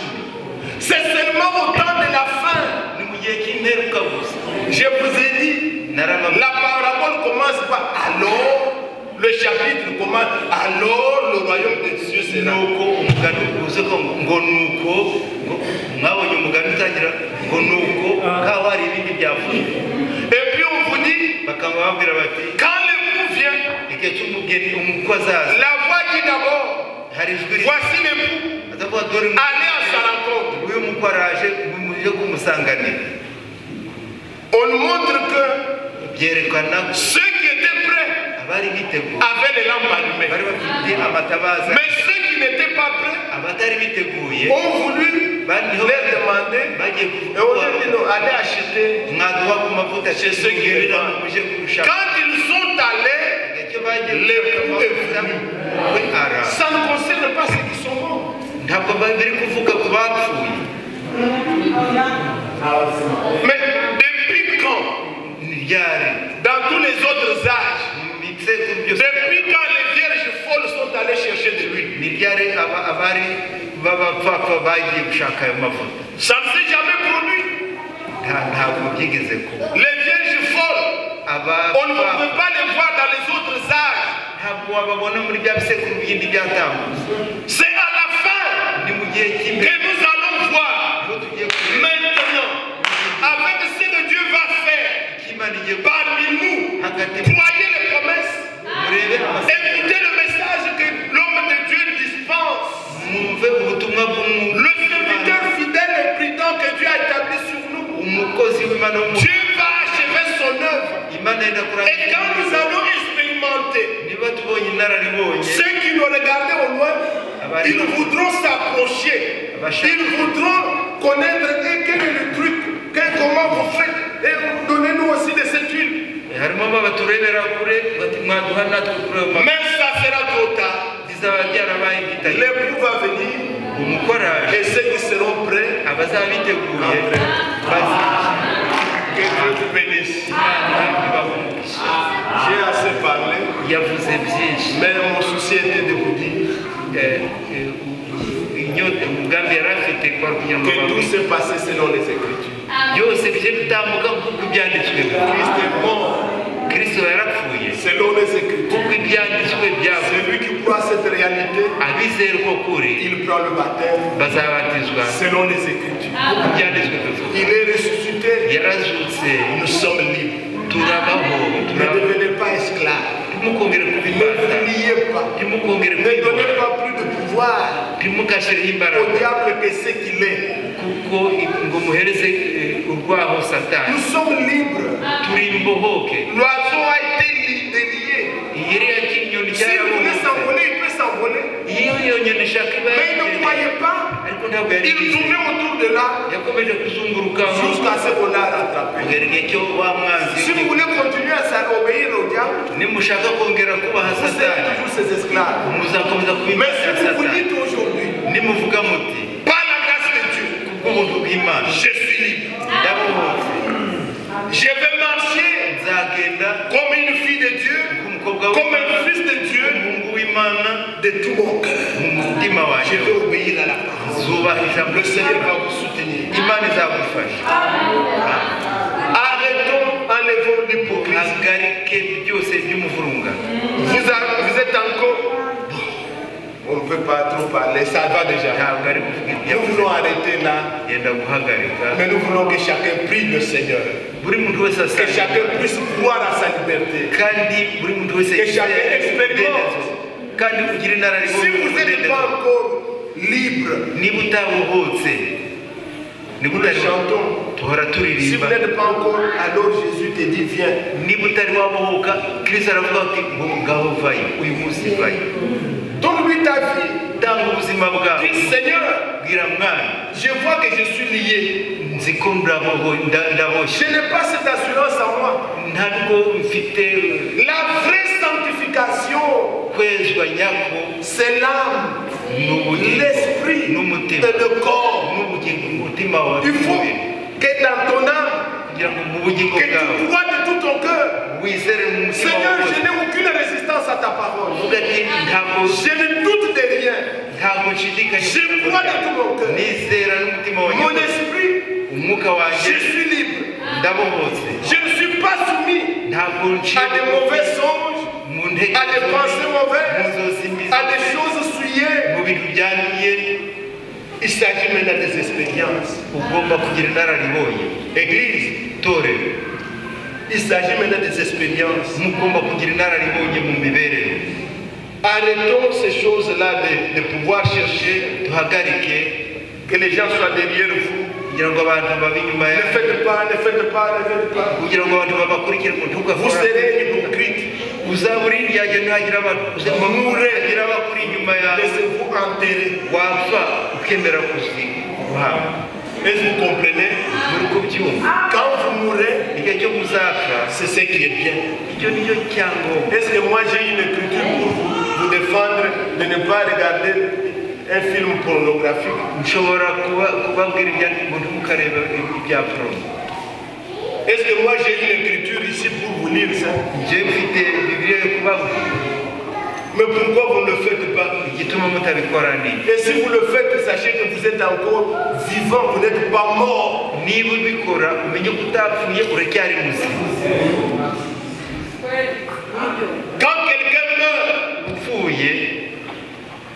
c'est seulement au temps de la fin. Ni mu gihe cy'imperuka gusa. Je vous ai dit, Narababwiye. La parabole commence par alors, le chapitre commence, alors le royaume de Dieu sera. Nuko umugani uvuze ko ngo nuko ngo mwabonye umugani utangira ngo nuko kaho hari ibindi byavuzwe. Et puis on vous dit, Bakaba babwira bati quand l'époux vient, igihe cy'umugeni umukwe azaza, la voix dit d'abord, hari ijwi voici l'époux, azavuga dore allez à sa rencontre. Uyu mukwe araje muje kumusanganira. On nous montre que byerekana ceux qui étaient prêts abari biteguye avaient les lampes allumées. Bari bafite amatabaza. Mais ceux qui n'étaient pas prêts abatari biteguye ont voulu bariho leur demander. Bagiye Et on leur dit non, allez acheter. Mwaduha ku mavuta Chez ceux qui les vendent. muje gushaka. Quand ils sont allés, Icyo bagiye l'époux est venu. We araza. Ça ne concerne pas ceux qui sont morts. Ntabwo biri kuvuga ku bapfuye. Mais depuis quand, Ryari dans tous les autres âges, mu bisekuru byose depuis quand les vierges folles sont allées chercher de l'huile, ni ryari abari b'abapfapfa bagiye gushaka ayo mavuta? Ça ne s'est jamais produit. Ntabwo byigeze kuba. Les vierges folles, on ne pouvait pas les voir dans les autres âges. Ntabwo wababona muri bya bisekuru bindi byatambutse. C'est à la fin Ni mu gihe cy'imbere que nous allons voir niho tugiye kureba maintenant, avec ce que Dieu va faire icyo Imana igiye parmi nous. Hagati Croyez les promesses, murebe amasezerano, écoutez le message que l'homme de Dieu dispense. Mwumve ubutumwa bw'umuntu Le serviteur fidèle et prudent que Dieu a établi sur nous. Umukozi w'Imana w'umu- Dieu va achever son œuvre. Imana yenda kurangiza. Et quand nous allons expérimenter, Niba tubonye inararibonye ceux qui nous regardaient au loin, ils voudront s'approcher. Ils voudront connaître et quel est le truc, comment vous faites. Et donnez-nous aussi de cette huile. Harimo abaturebera kure bati mwaduha natwe kuri ayo mavuta. Mais ça sera trop tard. Bizaba byarabaye bitari. L'époux va venir Umukwe araje et ceux qui seront prêts, abazaba biteguye bazinjira. Que Dieu vous bénisse. Imana ibahe umugisha. J'ai assez parlé, Yavuze byinshi. Mais mon souci était de vous dire Inyota umugambi yari afite kwari kugira ngo que tout babone. s'est passé selon les Écritures. Byose bije bitambuka nk'uko ibyanditswe. Christ est mort Kristo yarapfuye selon les Écritures. kuko ibyanditswe byavuze. Celui qui croit cette réalité, Abizera uko kuri il prend le baptême bazabatizwa selon les Écritures. kuko ibyanditswe bivuga. Il est ressuscité, Yarazutse nous sommes libres. Turabaho Ne turabaho. devenez pas esclaves. Ntimukongere Ne kubibata. vous liez pas. Ntimukongere Ne donnez kwibona. pas plus de pouvoir Ntimugashyireho au imbaraga diable que ce qu'il est. kuko ngo muhereze urwaho Satani. Nous sommes libres. Turi imbohoke. L'oiseau a été délié. Iriya kinyoni S'il voulait cyarabohotse. s'envoler, il peut s'envoler. envolé. Iyo iyo nyoni ishaka iba Mais il ne yagendeye. croyait pas. Ariko ntabwo yari Il tournait autour de là yakomeje kuzunguruka jusqu'à ce qu'on l'a rattrapé. Kugera igihe cyo wa mwanzi. Si vous voulez continuer à obéir au diable, Nimushaka kongera kubaha vous serez Satani, toujours ses esclaves. muzakomeza kuba Mais imbata si ya vous vous Satani. dites aujourd'hui, Nimuvuga muti par la grâce de Dieu, kubw'ubuntu bw'Imana je suis libre. Ndabohotse. Je vais marcher Nzagenda comme une fille de Dieu, nk'umukobwa comme w'Imana, un fils de Dieu, umuhungu w'Imana, de tout mon cœur. Mu mutima Je wanjye vais obéir à la parole. zubaha ijambo Le Seigneur ry'Imana. va vous soutenir. Imana izagufasha. Arrêtons, enlevons l'hypocrisie. Hagarike byose by'umuvurungano. Vous êtes encore. Bon, on ne peut pas trop parler, ça va déjà. Ntabwo ari kuvuga ibyo. Nous voulons arrêter là, Yenda guhagarika. Mais nous voulons que chacun prie le Seigneur. Buri muntu wese Que asanga chacun puisse croire à sa liberté. Kandi buri muntu wese Que chacun yizere expérimente. umudendezo. Kandi ugire inararibonye Si vous n'êtes umudendezo. pas encore libre, Niba utabohotse niba nous le utari chantons. Tuhora Si vous turirimba. n'êtes pas encore, alors Jésus te dit: viens. Niba utari wabohoka, Kristo aravuga ati ngo ngaho vayo uyu munsi vayo. Donne-lui ta vie. Tanga ubuzima bwawe. Dis: Seigneur, bwira mwana je vois que je suis lié. Nzi ko ndaboshye. Je n'ai pas cette assurance en moi. Ntabwo mfite. La vraie sanctification, Kwezwa nyako c'est l'âme, n'ubugingo l'esprit n'umutima et le corps. N'ubugingo umutima wawe Il faut n'umubiri. Que dans ton âme, kugira ngo mu bugingo que tu bwawe crois de tout ton cœur. Wizere mu mutima Seigneur, wawe. Je n'ai aucune résistance à ta parole. Uvuga ati ntabwo Je ne doute de rien. Ntabwo nshidikanya. Je crois de tout mon cœur. Nizera n'umutima wanjye Mon wose. Esprit, Umwuka wanjye je suis libre. Ndabohotse. Je ne suis pas soumis Ntabwo nciye à des mauvais songes, mu à des ntekerezo pensées mu mauvaises, nzozi mbi, à des choses souillées. Mu bintu byanduye. Il s'agit maintenant des expériences. Ugomba kugira inararibonye. Église, Torero, il s'agit maintenant des expériences. Mugomba kugira inararibonye mu mibereho. Arrêtons ces choses-là de pouvoir chercher Duhagarike que les gens soient derrière vous. Kugira ngo abantu babe inyuma Ne yawe, faites pas, ne faites pas, ne faites pas. Kugira ngo abantu babakurikire ngo Vous ntugakora. serez hypocrite. Uzaba uri indyarya ntihagira abantu Mure. uzagira abakuri inyuma yawe. Laissez-vous enterrer. Wapfa ukemera kuzi guhabwa. Est-ce que vous comprenez? Muri kubyumva? Quand vous mourrez, Igihe cyo muzapfa, c'est ce qui est bien. Icyo nicyo cyangombwa. Est-ce que moi j'ai une écriture pour vous défendre de ne pas regarder un film pornographique? Nshobora kubabwira ibya ngo ntimukarebe ibya porno. Est-ce que moi j'ai une écriture ici pour vous lire ça? Njye mfite Bibiliya yo kubabwira. Mais pourquoi vous ne le faites pas? Igituma mutabikora ni Et si vous le faites, sachez que vous êtes encore vivant, vous n'êtes pas mort. Niba ubikora umenye ko utapfuye uracyari muzima. Quand quelqu'un meurt, upfuye,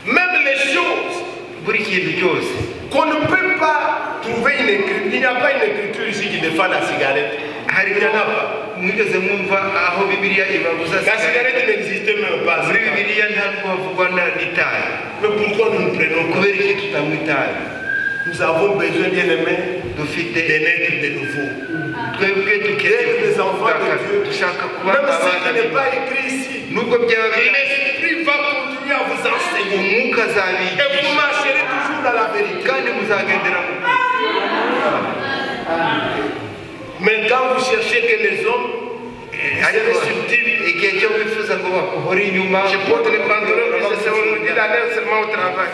même les choses buri kintu cyose qu'on ne peut pas trouver une écriture, il n'y a pas une écriture ici qui défend la cigarette. Hari Il n'y en a pas. Mwigeze mwumva aho Bibiliya ibabuza La sigarete? cigarette n'existait même pas. Muri Bibiliya ntabwo havugwa n'itabi. Mais pourquoi nous ne prenons pas? Kubera iki tutanywa itabi? Nous avons besoin, bien aimés, dufite de naître de nouveau. Twebwe dukeneye D'être des enfants de Dieu. Dushaka kuba Même ce abana qui n'est pas b'Imana. Écrit ici, Nubwo byaba bitandukanye, l'Esprit va continuer à vous enseigner. Umwuka Et vous azabigisha marcherez toujours dans la vérité. Kandi muzagendera mu kuri. Mais quand vous cherchez que les hommes Ariko soient subtils, igihe cyo wifuza ngo bakuhore inyuma, je porte les pantalons, mais c'est on me dit d'aller seulement au travail.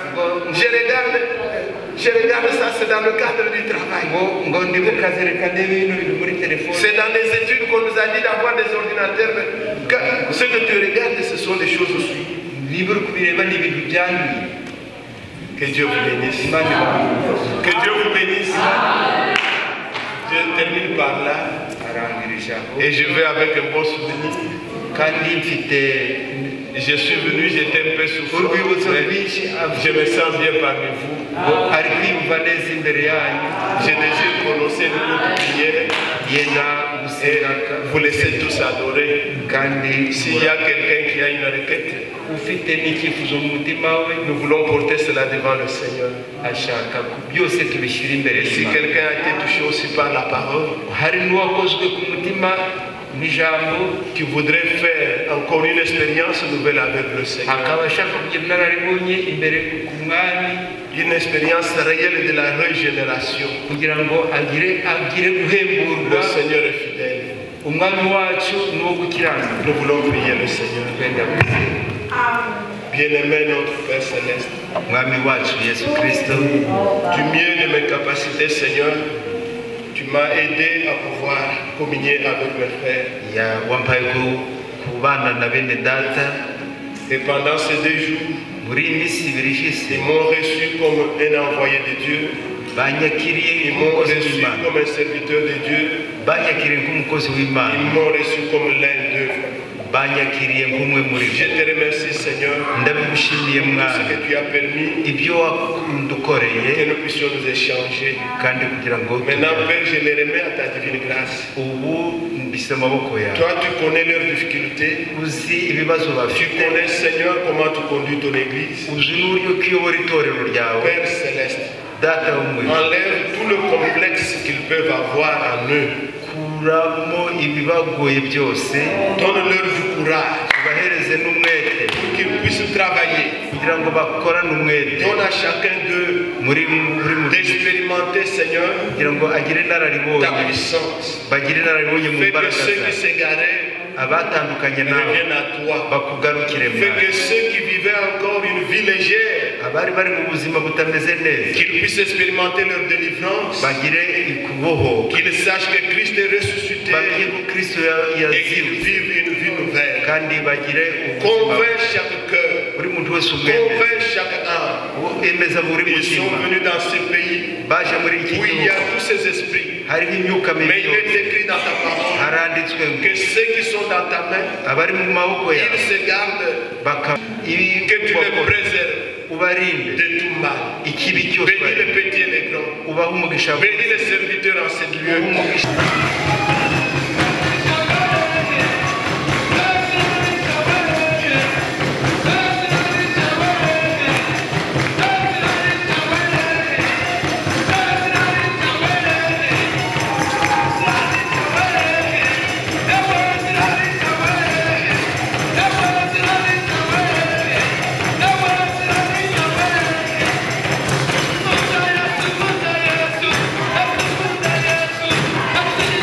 Je regarde ça, c'est dans le cadre du travail. Ngo ngo ndi mu kazi reka ndebe bino bintu muri telefone. C'est dans les études qu'on nous a dit d'avoir des ordinateurs. Mais ce que tu regardes, ce sont des choses aussi. Niba uri kubireba ni ibintu byanduye. Que Dieu vous bénisse. Imana ibahe. Que Dieu vous bénisse. Je termine par là. Arangirije aho. Et je vais avec un bon souvenir. Kandi mfite Je suis venu, j'étais un peu souffrant, urwibutso mais rwinshi. je me sens bien parmi vous. Ari kwiyumva neza imbere yanyu. Je désire prononcer une courte prière Yenda et gusenga vous laisser tous adorer. Kandi S'il y a quelqu'un qui a une requête, ufite n'icyifuzo mu mutima we, nous voulons porter cela devant le Seigneur. Ashaka ku byose tubishyira imbere Et si y'Imana. quelqu'un a été touché aussi par la parole, Hari n'uwakozwe ku mutima N'ijambo qui voudrait faire encore une expérience nouvelle avec le Seigneur, akaba ashaka kugira inararibonye imbere ku mwami, une expérience réelle de la régénération. Kugira ngo agire agire guhemburwa. Le Seigneur est fidèle. Umwami wacu ni uwo gukiranuka. Nous voulons prier le Seigneur. Twenda gusenga. Bien-aimé notre Père Céleste, Mwami wacu Yesu Kristo, du mieux de mes capacités, Seigneur, tu m'as aidé à pouvoir communier avec mes frères. Ya wampaye ku- kubana na bene data. Et pendant ces 2 jours, Muri iyi minsi ibiri ishize, ils m'ont reçu comme un envoyé de Dieu. Banyakiriye Ils m'ont nk'umukozi reçu w'Imana. Comme un serviteur de Dieu. Banyakiriye nk'umukozi w'Imana. Ils m'ont reçu comme l'un d'eux. Banyakiriye nk'umwe muri bo. Je te remercie, Seigneur, Ndabigushimiye pour ce Mwami que tu as permis ibyo wadukoreye que nous puissions nous échanger. Kandi kugira ngo Maintenant, Père, je les remets à ta divine grâce. Ubu mbise amaboko yawe. Toi, tu connais leurs difficultés. Uzi ibibazo Tu bafite. Connais, Seigneur, comment tu conduis ton Église. Uzi n'uburyo uyobora itorero ryawe. Père céleste, Data wo mu ijuru, enlève tout le complexe qu'ils peuvent avoir en eux. Kuramo ibibagoye byose. Donne-leur du courage ubahereze n'umwete pour qu'ils puissent travailler. Kugira ngo bakorane umwete. Donne à chacun d'eux muri muri muri d'expérimenter, Seigneur, kugira ngo agire inararibonye ta puissance. Bagire inararibonye mu Fais que mbaraga ceux qui zawe. S'égaraient Abatandukanye nawe reviennent à toi. Bakugarukire Fais Mwami. Que ceux qui vivaient encore une vie légère, Abari bari mu buzima butameze neza qu'ils puissent expérimenter leur délivrance, bagire kubohoka qu'ils sachent que Christ est ressuscité bamenye ko Kristo ya- et qu'ils yazutse vivent une vie nouvelle. kandi bagire ubuzima. Convainc chaque cœur, Buri muntu wese umwemeze convainc chaque âme. Emeza buri Ils sont mutima. Venus dans ce pays Baje muri iki où il y a gihugu tous ces esprits. Hariho imyuka mibi Mais il yose. Est écrit dans ta parole Haranditswe ngo que ceux qui sont dans ta main, abari mu maboko yawe ils se gardent, baka ibi que tu les préserves ubarinde de tout mal. Ikibi cyose. Bénis les petits et les grands. Ubahe umugisha. Bénis les serviteurs en ce lieu. Ubahe umugisha. Thank you.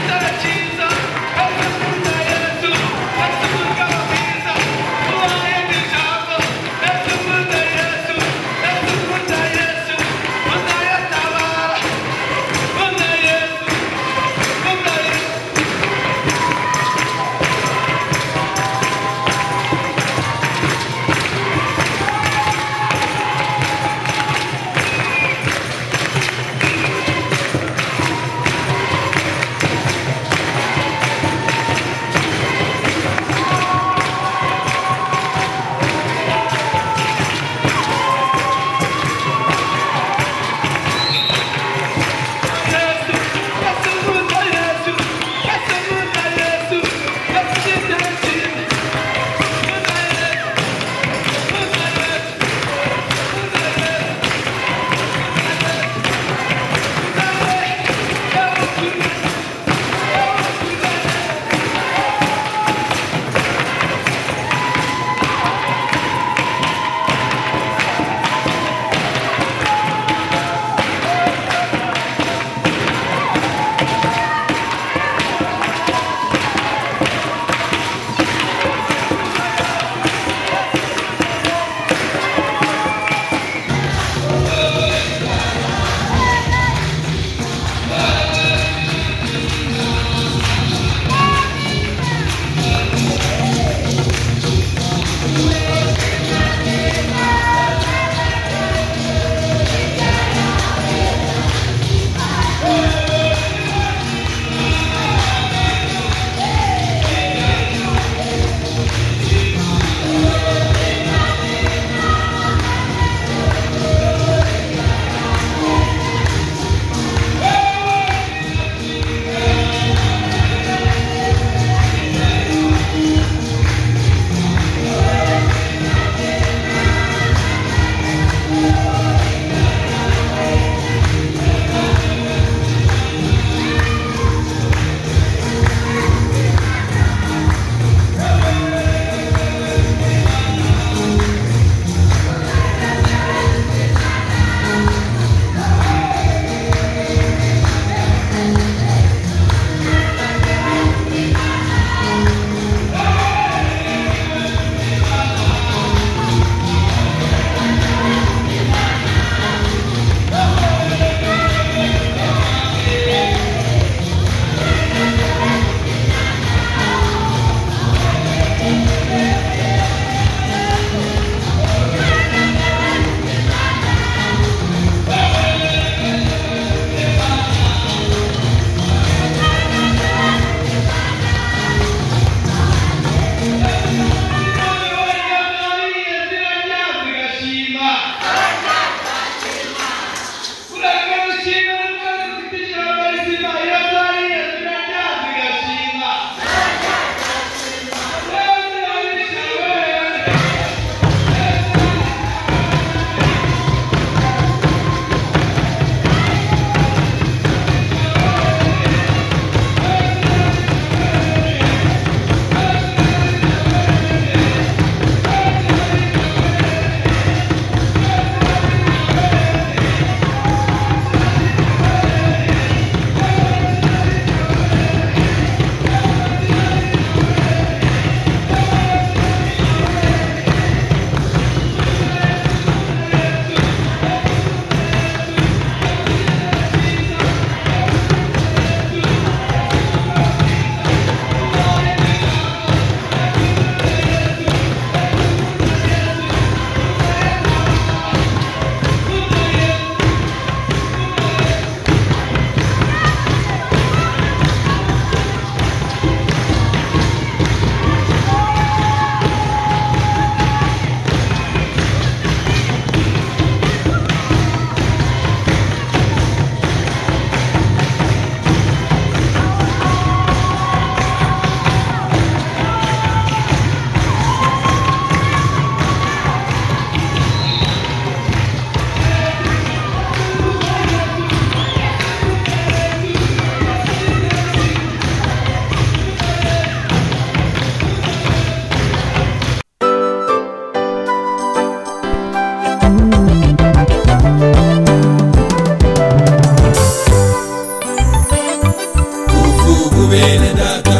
Bene data,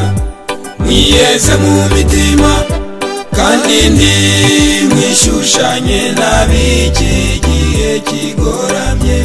mwiyeze mu mitima kandi ntimwishushanye n'ab'iki gihe kigoramye.